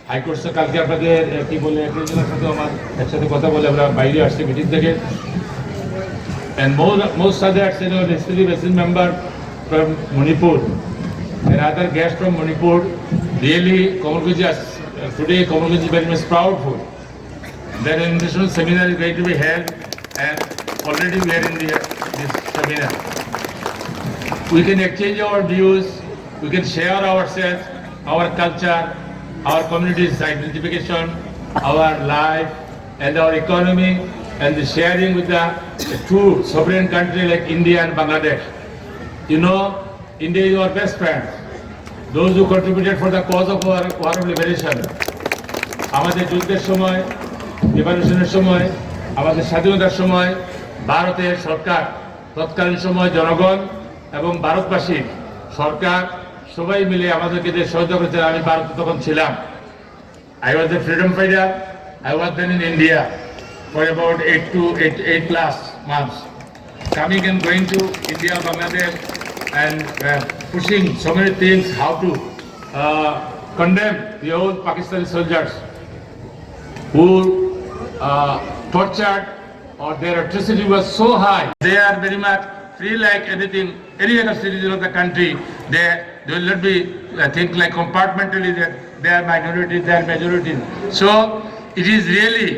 হাইকোর্টে কালকে আপনাদের, আহ, কি বলে, একজনের সাথে আমার একসাথে কথা বলে আমরা বাইরে আসছি মিটিং থেকে। And most, most others, you know, legislative assembly member from Manipur and other guests from Manipur, really, Kamalganj, Today, Kamalganj is very much proudful that an international seminar is going to be held, and already we are in the, this seminar. We can exchange our views, we can share ourselves, our culture, our community's identification, our life, and our economy, and the sharing with the two sovereign country like India and Bangladesh. You know, India is our best friend. Those who contributed for the cause of our war of liberation, আমাদের যুদ্ধের সময়, লিবারেশনের সময়, আমাদের স্বাধীনতার সময় ভারতের সরকার, তৎকালীন সময় জনগণ এবং ভারতবাসী, সরকার সবাই মিলে আমাদেরকে যে সহযোগিতা করেছেন, আমি ভারতে তখন ছিলাম। I was a freedom fighter. I was then in India for about eight to eight, eight plus months. Coming and going to India, Bangladesh, and uh, pushing so many things, how to uh, condemn the old Pakistani soldiers who uh, tortured, or their atrocity was so high. They are very much free like anything, any other citizen of the country. They, they will not be, I think, like compartmentally that they are minorities, they are majorities. So it is really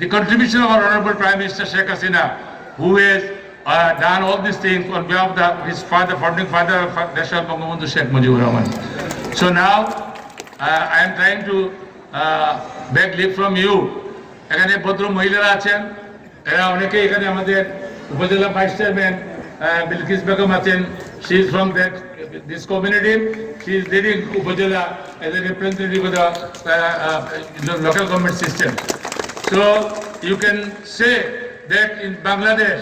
the contribution of our Honorable Prime Minister Sheikh Hasina, who has uh, done all these things on behalf of the, his father, founding father of Deshal Bangabandhu Sheikh Mujibur Rahman. So now uh, I am trying to uh, beg leave from you. এখানে ভদ্র মহিলারা আছেন, এরা অনেকেই এখানে আমাদের উপজেলা vice chairman Bilkis Begum আছেন, she is from that, this community, she is leading Upazila as a representative of the uh, uh, local government system. So you can say that in Bangladesh,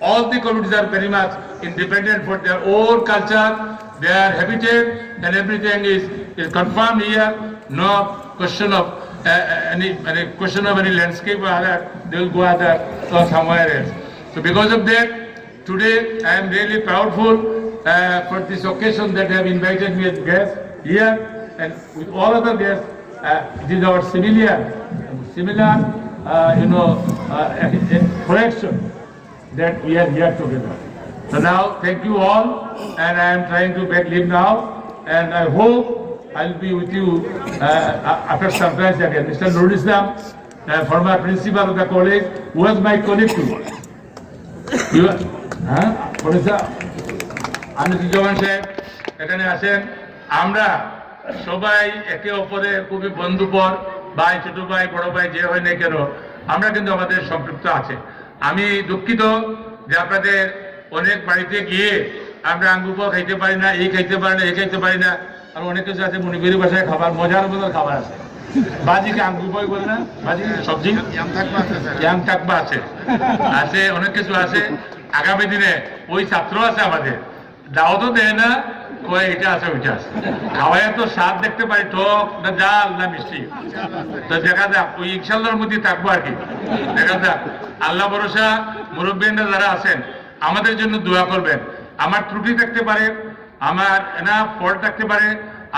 all the communities are very much independent for their own culture, their habitat, and everything is, is confirmed here. No question of uh, any, any question of any landscape or other, they will go other or somewhere else. So because of that, today I am really proudful uh, for this occasion that they have invited me as guest here, and with all other guests, uh, it is our similar, similar, uh, you know, uh, correction that we are here together. So now, thank you all, and I am trying to beg leave now, and I hope I'll be with you uh, after some time again. Mister Nurul Islam, uh, former principal of the college, was my colleague too. You, হ্যাঁ? Professor Anisuzzaman সাহেব এখানে আছেন। আমরা সবাই একে অপরের খুবই বন্ধুপর, ভাই, ছোট ভাই, বড় ভাই, যে হয় না কেন, আমরা কিন্তু আমাদের সম্পৃক্ত আছে। আমি দুঃখিত যে আপনাদের অনেক বাড়িতে গিয়ে আমরা আঙ্গুর ফল খাইতে পারি না, এই খাইতে পারি না, এই খাইতে পারি না। আর অনেক কিছু আছে মণিপুরি ভাষায় খাবার, মজার মজার খাবার আছে। বাজিকে আঙ্গুর ফল বলে না, বাজি সবজি ইয়াম থাকবা আছে, স্যার। ইয়াম থাকবা আছে, আছে, অনেক কিছু আছে। আগামী দিনে ওই ছাত্র আছে আমাদের, দাওয়াতও দেয় না, কয় এটা আছে, ওইটা আছে। খাওয়ায় তো স্বাদ দেখতে পারি, টক না ঝাল না মিষ্টি। তো দেখা যাক, ওই ইনশাল্লাহর মধ্যে থাকবো আর কি। দেখা যাক, আল্লাহ ভরসা। মুরব্বীরা যারা আছেন, আমাদের জন্য দোয়া করবেন। আমার ত্রুটি থাকতে পারে, আমার এনা ফল্ট থাকতে পারে,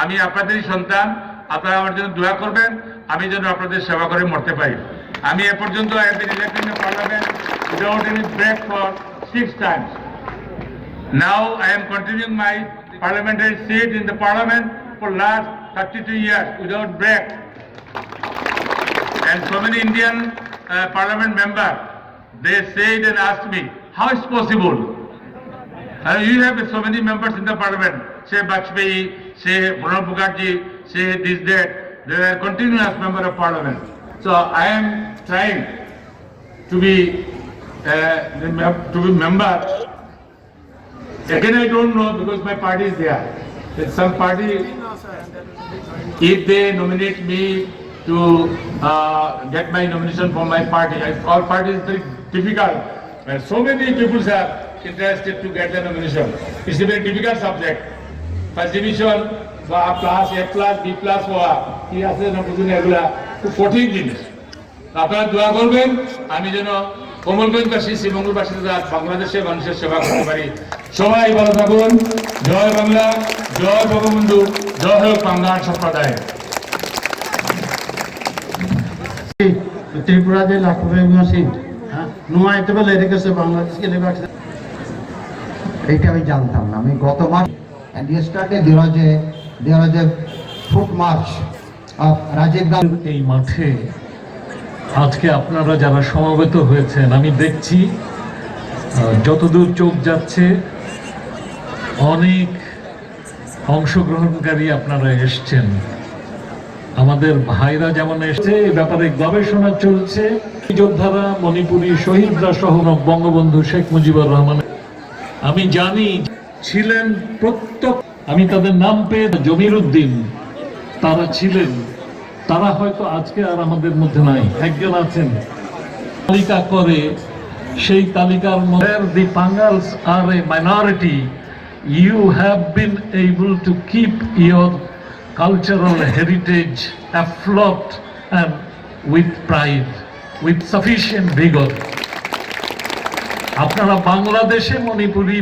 আমি আপনাদেরই সন্তান। আপনারা আমার জন্য দোয়া করবেন, আমি যেন আপনাদের সেবা করে মরতে পারি। আমি এ পর্যন্ত I have been elected in the parliament without any break for six times. Now I am continuing my parliamentary seat in the parliament for last thirty-two years without break. And so many Indian uh, parliament member, they said and asked me, how is possible? Uh, you have so many members in the parliament, say Vajpayee, say Pranab Mukherjee, say this, that. They are continuous member of parliament. So I am trying to be uh, the mem- to be member. Again, I don't know because my party is there. That some party, if they nominate me to uh, get my nomination from my party, I, our party is very difficult. And so many people are interested to get the nomination. It's a very difficult subject. First division, plus, A plus, B plus হওয়া, কি আছে না বুঝুন এগুলা, খুব কঠিন জিনিস। আপনারা দোয়া করবেন, আমি যেন কমলগঞ্জবাসী, শ্রীমঙ্গলবাসী তথা বাংলাদেশের মানুষের সেবা করতে পারি। সবাই ভালো থাকুন। জয় বাংলা, জয় বঙ্গবন্ধু, জয় হোক বাংলার সম্প্রদায়। Tripura de Lakhupe Masi, নুয়া এতে বেলা এদিকে সে বাংলাদেশ কে লেবে আছে। এটা আমি জানতাম না। আমি গত মাস and yesterday there was a there was a Foot march of Rajiv Gandhi. এই মাঠে আজকে আপনারা যারা সমবেত হয়েছেন, আমি দেখছি, আহ, যতদূর চোখ যাচ্ছে, অনেক অংশগ্রহণকারী আপনারা এসছেন। আমাদের ভাইরা যেমন এসছে, এ ব্যাপারে গবেষণা চলছে। যোদ্ধারা, মণিপুরী শহীদরা সহ বঙ্গবন্ধু শেখ মুজিবুর রহমান, আমি জানি, ছিলেন প্রত্যেক, আমি তাদের নাম পেয়ে, জমিরুদ্দিন, তারা ছিলেন, তারা হয়তো আজকে আর আমাদের মধ্যে নাই, একজন আছেন। তালিকা করে, সেই তালিকার মধ্যে the Pangals are a minority, you have been able to keep your cultural heritage afloat and with pride, with sufficient vigor. আপনারা বাংলাদেশে Manipuri,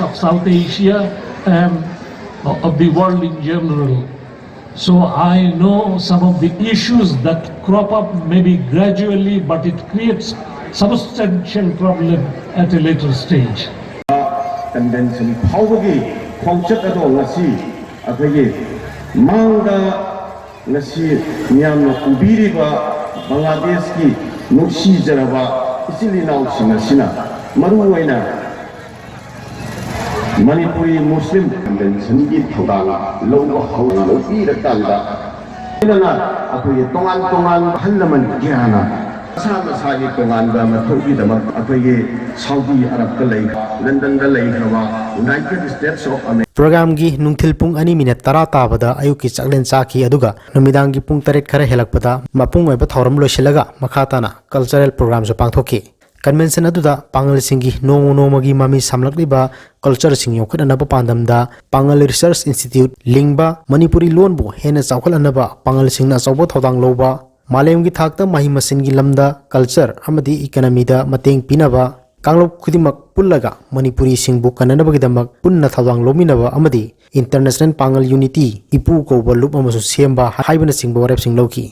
of South Asia and of the world in general. So I know some of the issues that crop up maybe gradually, but it creates substantial problem at a later stage. Convention ꯐꯥꯎꯕꯒꯤ ꯈꯣꯡꯆꯠ ꯑꯗꯣ ꯉꯁꯤ ꯑꯩꯈꯣꯏꯒꯤ ꯃꯥꯡꯗ ꯉꯁꯤ ꯃꯤꯌꯥꯝꯅ ꯎꯕꯤꯔꯤꯕ ꯕꯪꯒ꯭ꯂꯥꯗꯦꯁꯀꯤ ꯅꯨꯡꯁꯤꯖꯔꯕ ꯏꯆꯤꯜ ꯏꯅꯥꯎꯁꯤꯡ ꯑꯁꯤꯅ ꯃꯔꯨ ꯑꯣꯏꯅ ꯃꯅꯤꯄꯨꯔꯤ ꯃꯨꯁꯂꯤꯝ Conventionꯒꯤ ꯊꯧꯗꯥꯡ ꯂꯧꯕ ꯍꯧ ꯂꯧꯕꯤꯔꯀꯥꯟꯗ ꯂꯣꯏꯅꯅ ꯑꯩꯈꯣꯏꯒꯤ ꯇꯣꯉꯥꯟ ꯇꯣꯉꯥꯟꯕ ꯑꯍꯜ ꯂꯃꯟ ꯀꯌꯥꯅ ꯃꯁꯥ ꯃꯁꯥꯒꯤ ꯇꯣꯉꯥꯟꯕ ꯃꯊꯧꯒꯤꯗꯃꯛ ꯑꯩꯈꯣꯏꯒꯤ ꯁꯥꯎꯗꯤ ꯑꯔabꯇ ꯂꯩ, ꯂꯟꯗꯟꯗ ꯂꯩꯈ꯭ꯔꯕ, United States of America꯫ ꯄ꯭ꯔꯣꯒ꯭ꯔꯥꯝꯒꯤ ꯅꯨꯡꯊꯤꯜ ꯄꯨꯡ ꯑꯅꯤ ꯃꯤꯅꯠ ꯇꯔꯥ ꯇꯥꯕꯗ ꯑꯌꯨꯛꯀꯤ ꯆꯥꯛꯂꯦꯟ ꯆꯥꯈꯤ, ꯑꯗꯨꯒ ꯅꯨꯃꯤꯗꯥꯡꯒꯤ ꯄꯨꯡ ꯇꯔꯦꯠ ꯈꯔ ꯍꯦꯜꯂꯛꯄꯗ ꯃꯄꯨꯡ ꯑꯣꯏꯕ ꯊꯧꯔꯝ ꯂꯣꯏꯁꯤꯜꯂꯒ ꯃꯈꯥ ꯇꯥꯅ ꯀꯜꯆꯔꯦꯜ ꯄ꯭ꯔꯣꯒ꯭ꯔꯥꯝꯁꯨ ꯄꯥꯡꯊꯣꯛꯈꯤ꯫ ꯀꯟꯚꯦꯟꯁꯟ ꯑꯗꯨꯗ ꯄꯥꯉꯜꯁꯤꯡꯒꯤ ꯅꯣꯡꯃ ꯅꯣꯡꯃꯒꯤ ꯃꯃꯤ ꯁꯥꯝꯂꯛꯂꯤꯕ ꯀꯜꯆꯔꯁꯤꯡ ꯌꯣꯛꯈꯠꯅꯅꯕ ꯄꯥꯟꯗꯝꯗ ꯄꯥꯉꯜ ꯔꯤꯁꯔꯁ ꯏꯟꯁꯇꯤꯇ꯭ꯌꯨꯠ ꯂꯤꯡꯕ, ꯃꯅꯤꯄꯨꯔꯤ ꯂꯣꯟꯕꯨ ꯍꯦꯟꯅ ꯆꯥꯎꯈꯠꯍꯟꯅꯕ ꯄꯥꯉꯜꯁꯤꯡꯅ ꯑꯆꯧꯕ ꯊꯧꯗꯥꯡ ꯂꯧꯕ, ꯃꯥꯂꯦꯝꯒꯤ ꯊꯥꯛꯇ ꯃꯍꯩ ꯃꯁꯤꯡꯒꯤ ꯂꯝꯗ, ꯀꯜꯆꯔ ꯑꯃꯗꯤ ꯏꯀꯅꯃꯤꯗ ꯃꯇꯦꯡ ꯄꯤꯅꯕ, ꯀꯥꯡꯂꯨꯞ ꯈꯨꯗꯤꯡꯃꯛ ꯄꯨꯜꯂꯒ ꯃꯅꯤꯄꯨꯔꯤꯁꯤꯡꯕꯨ ꯀꯟꯅꯅꯕꯒꯤꯗꯃꯛ ꯄꯨꯟꯅ ꯊꯧꯗꯥꯡ ꯂꯧꯃꯤꯟꯅꯕ ꯑꯃꯗꯤ ꯏꯟꯇꯔꯅꯦꯁꯅꯦꯜ ꯄꯥꯉꯜ ꯌꯨꯅꯤꯇꯤ, ꯏꯄꯨ ꯀꯧꯕ ꯂꯨꯞ ꯑꯃꯁꯨ ꯁꯦꯝꯕ ꯍꯥꯏꯕꯅꯆꯤꯡꯕ ꯋꯥꯔꯦꯞꯁꯤꯡ ꯂꯧꯈꯤ꯫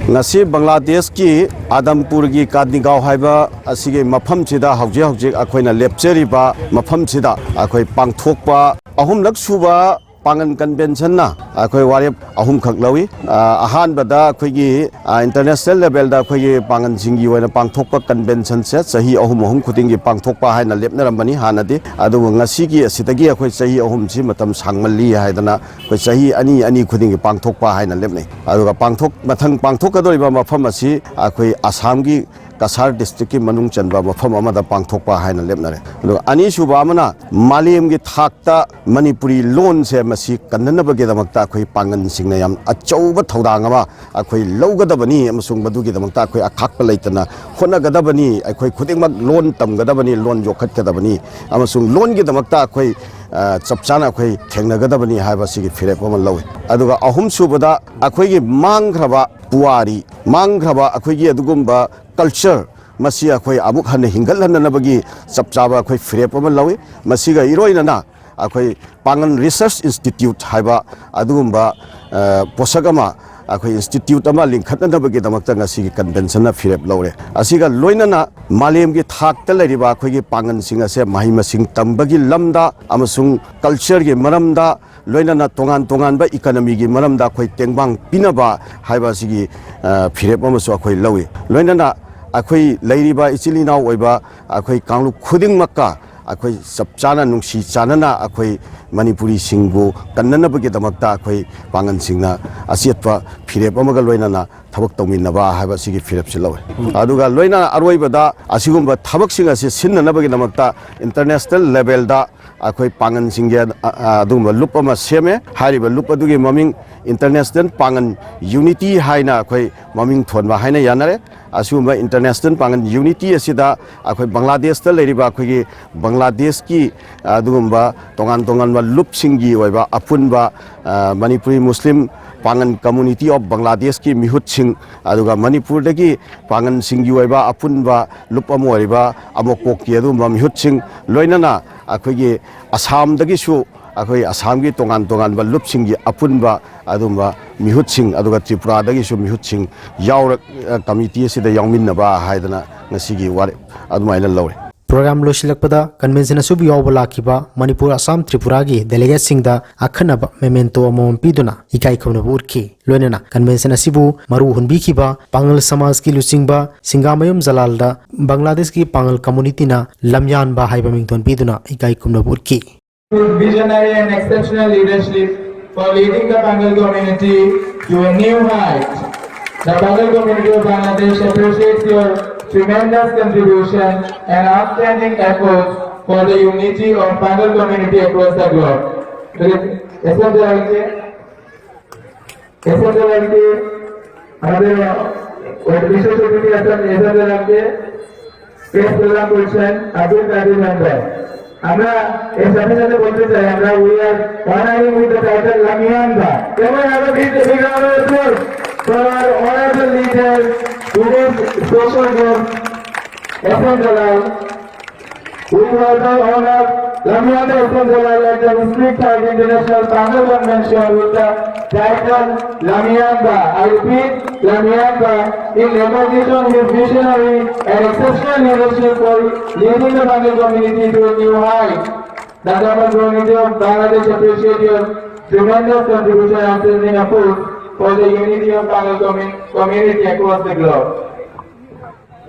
ꯉꯁꯤ ꯕꯪꯒ꯭ꯂꯥꯗꯦꯁꯀꯤ ꯑꯥꯗꯝꯄꯨꯔꯒꯤ ꯀꯥꯗꯅꯤꯒꯥꯎ ꯍꯥꯏꯕ ꯑꯁꯤꯒꯤ ꯃꯐꯝꯁꯤꯗ ꯍꯧꯖꯤꯛ ꯍꯧꯖꯤꯛ ꯑꯩꯈꯣꯏꯅ ꯂꯦꯞꯆꯔꯤꯕ ꯃꯐꯝꯁꯤꯗ ꯑꯩꯈꯣꯏ ꯄꯥꯡꯊꯣꯛꯄ ꯑꯍꯨꯝꯂꯛ ꯁꯨꯕ ꯄꯥꯡꯒꯟ ꯀꯟꯚꯦꯟꯁꯟꯅ ꯑꯩꯈꯣꯏ ꯋꯥꯔꯦꯞ ꯑꯍꯨꯝꯈꯛ ꯂꯧꯏ꯫ ꯑ, ꯑꯍꯥꯟꯕꯗ ꯑꯩꯈꯣꯏꯒꯤ, ꯑ, ꯏꯟꯇꯔꯅꯦꯁꯅꯦꯜ ꯂꯦꯚꯦꯜꯗ ꯑꯩꯈꯣꯏꯒꯤ ꯄꯥꯡꯒꯟꯁꯤꯡꯒꯤ ꯑꯣꯏꯅ ꯄꯥꯡꯊꯣꯛꯄ ꯀꯟꯚꯦꯟꯁꯟꯁꯦ ꯆꯍꯤ ꯑꯍꯨꯝ ꯑꯍꯨꯝ ꯈꯨꯗꯤꯡꯒꯤ ꯄꯥꯡꯊꯣꯛꯄ ꯍꯥꯏꯅ ꯂꯦꯞꯅꯔꯝꯕꯅꯤ ꯍꯥꯟꯅꯗꯤ꯫ ꯑꯗꯨꯕꯨ ꯉꯁꯤꯒꯤ ꯑꯁꯤꯗꯒꯤ ꯑꯩꯈꯣꯏ ꯆꯍꯤ ꯑꯍꯨꯝꯁꯤ ꯃꯇꯝ ꯁꯥꯡꯃꯜꯂꯤ ꯍꯥꯏꯗꯅ ꯑꯩꯈꯣꯏ ꯆꯍꯤ ꯑꯅꯤ ꯑꯅꯤ ꯈꯨꯗꯤꯡꯒꯤ ꯄꯥꯡꯊꯣꯛꯄ ꯍꯥꯏꯅ ꯂꯦꯞꯅꯩ꯫ ꯑꯗꯨꯒ ꯄꯥꯡꯊꯣꯛ-, ꯃꯊꯪ ꯄꯥꯡꯊꯣꯛꯀꯗꯧꯔꯤꯕ ꯃꯐꯝ ꯑꯁꯤ ꯑꯩꯈꯣꯏ ꯑꯁꯥꯝꯒꯤ ꯀꯁꯥꯔ ꯗꯤꯁꯇ꯭ꯔꯤꯛꯀꯤ ꯃꯅꯨꯡ ꯆꯟꯕ ꯃꯐꯝ ꯑꯃꯗ ꯄꯥꯡꯊꯣꯛꯄ ꯍꯥꯏꯅ ꯂꯦꯞꯅꯔꯦ꯫ ꯑꯗꯨꯒ ꯑꯅꯤꯁꯨꯕ ꯑꯃꯅ ꯃꯥꯂꯦꯝꯒꯤ ꯊꯥꯛꯇ ꯃꯅꯤꯄꯨꯔꯤ ꯂꯣꯟꯁꯦ ꯃꯁꯤ ꯀꯟꯅꯅꯕꯒꯤꯗꯃꯛꯇ ꯑꯩꯈꯣꯏ ꯄꯥꯡꯒꯟꯁꯤꯡꯅ ꯌꯥꯝ ꯑꯆꯧꯕ ꯊꯧꯗꯥꯡ ꯑꯃ ꯑꯩꯈꯣꯏ ꯂꯧꯒꯗꯕꯅꯤ ꯑꯃꯁꯨꯡ ꯃꯗꯨꯒꯤꯗꯃꯛꯇ ꯑꯩꯈꯣꯏ ꯑꯈꯥꯛꯄ ꯂꯩꯇꯅ ꯍꯣꯠꯅꯒꯗꯕꯅꯤ꯫ ꯑꯩꯈꯣꯏ ꯈꯨꯗꯤꯡꯃꯛ ꯂꯣꯟ ꯇꯝꯒꯗꯕꯅꯤ, ꯂꯣꯟ ꯌꯣꯛꯈꯠꯀꯗꯕꯅꯤ ꯑꯃꯁꯨꯡ ꯂꯣꯟꯒꯤꯗꯃꯛꯇ ꯑꯩꯈꯣꯏ, ꯑ, ꯆꯞ ꯆꯥꯅ ꯑꯩꯈꯣꯏ ꯊꯦꯡꯅꯒꯗꯕꯅꯤ ꯍꯥꯏꯕ ꯁꯤꯒꯤ ꯐꯤꯔꯦꯞ ꯑꯃ ꯂꯧꯏ꯫ ꯑꯗꯨꯒ ꯑꯍꯨꯝꯁꯨꯕꯗ ꯑꯩꯈꯣꯏꯒꯤ ꯃꯥꯡꯈ꯭ꯔꯕ ꯄꯨꯋꯥꯔꯤ, ꯃꯥꯡꯈ꯭ꯔꯕ ꯑꯩꯈꯣꯏꯒꯤ ꯑꯗꯨꯒꯨꯝꯕ ꯀꯜꯆꯔ, ꯃꯁꯤ ꯑꯩꯈꯣꯏ ꯑꯃꯨꯛ ꯍꯟꯅ ꯍꯤꯡꯒꯠꯍꯟꯅꯅꯕꯒꯤ ꯆꯞ ꯆꯥꯕ ꯑꯩꯈꯣꯏ ꯐꯤꯔꯦꯞ ꯑꯃ ꯂꯧꯏ꯫ ꯃꯁꯤꯒ ꯏꯔꯣꯏꯅꯅ ꯑꯩꯈꯣꯏ ꯄꯥꯡꯒꯟ ꯔꯤꯁꯔꯁ ꯏꯟꯁꯇꯤꯇ꯭ꯌꯨꯠ ꯍꯥꯏꯕ ꯑꯗꯨꯒꯨꯝꯕ, ꯑ, ꯄꯣꯠꯁꯛ ꯑꯃ, ꯑꯩꯈꯣꯏ ꯏꯟꯁꯇꯤꯇ꯭ꯌꯨꯠ ꯑꯃ ꯂꯤꯡꯈꯠꯅꯅꯕꯒꯤꯗꯃꯛꯇ ꯉꯁꯤꯒꯤ ꯀꯟꯚꯦꯟꯁꯟꯅ ꯐꯤꯔꯦꯞ ꯂꯧꯔꯦ꯫ ꯑꯁꯤꯒ ꯂꯣꯏꯅꯅ ꯃꯥꯂꯦꯝꯒꯤ ꯊꯥꯛꯇ ꯂꯩꯔꯤꯕ ꯑꯩꯈꯣꯏꯒꯤ ꯄꯥꯡꯒꯟꯁꯤꯡ ꯑꯁꯦ ꯃꯍꯩ ꯃꯁꯤꯡ ꯇꯝꯕꯒꯤ ꯂꯝꯗ ꯑꯃꯁꯨꯡ ꯀꯜꯆꯔꯒꯤ ꯃꯔꯝꯗ, ꯂꯣꯏꯅꯅ ꯇꯣꯉꯥꯟ ꯇꯣꯉꯥꯟꯕ ꯏꯀꯅꯃꯤꯒꯤ ꯃꯔꯝꯗ ꯑꯩꯈꯣꯏ ꯇꯦꯡꯕꯥꯡ ꯄꯤꯅꯕ ꯍꯥꯏꯕ ꯑꯁꯤꯒꯤ, ꯑ, ꯐꯤꯔꯦꯞ ꯑꯃꯁꯨ ꯑꯩꯈꯣꯏ ꯂꯧꯏ꯫ ꯂꯣꯏꯅꯅ ꯑꯩꯈꯣꯏ ꯂꯩꯔꯤꯕ ꯏꯆꯤꯜ ꯏꯅꯥꯎ ꯑꯣꯏꯕ ꯑꯩꯈꯣꯏ ꯀꯥꯡꯂꯨꯞ ꯈꯨꯗꯤꯡꯃꯛꯀ ꯑꯩꯈꯣꯏ ꯆꯞ ꯆꯥꯅ ꯅꯨꯡꯁꯤ ꯆꯥꯟꯅꯅ ꯑꯩꯈꯣꯏ ꯃꯅꯤꯄꯨꯔꯤꯁꯤꯡꯕꯨ ꯀꯟꯅꯅꯕꯒꯤꯗꯃꯛꯇ ꯑꯩꯈꯣꯏ ꯄꯥꯡꯒꯟꯁꯤꯡꯅ ꯑꯆꯦꯠꯄ ꯐꯤꯔꯦꯞ ꯑꯃꯒ ꯂꯣꯏꯅꯅ ꯊꯕꯛ ꯇꯧꯃꯤꯟꯅꯕ ꯍꯥꯏꯕ ꯑꯁꯤꯒꯤ ꯐꯤꯔꯦꯞꯁꯤ ꯂꯧꯏ꯫ ꯑꯗꯨꯒ ꯂꯣꯏꯅꯅ ꯑꯔꯣꯏꯕꯗ ꯑꯁꯤꯒꯨꯝꯕ ꯊꯕꯛꯁꯤꯡ ꯑꯁꯤ ꯁꯤꯟꯅꯅꯕꯒꯤꯗꯃꯛꯇ ꯏꯟꯇꯔꯅꯦꯁꯅꯦꯜ ꯂꯦꯚꯦꯜꯗ ꯑꯩꯈꯣꯏ ꯄꯥꯡꯒꯟꯁꯤꯡꯒꯤ, ꯑ, ꯑ, ꯑꯗꯨꯒꯨꯝꯕ ꯂꯨꯞ ꯑꯃ ꯁꯦꯝꯃꯦ꯫ ꯍꯥꯏꯔꯤꯕ ꯂꯨꯞ ꯑꯗꯨꯒꯤ ꯃꯃꯤꯡ ꯏꯟꯇꯔꯅꯦꯁꯅꯦꯜ ꯄꯥꯡꯒꯟ ꯌꯨꯅꯤꯇꯤ ꯍꯥꯏꯅ ꯑꯩꯈꯣꯏ ꯃꯃꯤꯡ ꯊꯣꯟꯕ ꯍꯥꯏꯅ ꯌꯥꯅꯔꯦ꯫ ꯑꯁꯤꯒꯨꯝꯕ ꯏꯟꯇꯔꯅꯦꯁꯅꯦꯜ ꯄꯥꯡꯒꯟ ꯌꯨꯅꯤꯇꯤ ꯑꯁꯤꯗ ꯑꯩꯈꯣꯏ ꯕꯪꯒ꯭ꯂꯥꯗꯦꯁꯇ ꯂꯩꯔꯤꯕ ꯑꯩꯈꯣꯏꯒꯤ ꯕꯪꯒ꯭ꯂꯥꯗꯦꯁꯀꯤ ꯑꯗꯨꯒꯨꯝꯕ ꯇꯣꯉꯥꯟ ꯇꯣꯉꯥꯟꯕ ꯂꯨꯞꯁꯤꯡꯒꯤ ꯑꯣꯏꯕ ꯑꯄꯨꯟꯕ, ꯑ, ꯃꯅꯤꯄꯨꯔꯤ ꯃꯨꯁꯂꯤꯝ ꯄꯥꯡꯒꯟ ꯀꯝꯃꯨꯅꯤꯇꯤ ꯑꯣꯐ ꯕꯪꯒ꯭ꯂꯥꯗꯦꯁꯀꯤ ꯃꯤꯍꯨꯠꯁꯤꯡ, ꯑꯗꯨꯒ ꯃꯅꯤꯄꯨꯔꯗꯒꯤ ꯄꯥꯡꯒꯟꯁꯤꯡꯒꯤ ꯑꯣꯏꯕ ꯑꯄꯨꯟꯕ ꯂꯨꯞ ꯑꯃ ꯑꯣꯏꯔꯤꯕ ꯑꯃꯣꯀꯣꯛꯀꯤ ꯑꯗꯨꯒꯨꯝꯕ ꯃꯤꯍꯨꯠꯁꯤꯡ, ꯂꯣꯏꯅꯅ ꯑꯩꯈꯣꯏꯒꯤ ꯑꯁꯥꯝꯗꯒꯤꯁꯨ ꯑꯩꯈꯣꯏ ꯑꯁꯥꯝꯒꯤ ꯇꯣꯉꯥꯟ ꯇꯣꯉꯥꯟꯕ ꯂꯨꯞꯁꯤꯡꯒꯤ ꯑꯄꯨꯟꯕ ꯑꯗꯨꯒꯨꯝꯕ ꯃꯤꯍꯨꯠꯁꯤꯡ, ꯑꯗꯨꯒ ꯇ꯭ꯔꯤꯄꯨꯔꯥꯗꯒꯤꯁꯨ ꯃꯤꯍꯨꯠꯁꯤꯡ ꯌꯥꯎꯔꯛ-, ꯑ, ꯀꯃꯤꯇꯤ ꯑꯁꯤꯗ ꯌꯥꯎꯃꯤꯟꯅꯕ ꯍꯥꯏꯗꯅ ꯉꯁꯤꯒꯤ ꯋꯥꯔꯦꯞ ꯑꯗꯨꯃꯥꯏꯅ ꯂꯧꯔꯦ꯫ ꯄ꯭ꯔꯣꯒ꯭ꯔꯥꯝ ꯂꯣꯏꯁꯤꯜꯂꯛꯄꯗ ꯀꯟꯚꯦꯟꯁꯟ ꯑꯁꯤꯕꯨ ꯌꯥꯎꯕ ꯂꯥꯛꯈꯤꯕ ꯃꯅꯤꯄꯨꯔ, ꯑꯁꯥꯝ, ꯇ꯭ꯔꯤꯄꯨꯔꯥꯒꯤ ꯗꯦꯂꯤꯒꯦꯠꯁꯤꯡꯗ ꯑꯈꯟꯅꯕ ꯃꯦꯃꯦꯟꯇꯣ ꯑꯃꯃꯝ ꯄꯤꯗꯨꯅ ꯏꯀꯥꯏ ꯈꯨꯝꯅꯕ ꯎꯠꯈꯤ꯫ ꯂꯣꯏꯅꯅ ꯀꯟꯚꯦꯟꯁꯟ ꯑꯁꯤꯕꯨ ꯃꯔꯨ ꯍꯨꯟꯕꯤꯈꯤꯕ ꯄꯥꯉꯜ ꯁꯃꯥꯖꯀꯤ ꯂꯨꯆꯤꯡꯕ ꯁꯤꯡꯒꯥꯃꯌꯨꯝ ꯖꯂꯥꯜꯗ ꯕꯪꯒ꯭ꯂꯥꯗꯦꯁꯀꯤ ꯄꯥꯉꯜ ꯀꯝꯃꯨꯅꯤꯇꯤꯅ ꯂꯝꯌꯥꯟꯕ ꯍꯥꯏꯕ ꯃꯤꯡꯊꯣꯟ ꯄꯤꯗꯨꯅ ꯏꯀꯥꯏ ꯈꯨꯝꯅꯕ ꯎꯠꯈꯤ꯫ Visionary and exceptional leadership for leading the Pangal community to a new height. The Pangal community of Bangladesh appreciates your tremendous contribution and outstanding efforts for the unity of Pangal community across the globe. এসব জায়গাকে এসব জায়গাকে আমাদের বিশেষ অতিথি আছেন, এসব জায়গাকে প্রেস প্রদান করছেন আব্দুল কাদির মেম্বার। আমরা এর সাথে সাথে বলতে চাই, আমরা we are honoring with the title Lamianda. Can we have a big, big round of applause for our honorable leader, today's special guest, S M Jalal? We further honor Lamianda S M Jalal at the District Five International Pangal Convention with the title Lamianda. I repeat, Lamianda, in recognition of his visionary and exceptional leadership for leading the Pangal community to a new height. The Pangal community of Bangladesh appreciate your tremendous contribution and outstanding efforts for the unity of Pangal commu- community across the globe.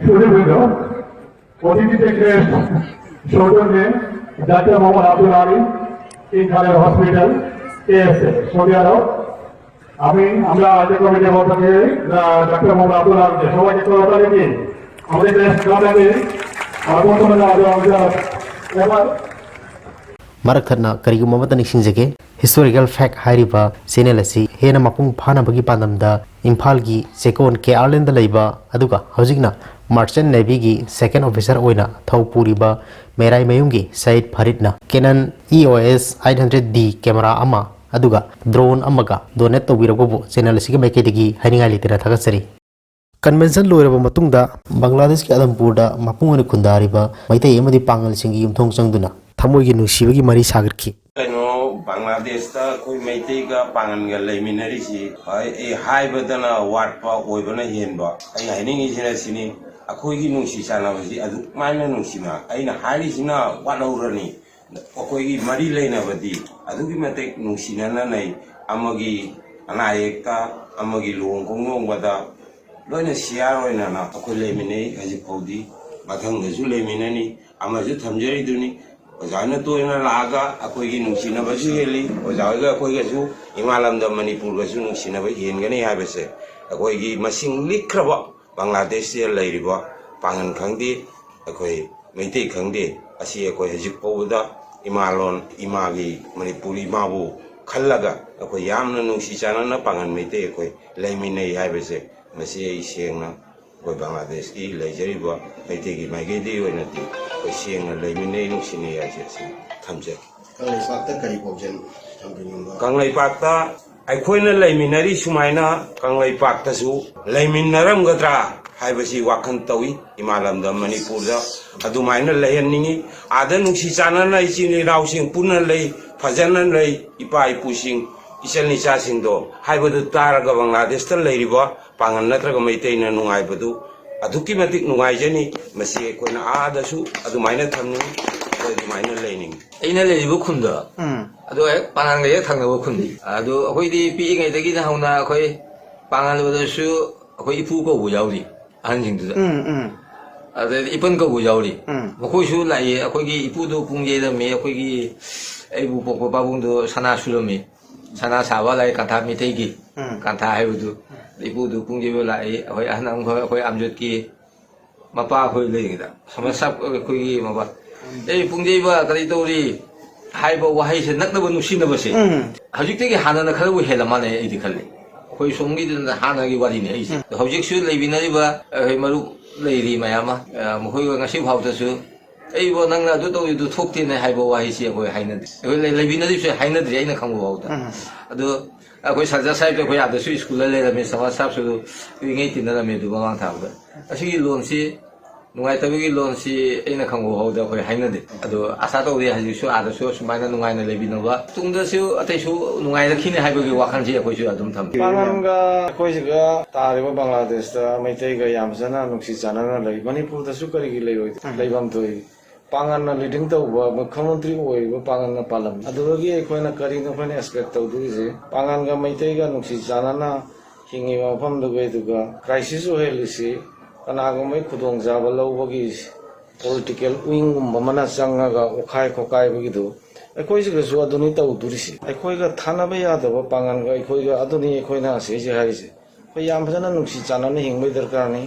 সুধীবৃন্দ, অতিথি থেকে সৌজন্যে doctor Mohammad Abdul Ali, king Khaled hospital, KSA, Saudi Arab. আমি আমরা আয়োজক কমিটির পক্ষ থেকে doctor Mohammad Abdul আলীকে সবাইকে করতালি দিয়ে আমাদের দেশ গানকে আগমন করার আগে আমরা এবার Marak thakna karigumba amata ningsingjage꯫ Historical Fact ꯍꯥꯏꯔꯤꯕ ꯆꯦꯅꯦꯜ ꯑꯁꯤ ꯍꯦꯟꯅ ꯃꯄꯨꯡ ꯐꯥꯅꯕꯒꯤ ꯄꯥꯟꯗꯝꯗ ꯏꯝꯐꯥꯜꯒꯤ ꯆꯦꯛꯀꯣꯟ ꯀꯦ ꯑꯥꯔ ꯂꯦꯟꯗ ꯂꯩꯕ, ꯑꯗꯨꯒ ꯍꯧꯖꯤꯛꯅ Merchant Navy ꯒꯤ second officer ꯑꯣꯏꯅ ꯊꯧ ꯄꯨꯔꯤꯕ ꯃꯦꯔꯥꯏꯃꯌꯨꯝꯒꯤ Sayed ꯐꯔꯤꯗꯅ Canon E O S eight hundred D camera ꯑꯃ ꯑꯗꯨꯒ drone ꯑꯃꯒ donate ꯇꯧꯕꯤꯔꯛꯄꯕꯨ ꯆꯦꯅꯦꯜ ꯑꯁꯤꯒꯤ ꯃꯥꯏꯀꯩꯗꯒꯤ ꯍꯥꯏꯅꯤꯡꯉꯥꯏ ꯂꯩꯇꯅ ꯊꯥꯒꯠꯆꯔꯤ꯫ ꯀꯟꯚꯦꯟꯁꯟ ꯂꯣꯏꯔꯕ ꯃꯇꯨꯡꯗ ꯕꯪꯒ꯭ꯂꯥꯗꯦꯁꯀꯤ ꯑꯗꯝꯄꯨꯔꯗ ꯃꯄꯨꯡ ꯑꯣꯏꯅ ꯈꯨꯟꯗꯥꯔꯤꯕ ꯃꯩꯇꯩ ꯑꯃꯗꯤ ꯄꯥꯉꯜꯁꯤꯡꯒꯤ ꯌꯨꯝꯊꯣꯡ ꯆꯪꯗꯨꯅ ꯊꯃꯣꯏꯒꯤ ꯅꯨꯡꯁꯤꯕꯒꯤ ꯃꯔꯤ ꯁꯥꯒꯠꯈꯤ꯫ ꯀꯩꯅꯣ, ꯕꯪꯒ꯭ꯂꯥꯗꯦꯁꯇ ꯑꯩꯈꯣꯏ ꯃꯩꯇꯩꯒ ꯄꯥꯉꯜꯒ ꯂꯩꯃꯤꯟꯅꯔꯤꯁꯤ ꯑꯩ, ꯑꯩ ꯍꯥꯏꯕꯗꯅ ꯋꯥꯠꯄ, ꯑꯣꯏꯕꯅ ꯍꯦꯟꯕ꯫ ꯑꯩ ꯍꯥꯏꯅꯤꯡꯉꯤꯁꯤꯅ ꯁꯤꯅꯤ, ꯑꯩꯈꯣꯏꯒꯤ ꯅꯨꯡꯁꯤ ꯆꯥꯟꯅꯕꯁꯤ ꯑꯗꯨꯃꯥꯏꯅ ꯅꯨꯡꯁꯤꯅ, ꯑꯩꯅ ꯍꯥꯏꯔꯤꯁꯤꯅ ꯋꯥꯠꯍꯧꯔꯅꯤ꯫ ꯑꯩꯈꯣꯏꯒꯤ ꯃꯔꯤ ꯂꯩꯅꯕꯗꯤ ꯑꯗꯨꯛꯀꯤ ꯃꯇꯤꯛ ꯅꯨꯡꯁꯤꯅꯅ ꯂꯩ꯫ ꯑꯃꯒꯤ ꯑꯅꯥ ꯑꯌꯦꯛꯇ, ꯑꯃꯒꯤ ꯂꯨꯍꯣꯡ ꯈꯣꯡꯗꯣꯡꯕꯗ ꯂꯣꯏꯅ ꯁꯤꯌꯥꯔ ꯑꯣꯏꯅꯅ ꯑꯩꯈꯣꯏ ꯂꯩꯃꯤꯟꯅꯩ ꯍꯧꯖꯤꯛ ꯐꯥꯎꯗꯤ꯫ ꯃꯊꯪꯗꯁꯨ ꯂꯩꯃꯤꯟꯅꯅꯤ꯫ ꯑꯃꯁꯨ ꯊꯝꯖꯔꯤꯗꯨꯅꯤ, ꯑꯣꯖꯥꯅ ꯇꯣꯏꯅ ꯂꯥꯛꯑꯒ ꯑꯩꯈꯣꯏꯒꯤ ꯅꯨꯡꯁꯤꯅꯕꯁꯨ ꯍꯦꯜꯂꯤ, ꯑꯣꯖꯥ ꯍꯣꯏꯒ ꯑꯩꯈꯣꯏꯒꯁꯨ, ꯏꯃꯥ ꯂꯝꯗꯝ ꯃꯅꯤꯄꯨꯔꯒꯁꯨ ꯅꯨꯡꯁꯤꯅꯕ ꯍꯦꯟꯒꯅꯤ ꯍꯥꯏꯕꯁꯦ ꯑꯩꯈꯣꯏꯒꯤ ꯃꯁꯤꯡ ꯂꯤꯛꯈ꯭ꯔꯕ ꯕꯪꯒ꯭ꯂꯥꯗꯦꯁꯇ ꯂꯩꯔꯤꯕ ꯄꯥꯡꯒꯜ ꯈꯪꯗꯦ, ꯑꯩꯈꯣꯏ ꯃꯩꯇꯩ ꯈꯪꯗꯦ, ꯑꯁꯤ ꯑꯩꯈꯣꯏ ꯍꯧꯖꯤꯛ ꯐꯥꯎꯕꯗ ꯏꯃꯥ ꯂꯣꯟ, ꯏꯃꯥꯒꯤ ꯃꯅꯤꯄꯨꯔꯤ ꯏꯃꯥꯕꯨ ꯈꯜꯂꯒ ꯑꯩꯈꯣꯏ ꯌꯥꯝꯅ ꯅꯨꯡꯁꯤ ꯆꯥꯟꯅꯅ ꯄꯥꯡꯒꯜ ꯃꯩꯇꯩ ꯑꯩꯈꯣꯏ ꯂꯩꯃꯤꯟꯅꯩ ꯍꯥꯏꯕꯁꯦ, ꯃꯁꯤ ꯑꯩ ꯁꯦꯡꯅ ꯑꯩꯈꯣꯏ ꯕꯪꯒ꯭ꯂꯥꯗꯦꯁꯀꯤ ꯂꯩꯖꯔꯤꯕ ꯃꯩꯇꯩꯒꯤ ꯃꯥꯏꯀꯩꯗꯒꯤ ꯑꯣꯏꯅꯗꯤ ꯑꯩꯈꯣꯏ ꯁꯦꯡꯅ ꯂꯩꯃꯤꯟꯅꯩ, ꯅꯨꯡꯁꯤꯅꯩ ꯍꯥꯏꯁꯦ ꯑꯁꯤ ꯊꯝꯖꯒꯦ꯫ ꯀꯪꯂꯩꯄꯥꯛꯇ ꯀꯔꯤ ꯄꯥꯎꯖꯦꯜ ꯊꯝꯕꯤꯅꯤꯡꯕ? ꯀꯪꯂꯩꯄꯥꯛꯇ ꯑꯩꯈꯣꯏꯅ ꯂꯩꯃꯤꯟꯅꯔꯤ ꯁꯨꯃꯥꯏꯅ ꯀꯪꯂꯩꯄꯥꯛꯇꯁꯨ ꯂꯩꯃꯤꯟꯅꯔꯝꯒꯗ꯭ꯔꯥ ꯍꯥꯏꯕꯁꯤ ꯋꯥꯈꯜ ꯇꯧꯏ꯫ ꯏꯃꯥ ꯂꯝꯗꯝ ꯃꯅꯤꯄꯨꯔꯗ ꯑꯗꯨꯃꯥꯏꯅ ꯂꯩꯍꯟꯅꯤꯡꯏ꯫ ꯑꯥꯗ ꯅꯨꯡꯁꯤ ꯆꯥꯟꯅꯅ ꯏꯆꯤꯟ ꯏꯅꯥꯎꯁꯤꯡ ꯄꯨꯟꯅ ꯂꯩ, ꯐꯖꯅ ꯂꯩ, ꯏꯄꯥ ꯏꯄꯨꯁꯤꯡ, ꯏꯆꯟ ꯏꯆꯥꯁꯤꯡꯗꯣ ꯍꯥꯏꯕꯗꯨ ꯇꯥꯔꯒ ꯕꯪꯒ꯭ꯂꯥꯗꯦꯁꯇ ꯂꯩꯔꯤꯕ ꯄꯥꯡꯒꯜ ꯅꯠꯇ꯭ꯔꯒ ꯃꯩꯇꯩꯅ ꯅꯨꯡꯉꯥꯏꯕꯗꯨ ꯑꯗꯨꯛꯀꯤ ꯃꯇꯤꯛ ꯅꯨꯡꯉꯥꯏꯖꯅꯤ꯫ ꯃꯁꯤ ꯑꯩꯈꯣꯏꯅ ꯑꯥꯗꯁꯨ ꯑꯗꯨꯃꯥꯏꯅ ꯊꯝꯅꯤꯡꯏ, ꯑꯩꯈꯣꯏ ꯑꯗꯨꯃꯥꯏꯅ ꯂꯩꯅꯤꯡꯏ꯫ ꯑꯩꯅ ꯂꯩꯔꯤꯕ ꯈꯨꯟꯗꯣ, ꯎꯝ꯫ ꯑꯗꯣ ꯍꯦꯛ ꯄꯥꯉꯜꯒ ꯍꯦꯛ ꯊꯪꯅꯕ ꯈꯨꯟꯅꯤ꯫ ꯑꯗꯣ ꯑꯩꯈꯣꯏꯗꯤ ꯄꯤꯛꯏꯉꯩꯗꯒꯤꯅ ꯍꯧꯅ ꯑꯩꯈꯣꯏ ꯄꯥꯉꯜ ꯑꯣꯏꯔꯁꯨ ꯑꯩꯈꯣꯏ ꯏꯄꯨ ꯀꯧꯕ ꯌꯥꯎꯔꯤ ꯑꯍꯟꯁꯤꯡꯗꯨꯗ꯫ ꯎꯝ, ꯎꯝ꯫ ꯑꯗꯩꯗꯤ ꯏꯄꯟ ꯀꯧꯕ ꯌꯥꯎꯔꯤ꯫ ꯎꯝ꯫ ꯃꯈꯣꯏꯁꯨ ꯂꯥꯛꯏ꯫ ꯑꯩꯈꯣꯏꯒꯤ ꯏꯄꯨꯗꯣ ꯄꯨꯡ ꯌꯩꯔꯝꯃꯤ, ꯑꯩꯈꯣꯏꯒꯤ ꯑꯩꯕꯨ ꯄꯣꯛꯄ ꯄꯥꯕꯨꯡꯗꯣ ꯁꯅꯥ ꯁꯨꯔꯝꯃꯤ꯫ ꯁꯅꯥ ꯁꯥꯕ ꯂꯥꯛꯏ ꯀꯟꯊꯥ ꯃꯤꯇꯩꯒꯤ꯫ ꯎꯝ꯫ ꯀꯟꯊꯥ ꯍꯥꯏꯕꯗꯨ꯫ ꯏꯄꯨꯗꯨ ꯄꯨꯡ ꯌꯩꯕ ꯂꯥꯛꯏ꯫ ꯑꯩꯈꯣꯏ ꯑꯍꯟ ꯑꯃꯈꯛ ꯑꯩꯈꯣꯏ ꯑꯝꯖꯣꯠꯀꯤ ꯃꯄꯥ ꯑꯩꯈꯣꯏ ꯂꯩꯔꯤꯉꯩꯗ ꯁꯃꯁ ꯁꯥꯕ ꯑꯩꯈꯣꯏꯒꯤ ꯃꯄꯥ, "ꯑꯦ ꯄꯨꯡ ꯌꯩꯕ ꯀꯔꯤ ꯇꯧꯔꯤ?" ꯍꯥꯏꯕ ꯋꯥꯍꯩꯁꯦ ꯅꯛꯅꯕ ꯅꯨꯡꯁꯤꯅꯕꯁꯦ꯫ ꯎꯝ꯫ ꯍꯧꯖꯤꯛꯇꯒꯤ ꯍꯥꯟꯅꯅ ꯈꯔꯕꯨ ꯍꯦꯜꯂ ꯃꯥꯜꯂꯦ ꯑꯩꯗꯤ ꯈꯜꯂꯤ꯫ ꯑꯩꯈꯣꯏ ꯁꯣꯝꯒꯤꯗꯨꯅ ꯍꯥꯟꯅꯒꯤ ꯋꯥꯔꯤꯅꯤ ꯑꯩꯁꯦ꯫ ꯎꯝ꯫ ꯍꯧꯖꯤꯛꯁꯨ ꯂꯩꯃꯤꯟꯅꯔꯤꯕ ꯑꯩꯈꯣꯏ ꯃꯔꯨꯞ ꯂꯩꯔꯤ ꯃꯌꯥꯝ ꯑꯃ, ꯑ, ꯃꯈꯣꯏꯒ ꯉꯁꯤ ꯐꯥꯎꯗꯁꯨ, "ꯑꯩꯕꯣ ꯅꯪꯅ ꯑꯗꯨ ꯇꯧꯔꯤꯗꯨ ꯊꯣꯛꯇꯦꯅꯦ" ꯍꯥꯏꯕ ꯋꯥꯍꯩꯁꯤ ꯑꯩꯈꯣꯏ ꯍꯥꯏꯅꯗꯦ꯫ ꯑꯩꯈꯣꯏ ꯂꯩ-, ꯂꯩꯃꯤꯟꯅꯔꯤꯕꯁꯦ ꯍꯥꯏꯅꯗ꯭ꯔꯤ ꯑꯩꯅ ꯈꯪꯕ ꯐꯥꯎꯗ꯫ ꯎꯝ꯫ ꯑꯗꯣ ꯑꯩꯈꯣꯏ ꯁꯔꯖꯥ ꯁꯥꯍꯦꯕꯇ ꯑꯩꯈꯣꯏ ꯑꯥꯗꯁꯨ ꯁ꯭ꯀꯨꯜꯗ ꯂꯩꯔꯝꯃꯤ, ꯁꯃꯥꯖ ꯁꯥꯍꯦꯕꯁꯨ ꯄꯤꯛꯏꯉꯩ ꯇꯤꯟꯅꯔꯝꯃꯤ ꯑꯗꯨ ꯃꯃꯥꯡ ꯊꯥꯕꯗ꯫ ꯑꯁꯤꯒꯤ ꯂꯣꯟꯁꯤ ꯅꯨꯡꯉꯥꯏꯇꯕꯒꯤ ꯂꯣꯟꯁꯤ ꯑꯩꯅ ꯈꯪꯍꯧ ꯍꯧꯗ ꯑꯩꯈꯣꯏ ꯍꯥꯏꯅꯗꯦ꯫ ꯑꯗꯣ ꯑꯁꯥ ꯇꯧꯗꯦ ꯍꯧꯖꯤꯛꯁꯨ ꯑꯥꯗꯁꯨ ꯑꯁꯨꯃꯥꯏꯅ ꯅꯨꯡꯉꯥꯏꯅ ꯂꯩꯕꯤꯅꯕ, ꯇꯨꯡꯗꯁꯨ ꯑꯇꯩꯁꯨ ꯅꯨꯡꯉꯥꯏꯔꯛꯈꯤꯅꯤ ꯍꯥꯏꯕꯒꯤ ꯋꯥꯈꯜꯁꯤ ꯑꯩꯈꯣꯏꯁꯨ ꯑꯗꯨꯝ ꯊꯝꯃꯤ꯫ ꯄꯥꯡꯒꯟꯒ ꯑꯩꯈꯣꯏꯁꯤꯒ ꯇꯥꯔꯤꯕ ꯕꯪꯒ꯭ꯂꯥꯗꯦꯁꯇ ꯃꯩꯇꯩꯒ ꯌꯥꯝ ꯐꯖꯅ ꯅꯨꯡꯁꯤ ꯆꯥꯟꯅꯅ ꯂꯩ꯫ ꯃꯅꯤꯄꯨꯔꯗꯁꯨ ꯀꯔꯤꯒꯤ ꯂꯩꯔꯣꯏ? ꯎꯝ꯫ ꯂꯩꯐꯝ ꯊꯣꯛꯏ꯫ ꯄꯥꯡꯒꯟꯅ ꯂꯤꯗꯤꯡ ꯇꯧꯕ ꯃꯨꯈ꯭ꯌ ꯃꯟꯇ꯭ꯔꯤ ꯑꯣꯏꯔꯤꯕ ꯄꯥꯡꯒꯟꯅ ꯄꯥꯜꯂꯝꯃꯤ꯫ ꯑꯗꯨꯗꯒꯤ ꯑꯩꯈꯣꯏꯅ ꯀꯔꯤꯅꯣ ꯑꯩꯈꯣꯏꯅ ꯑꯦꯛꯁꯄꯦꯛ ꯇꯧꯗꯣꯔꯤꯁꯦ? ꯄꯥꯡꯒꯟꯒ ꯃꯩꯇꯩꯒ ꯅꯨꯡꯁꯤ ꯆꯥꯟꯅꯅ ꯍꯤꯡꯉꯤꯕ ꯃꯐꯝꯗꯨꯒꯩꯗꯨꯒ ꯀ꯭ꯔꯥꯏꯁꯤꯁ ꯑꯣꯏꯍꯜꯂꯤꯁꯤ ꯀꯅꯥꯒꯨꯝꯕꯒꯤ ꯈꯨꯗꯣꯡꯆꯥꯕ ꯂꯧꯕꯒꯤ ꯄꯣꯂꯤꯇꯤꯀꯦꯜ ꯋꯤꯡꯒꯨꯝꯕ ꯑꯃꯅ ꯆꯪꯉꯒ ꯑꯣꯈꯥꯏ ꯈꯣꯀꯥꯏꯕꯒꯤꯗꯨ ꯑꯩꯈꯣꯏꯁꯤꯒꯁꯨ ꯑꯗꯨꯅꯤ ꯇꯧꯗꯣꯔꯤꯁꯤ꯫ ꯑꯩꯈꯣꯏꯒ ꯊꯥꯅꯕ ꯌꯥꯗꯕ ꯄꯥꯡꯒꯟꯒ ꯑꯩꯈꯣꯏꯒ ꯑꯗꯨꯅꯤ ꯑꯩꯈꯣꯏꯅ ꯁꯤꯁꯦ ꯍꯥꯏꯔꯤꯁꯦ꯫ ꯑꯩꯈꯣꯏ ꯌꯥꯝ ꯐꯖꯅ ꯅꯨꯡꯁꯤ ꯆꯥꯟꯅꯅ ꯍꯤꯡꯕꯒꯤ ꯗꯔꯀꯥꯔꯅꯤ꯫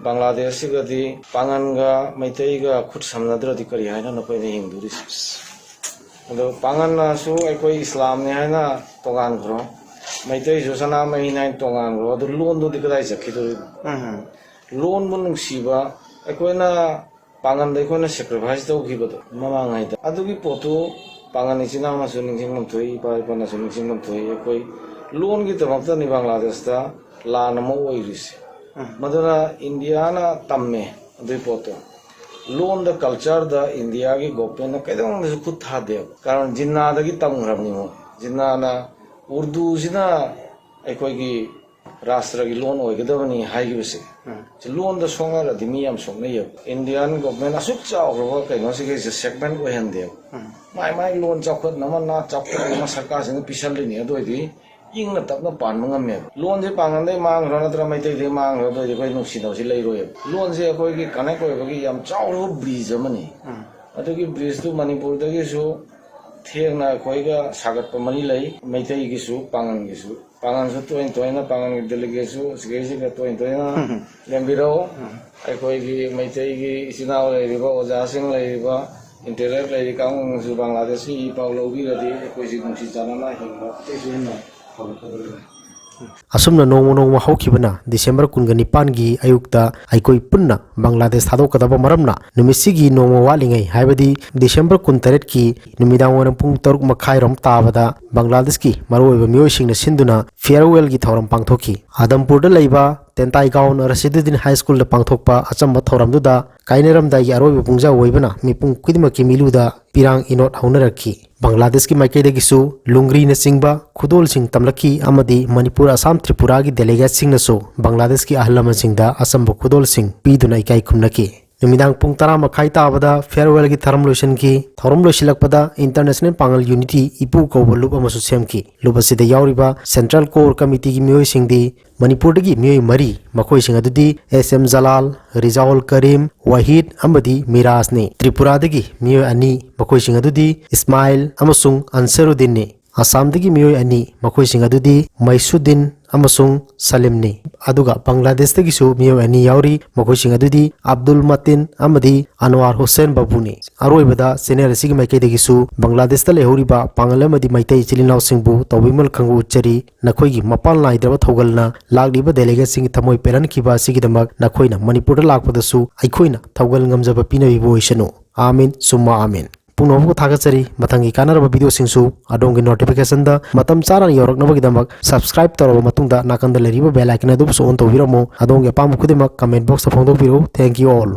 ꯕꯪꯒ꯭ꯂꯥꯗꯦꯁꯁꯤꯒꯗꯤ ꯄꯥꯡꯒꯟꯒ ꯃꯩꯇꯩꯒ ꯈꯨꯠ ꯁꯝꯅꯗ꯭ꯔꯗꯤ ꯀꯔꯤ ꯍꯥꯏꯅ ꯅꯈꯣꯏꯅ ꯍꯤꯡꯗꯣꯔꯤꯁꯤ? ꯑꯗꯣ ꯄꯥꯡꯒꯟꯅꯁꯨ ꯑꯩꯈꯣꯏ ꯏꯁꯂꯥꯝꯅꯤ ꯍꯥꯏꯅ ꯇꯣꯉꯥꯟꯈ꯭ꯔꯣ, ꯃꯩꯇꯩꯁꯨ ꯁꯅꯥꯃꯍꯤꯅꯤ ꯍꯥꯏꯅ ꯇꯣꯉꯥꯟꯈ꯭ꯔꯣ, ꯑꯗꯨ ꯂꯣꯟꯗꯨꯗꯤ ꯀꯗꯥꯏ ꯆꯠꯈꯤꯗꯣꯔꯤꯅꯣ? ꯎꯝ꯫ ꯂꯣꯟꯕꯨ ꯅꯨꯡꯁꯤꯕ ꯑꯩꯈꯣꯏꯅ ꯄꯥꯡꯒꯟꯗ ꯑꯩꯈꯣꯏꯅ ꯁꯦꯀ꯭ꯔꯤꯐꯥꯏꯁ ꯇꯧꯈꯤꯕꯗꯣ ꯃꯃꯥꯡꯉꯩꯗ, ꯑꯗꯨꯒꯤ ꯄꯣꯠꯇꯨ ꯄꯥꯡꯒꯟ ꯏꯆꯤꯟ ꯏꯅꯥꯎꯅꯁꯨ ꯅꯤꯡꯁꯤꯡꯐꯝ ꯊꯣꯛꯏ, ꯏꯄꯥ ꯏꯄꯥꯅꯁꯨ ꯅꯤꯡꯁꯤꯡꯐꯝ ꯊꯣꯛꯏ꯫ ꯑꯩꯈꯣꯏ ꯂꯣꯟꯒꯤꯗꯃꯛꯇꯅꯤ ꯕꯪꯒ꯭ꯂꯥꯗꯦꯁꯇ ꯂꯥꯟ ꯑꯃ ꯑꯣꯏꯔꯤꯁꯦ꯫ ꯎꯝ꯫ ꯃꯗꯨꯅ ꯏꯟꯗꯤꯌꯥꯅ ꯇꯝꯃꯦ ꯑꯗꯨꯒꯤ ꯄꯣꯠꯇꯣ꯫ ꯂꯣꯟꯗ, ꯀꯜꯆꯔꯗ ꯏꯟꯗꯤꯌꯥꯒꯤ ꯒꯣꯚꯔꯟꯃꯦꯟꯠꯅ ꯀꯩꯗꯧꯅꯨꯡꯗꯁꯨ ꯈꯨꯠ ꯊꯥꯗꯦꯕ꯫ ꯀꯥꯔꯟ ꯖꯤꯟꯅꯥꯗꯒꯤ ꯇꯝꯈ꯭ꯔꯕꯅꯤ ꯃꯣꯏ꯫ ꯖꯤꯟꯅꯥꯅ ꯎꯔꯗꯨꯁꯤꯅ ꯑꯩꯈꯣꯏꯒꯤ ꯔꯥꯁꯇ꯭ꯔꯒꯤ ꯂꯣꯟ ꯑꯣꯏꯒꯗꯕꯅꯤ ꯍꯥꯏꯈꯤꯕꯁꯦ꯫ ꯎꯝ꯫ ꯁꯤ ꯂꯣꯟꯗ ꯁꯣꯛꯅꯔꯗꯤ ꯃꯤ ꯌꯥꯝ ꯁꯣꯛꯅꯩꯌꯦꯕ꯫ ꯏꯟꯗꯤꯌꯥꯟ ꯒꯣꯚꯔꯟꯃꯦꯟꯠ ꯑꯁꯨꯛ ꯆꯥꯎꯈ꯭ꯔꯕ ꯀꯩꯅꯣꯁꯤꯒꯩꯁꯦ ꯁꯦꯒꯃꯦꯟꯠ ꯑꯣꯏꯍꯟꯗꯦꯕ꯫ ꯎꯝ꯫ ꯃꯥꯏ ꯃꯥꯏ ꯂꯣꯟ ꯆꯥꯎꯈꯠꯅꯕ, ꯅꯥꯠ ꯆꯥꯎꯈꯠꯅꯕ ꯁꯔꯀꯥꯔꯁꯤꯡꯅ ꯄꯤꯁꯜꯂꯤꯅꯤ꯫ ꯑꯗꯨ ꯑꯣꯏꯗꯤ ꯏꯪꯅ ꯇꯞꯅ ꯄꯥꯟꯕ ꯉꯝꯃꯦꯕ꯫ ꯂꯣꯟꯁꯦ ꯄꯥꯡꯒꯟꯗꯩ ꯃꯥꯡꯈ꯭ꯔꯣ ꯅꯠꯇ꯭ꯔꯒ ꯃꯩꯇꯩꯗꯩ ꯃꯥꯡꯈ꯭ꯔꯣ, ꯑꯗꯨ ꯑꯣꯏꯗꯤ ꯑꯩꯈꯣꯏ ꯅꯨꯡꯁꯤꯅꯕꯁꯤ ꯂꯩꯔꯣꯏꯕ꯫ ꯂꯣꯟꯁꯦ ꯑꯩꯈꯣꯏꯒꯤ ꯀꯅꯦꯛ ꯑꯣꯏꯕꯒꯤ ꯌꯥꯝ ꯆꯥꯎꯔꯕ ꯕ꯭ꯔꯤꯖ ꯑꯃꯅꯤ꯫ ꯎꯝ꯫ ꯑꯗꯨꯒꯤ ꯕ꯭ꯔꯤꯖꯇꯨ ꯃꯅꯤꯄꯨꯔꯗꯒꯤꯁꯨ ꯊꯦꯡꯅ ꯑꯩꯈꯣꯏꯒ ꯁꯥꯒꯠꯄ ꯃꯔꯤ ꯂꯩ, ꯃꯩꯇꯩꯒꯤꯁꯨ ꯄꯥꯡꯒꯟꯒꯤꯁꯨ꯫ ꯄꯥꯡꯒꯟꯁꯨ ꯇꯣꯏꯅ ꯇꯣꯏꯅ ꯄꯥꯡꯒꯟꯒꯤ ꯗꯦꯂꯤꯒꯦꯠꯁꯨ ꯁꯤꯒꯩꯁꯤꯒ ꯇꯣꯏꯅ ꯇꯣꯏꯅ ꯎꯝ꯫ ꯂꯦꯡꯕꯤꯔꯛꯎ꯫ ꯎꯝ꯫ ꯑꯩꯈꯣꯏꯒꯤ ꯃꯩꯇꯩꯒꯤ ꯏꯆꯤꯟ ꯏꯅꯥꯎ ꯂꯩꯔꯤꯕ, ꯑꯣꯖꯥꯁꯤꯡ ꯂꯩꯔꯤꯕ, ꯏꯟꯇꯦꯂꯦꯛ ꯂꯩꯔꯤ ꯀꯥꯡꯕꯨꯁꯨ ꯕꯪꯒ꯭ꯂꯥꯗꯦꯁꯀꯤ ꯏ ꯄꯥꯎ ꯂꯧꯕꯤꯔꯗꯤ ꯑꯩꯈꯣꯏꯁꯤ ꯅꯨꯡꯁꯤ ꯆꯥꯟꯅꯅ ꯍꯤꯡꯕ ꯑꯇꯩꯁꯨ ꯍꯦꯟꯅ ꯐꯒꯠꯀꯗꯧꯔꯤꯕꯅꯤ꯫ ꯑꯁꯨꯝꯅ ꯅꯣꯡꯃ ꯅꯣꯡꯃ ꯍꯧꯈꯤꯕꯅ ꯗꯤꯁꯦꯝꯕꯔ ꯀꯨꯟꯒ ꯅꯤꯄꯥꯟꯒꯤ ꯑꯌꯨꯛꯇ ꯑꯩꯈꯣꯏ ꯄꯨꯟꯅ ꯕꯪꯒ꯭ꯂꯥꯗꯦꯁ ꯊꯥꯗꯣꯛꯀꯗꯕ ꯃꯔꯝꯅ ꯅꯨꯃꯤꯠꯁꯤꯒꯤ ꯅꯣꯡꯃ ꯋꯥꯠꯂꯤꯉꯩ, ꯍꯥꯏꯕꯗꯤ ꯗꯤꯁꯦꯝꯕꯔ ꯀꯨꯟꯇꯔꯦꯠꯀꯤ ꯅꯨꯃꯤꯗꯥꯡ ꯋꯥꯏꯔꯝ ꯄꯨꯡ ꯇꯔꯨꯛ ꯃꯈꯥꯏꯔꯣꯝ ꯇꯥꯕꯗ ꯕꯪꯒ꯭ꯂꯥꯗꯦꯁꯀꯤ ꯃꯔꯨꯑꯣꯏꯕ ꯃꯤꯑꯣꯏꯁꯤꯡꯅ ꯁꯤꯟꯗꯨꯅ ꯐꯤꯌꯔꯋꯦꯜꯒꯤ ꯊꯧꯔꯝ ꯄꯥꯡꯊꯣꯛꯈꯤ꯫ ꯑꯗꯝꯄꯨꯔꯗ ꯂꯩꯕ ꯇꯦꯟꯇꯥꯏꯒꯥꯎꯟ ꯔꯁꯤꯗꯨꯗꯤꯟ ꯍꯥꯏ ꯁ꯭ꯀꯨꯜꯗ ꯄꯥꯡꯊꯣꯛꯄ ꯑꯆꯝꯕ ꯊꯧꯔꯝꯗꯨꯗ ꯀꯥꯏꯅꯔꯝꯗꯥꯏꯒꯤ ꯑꯔꯣꯏꯕ ꯄꯨꯡꯖꯥ ꯑꯣꯏꯕꯅ ꯃꯤꯄꯨꯝ ꯈꯨꯗꯤꯡꯃꯛꯀꯤ ꯃꯤꯠꯂꯨꯗ ꯄꯤꯔꯥꯡ ꯏꯅꯣꯠ ꯍꯧꯅꯔꯛꯈꯤ꯫ ꯕꯪꯒ꯭ꯂꯥꯗꯦꯁꯀꯤ ꯃꯥꯏꯀꯩꯗꯒꯤꯁꯨ ꯂꯨꯡꯒ꯭ꯔꯤꯅꯆꯤꯡꯕ ꯈꯨꯗꯣꯜꯁꯤꯡ ꯇꯝꯂꯛꯈꯤ ꯑꯃꯗꯤ ꯃꯅꯤꯄꯨꯔ, ꯑꯁꯥꯝ, ꯇ꯭ꯔꯤꯄꯨꯔꯥꯒꯤ delegateꯁꯤꯡꯅꯁꯨ ꯕꯪꯒ꯭ꯂꯥꯗꯦꯁꯀꯤ ꯑꯍꯜ ꯂꯃꯟꯁꯤꯡꯗ ꯑꯆꯝꯕ ꯈꯨꯗꯣꯜꯁꯤꯡ ꯄꯤꯗꯨꯅ ꯏꯀꯥꯏ ꯈꯨꯝꯅꯈꯤ꯫ ꯅꯨꯃꯤꯗꯥꯡ ꯄꯨꯡ ꯇꯔꯥ ꯃꯈꯥꯏ ꯇꯥꯕꯗ farewellꯒꯤ ꯊꯧꯔꯝ ꯂꯣꯏꯁꯤꯟꯈꯤ꯫ ꯊꯧꯔꯝ ꯂꯣꯏꯁꯤꯜꯂꯛꯄꯗ International Pangal Unity ꯏꯄꯨ ꯀꯧꯕ ꯂꯨꯞ ꯑꯃꯁꯨ ꯁꯦꯝꯈꯤ꯫ ꯂꯨꯞ ꯑꯁꯤꯗ ꯌꯥꯎꯔꯤꯕ Central Core Committeeꯒꯤ ꯃꯤꯑꯣꯏꯁꯤꯡꯗꯤ ꯃꯅꯤꯄꯨꯔꯗꯒꯤ ꯃꯤꯑꯣꯏ ꯃꯔꯤ, ꯃꯈꯣꯏꯁꯤꯡ ꯑꯗꯨꯗꯤ S M ꯖꯂꯥꯜ, ꯔꯤꯖꯥꯎꯜ ꯀꯔꯤꯝ, ꯋꯥꯍꯤꯗ ꯑꯃꯗꯤ ꯃꯤꯔꯥꯖꯅꯤ꯫ ꯇ꯭ꯔꯤꯄꯨꯔꯥꯗꯒꯤ ꯃꯤꯑꯣꯏ ꯑꯅꯤ, ꯃꯈꯣꯏꯁꯤꯡ ꯑꯗꯨꯗꯤ ꯏꯁꯃꯥꯏꯜ ꯑꯃꯁꯨꯡ ꯑꯟꯁꯔꯨꯗꯤꯟꯅꯤ꯫ ꯑꯁꯥꯝꯗꯒꯤ ꯃꯤꯑꯣꯏ ꯑꯅꯤ, ꯃꯈꯣꯏꯁꯤꯡ ꯑꯗꯨꯗꯤ ꯃꯩꯁꯨꯗꯤꯟ ꯑꯃꯁꯨꯡ ꯁꯂꯤꯝꯅꯤ꯫ ꯑꯗꯨꯒ ꯕꯪꯒ꯭ꯂꯥꯗꯦꯁꯇꯒꯤꯁꯨ ꯃꯤꯑꯣꯏ ꯑꯅꯤ ꯌꯥꯎꯔꯤ, ꯃꯈꯣꯏꯁꯤꯡ ꯑꯗꯨꯗꯤ ꯑꯕꯗꯨꯜ ꯃꯇꯤꯟ ꯑꯃꯗꯤ ꯑꯟꯋꯥꯔ ꯍꯨꯁꯦꯟ ꯕꯥꯕꯨꯅꯤ꯫ ꯑꯔꯣꯏꯕꯗ channel ꯑꯁꯤꯒꯤ ꯃꯥꯏꯀꯩꯗꯒꯤꯁꯨ ꯕꯪꯒ꯭ꯂꯥꯗꯦꯁꯇ ꯂꯩꯍꯧꯔꯤꯕ ꯄꯥꯡꯒꯜ ꯑꯃꯗꯤ ꯃꯩꯇꯩ ꯏꯆꯤꯜ ꯏꯅꯥꯎꯁꯤꯡꯕꯨ ꯇꯧꯕꯤꯃꯜ ꯈꯪꯕ ꯎꯠꯆꯔꯤ꯫ ꯅꯈꯣꯏꯒꯤ ꯃꯄꯥꯟ ꯅꯥꯏꯗ꯭ꯔꯕ ꯊꯧꯒꯜꯅ ꯂꯥꯛꯂꯤꯕ delegateꯁꯤꯡꯒꯤ ꯊꯃꯣꯏ ꯄꯦꯜꯍꯟꯈꯤꯕ ꯑꯁꯤꯒꯤꯗꯃꯛ ꯅꯈꯣꯏꯅ ꯃꯅꯤꯄꯨꯔꯗ ꯂꯥꯛꯄꯗꯁꯨ ꯑꯩꯈꯣꯏꯅ ꯊꯧꯒꯜ ꯉꯝꯖꯕ ꯄꯤꯅꯕꯤꯕ ꯑꯣꯏꯁꯅꯨ꯫ ꯑꯥꯃꯤꯟ ꯁꯨꯝꯃ ꯑꯥꯃꯤꯟ꯫ ꯄꯨꯝꯅꯃꯛꯄꯨ ꯊꯥꯒꯠꯆꯔꯤ꯫ ꯃꯊꯪꯒꯤ ꯀꯥꯟꯅꯔꯕ videoꯁꯤꯡꯁꯨ ꯑꯗꯣꯝꯒꯤ notificationꯗ ꯃꯇꯝ ꯆꯥꯅ ꯌꯧꯔꯛꯅꯕꯒꯤꯗꯃꯛ subscribe ꯇꯧꯔꯕ ꯃꯇꯨꯡꯗ ꯅꯥꯀꯟꯗ ꯂꯩꯔꯤꯕ bell icon ꯑꯗꯨꯕꯨꯁꯨ on ꯇꯧꯕꯤꯔꯝꯃꯨ꯫ ꯑꯗꯣꯝꯒꯤ ꯑꯄꯥꯝꯕ ꯈꯨꯗꯤꯡꯃꯛ comment boxꯇ ꯐꯣꯡꯗꯣꯛꯄꯤꯔꯛꯎ꯫ Thank you all꯫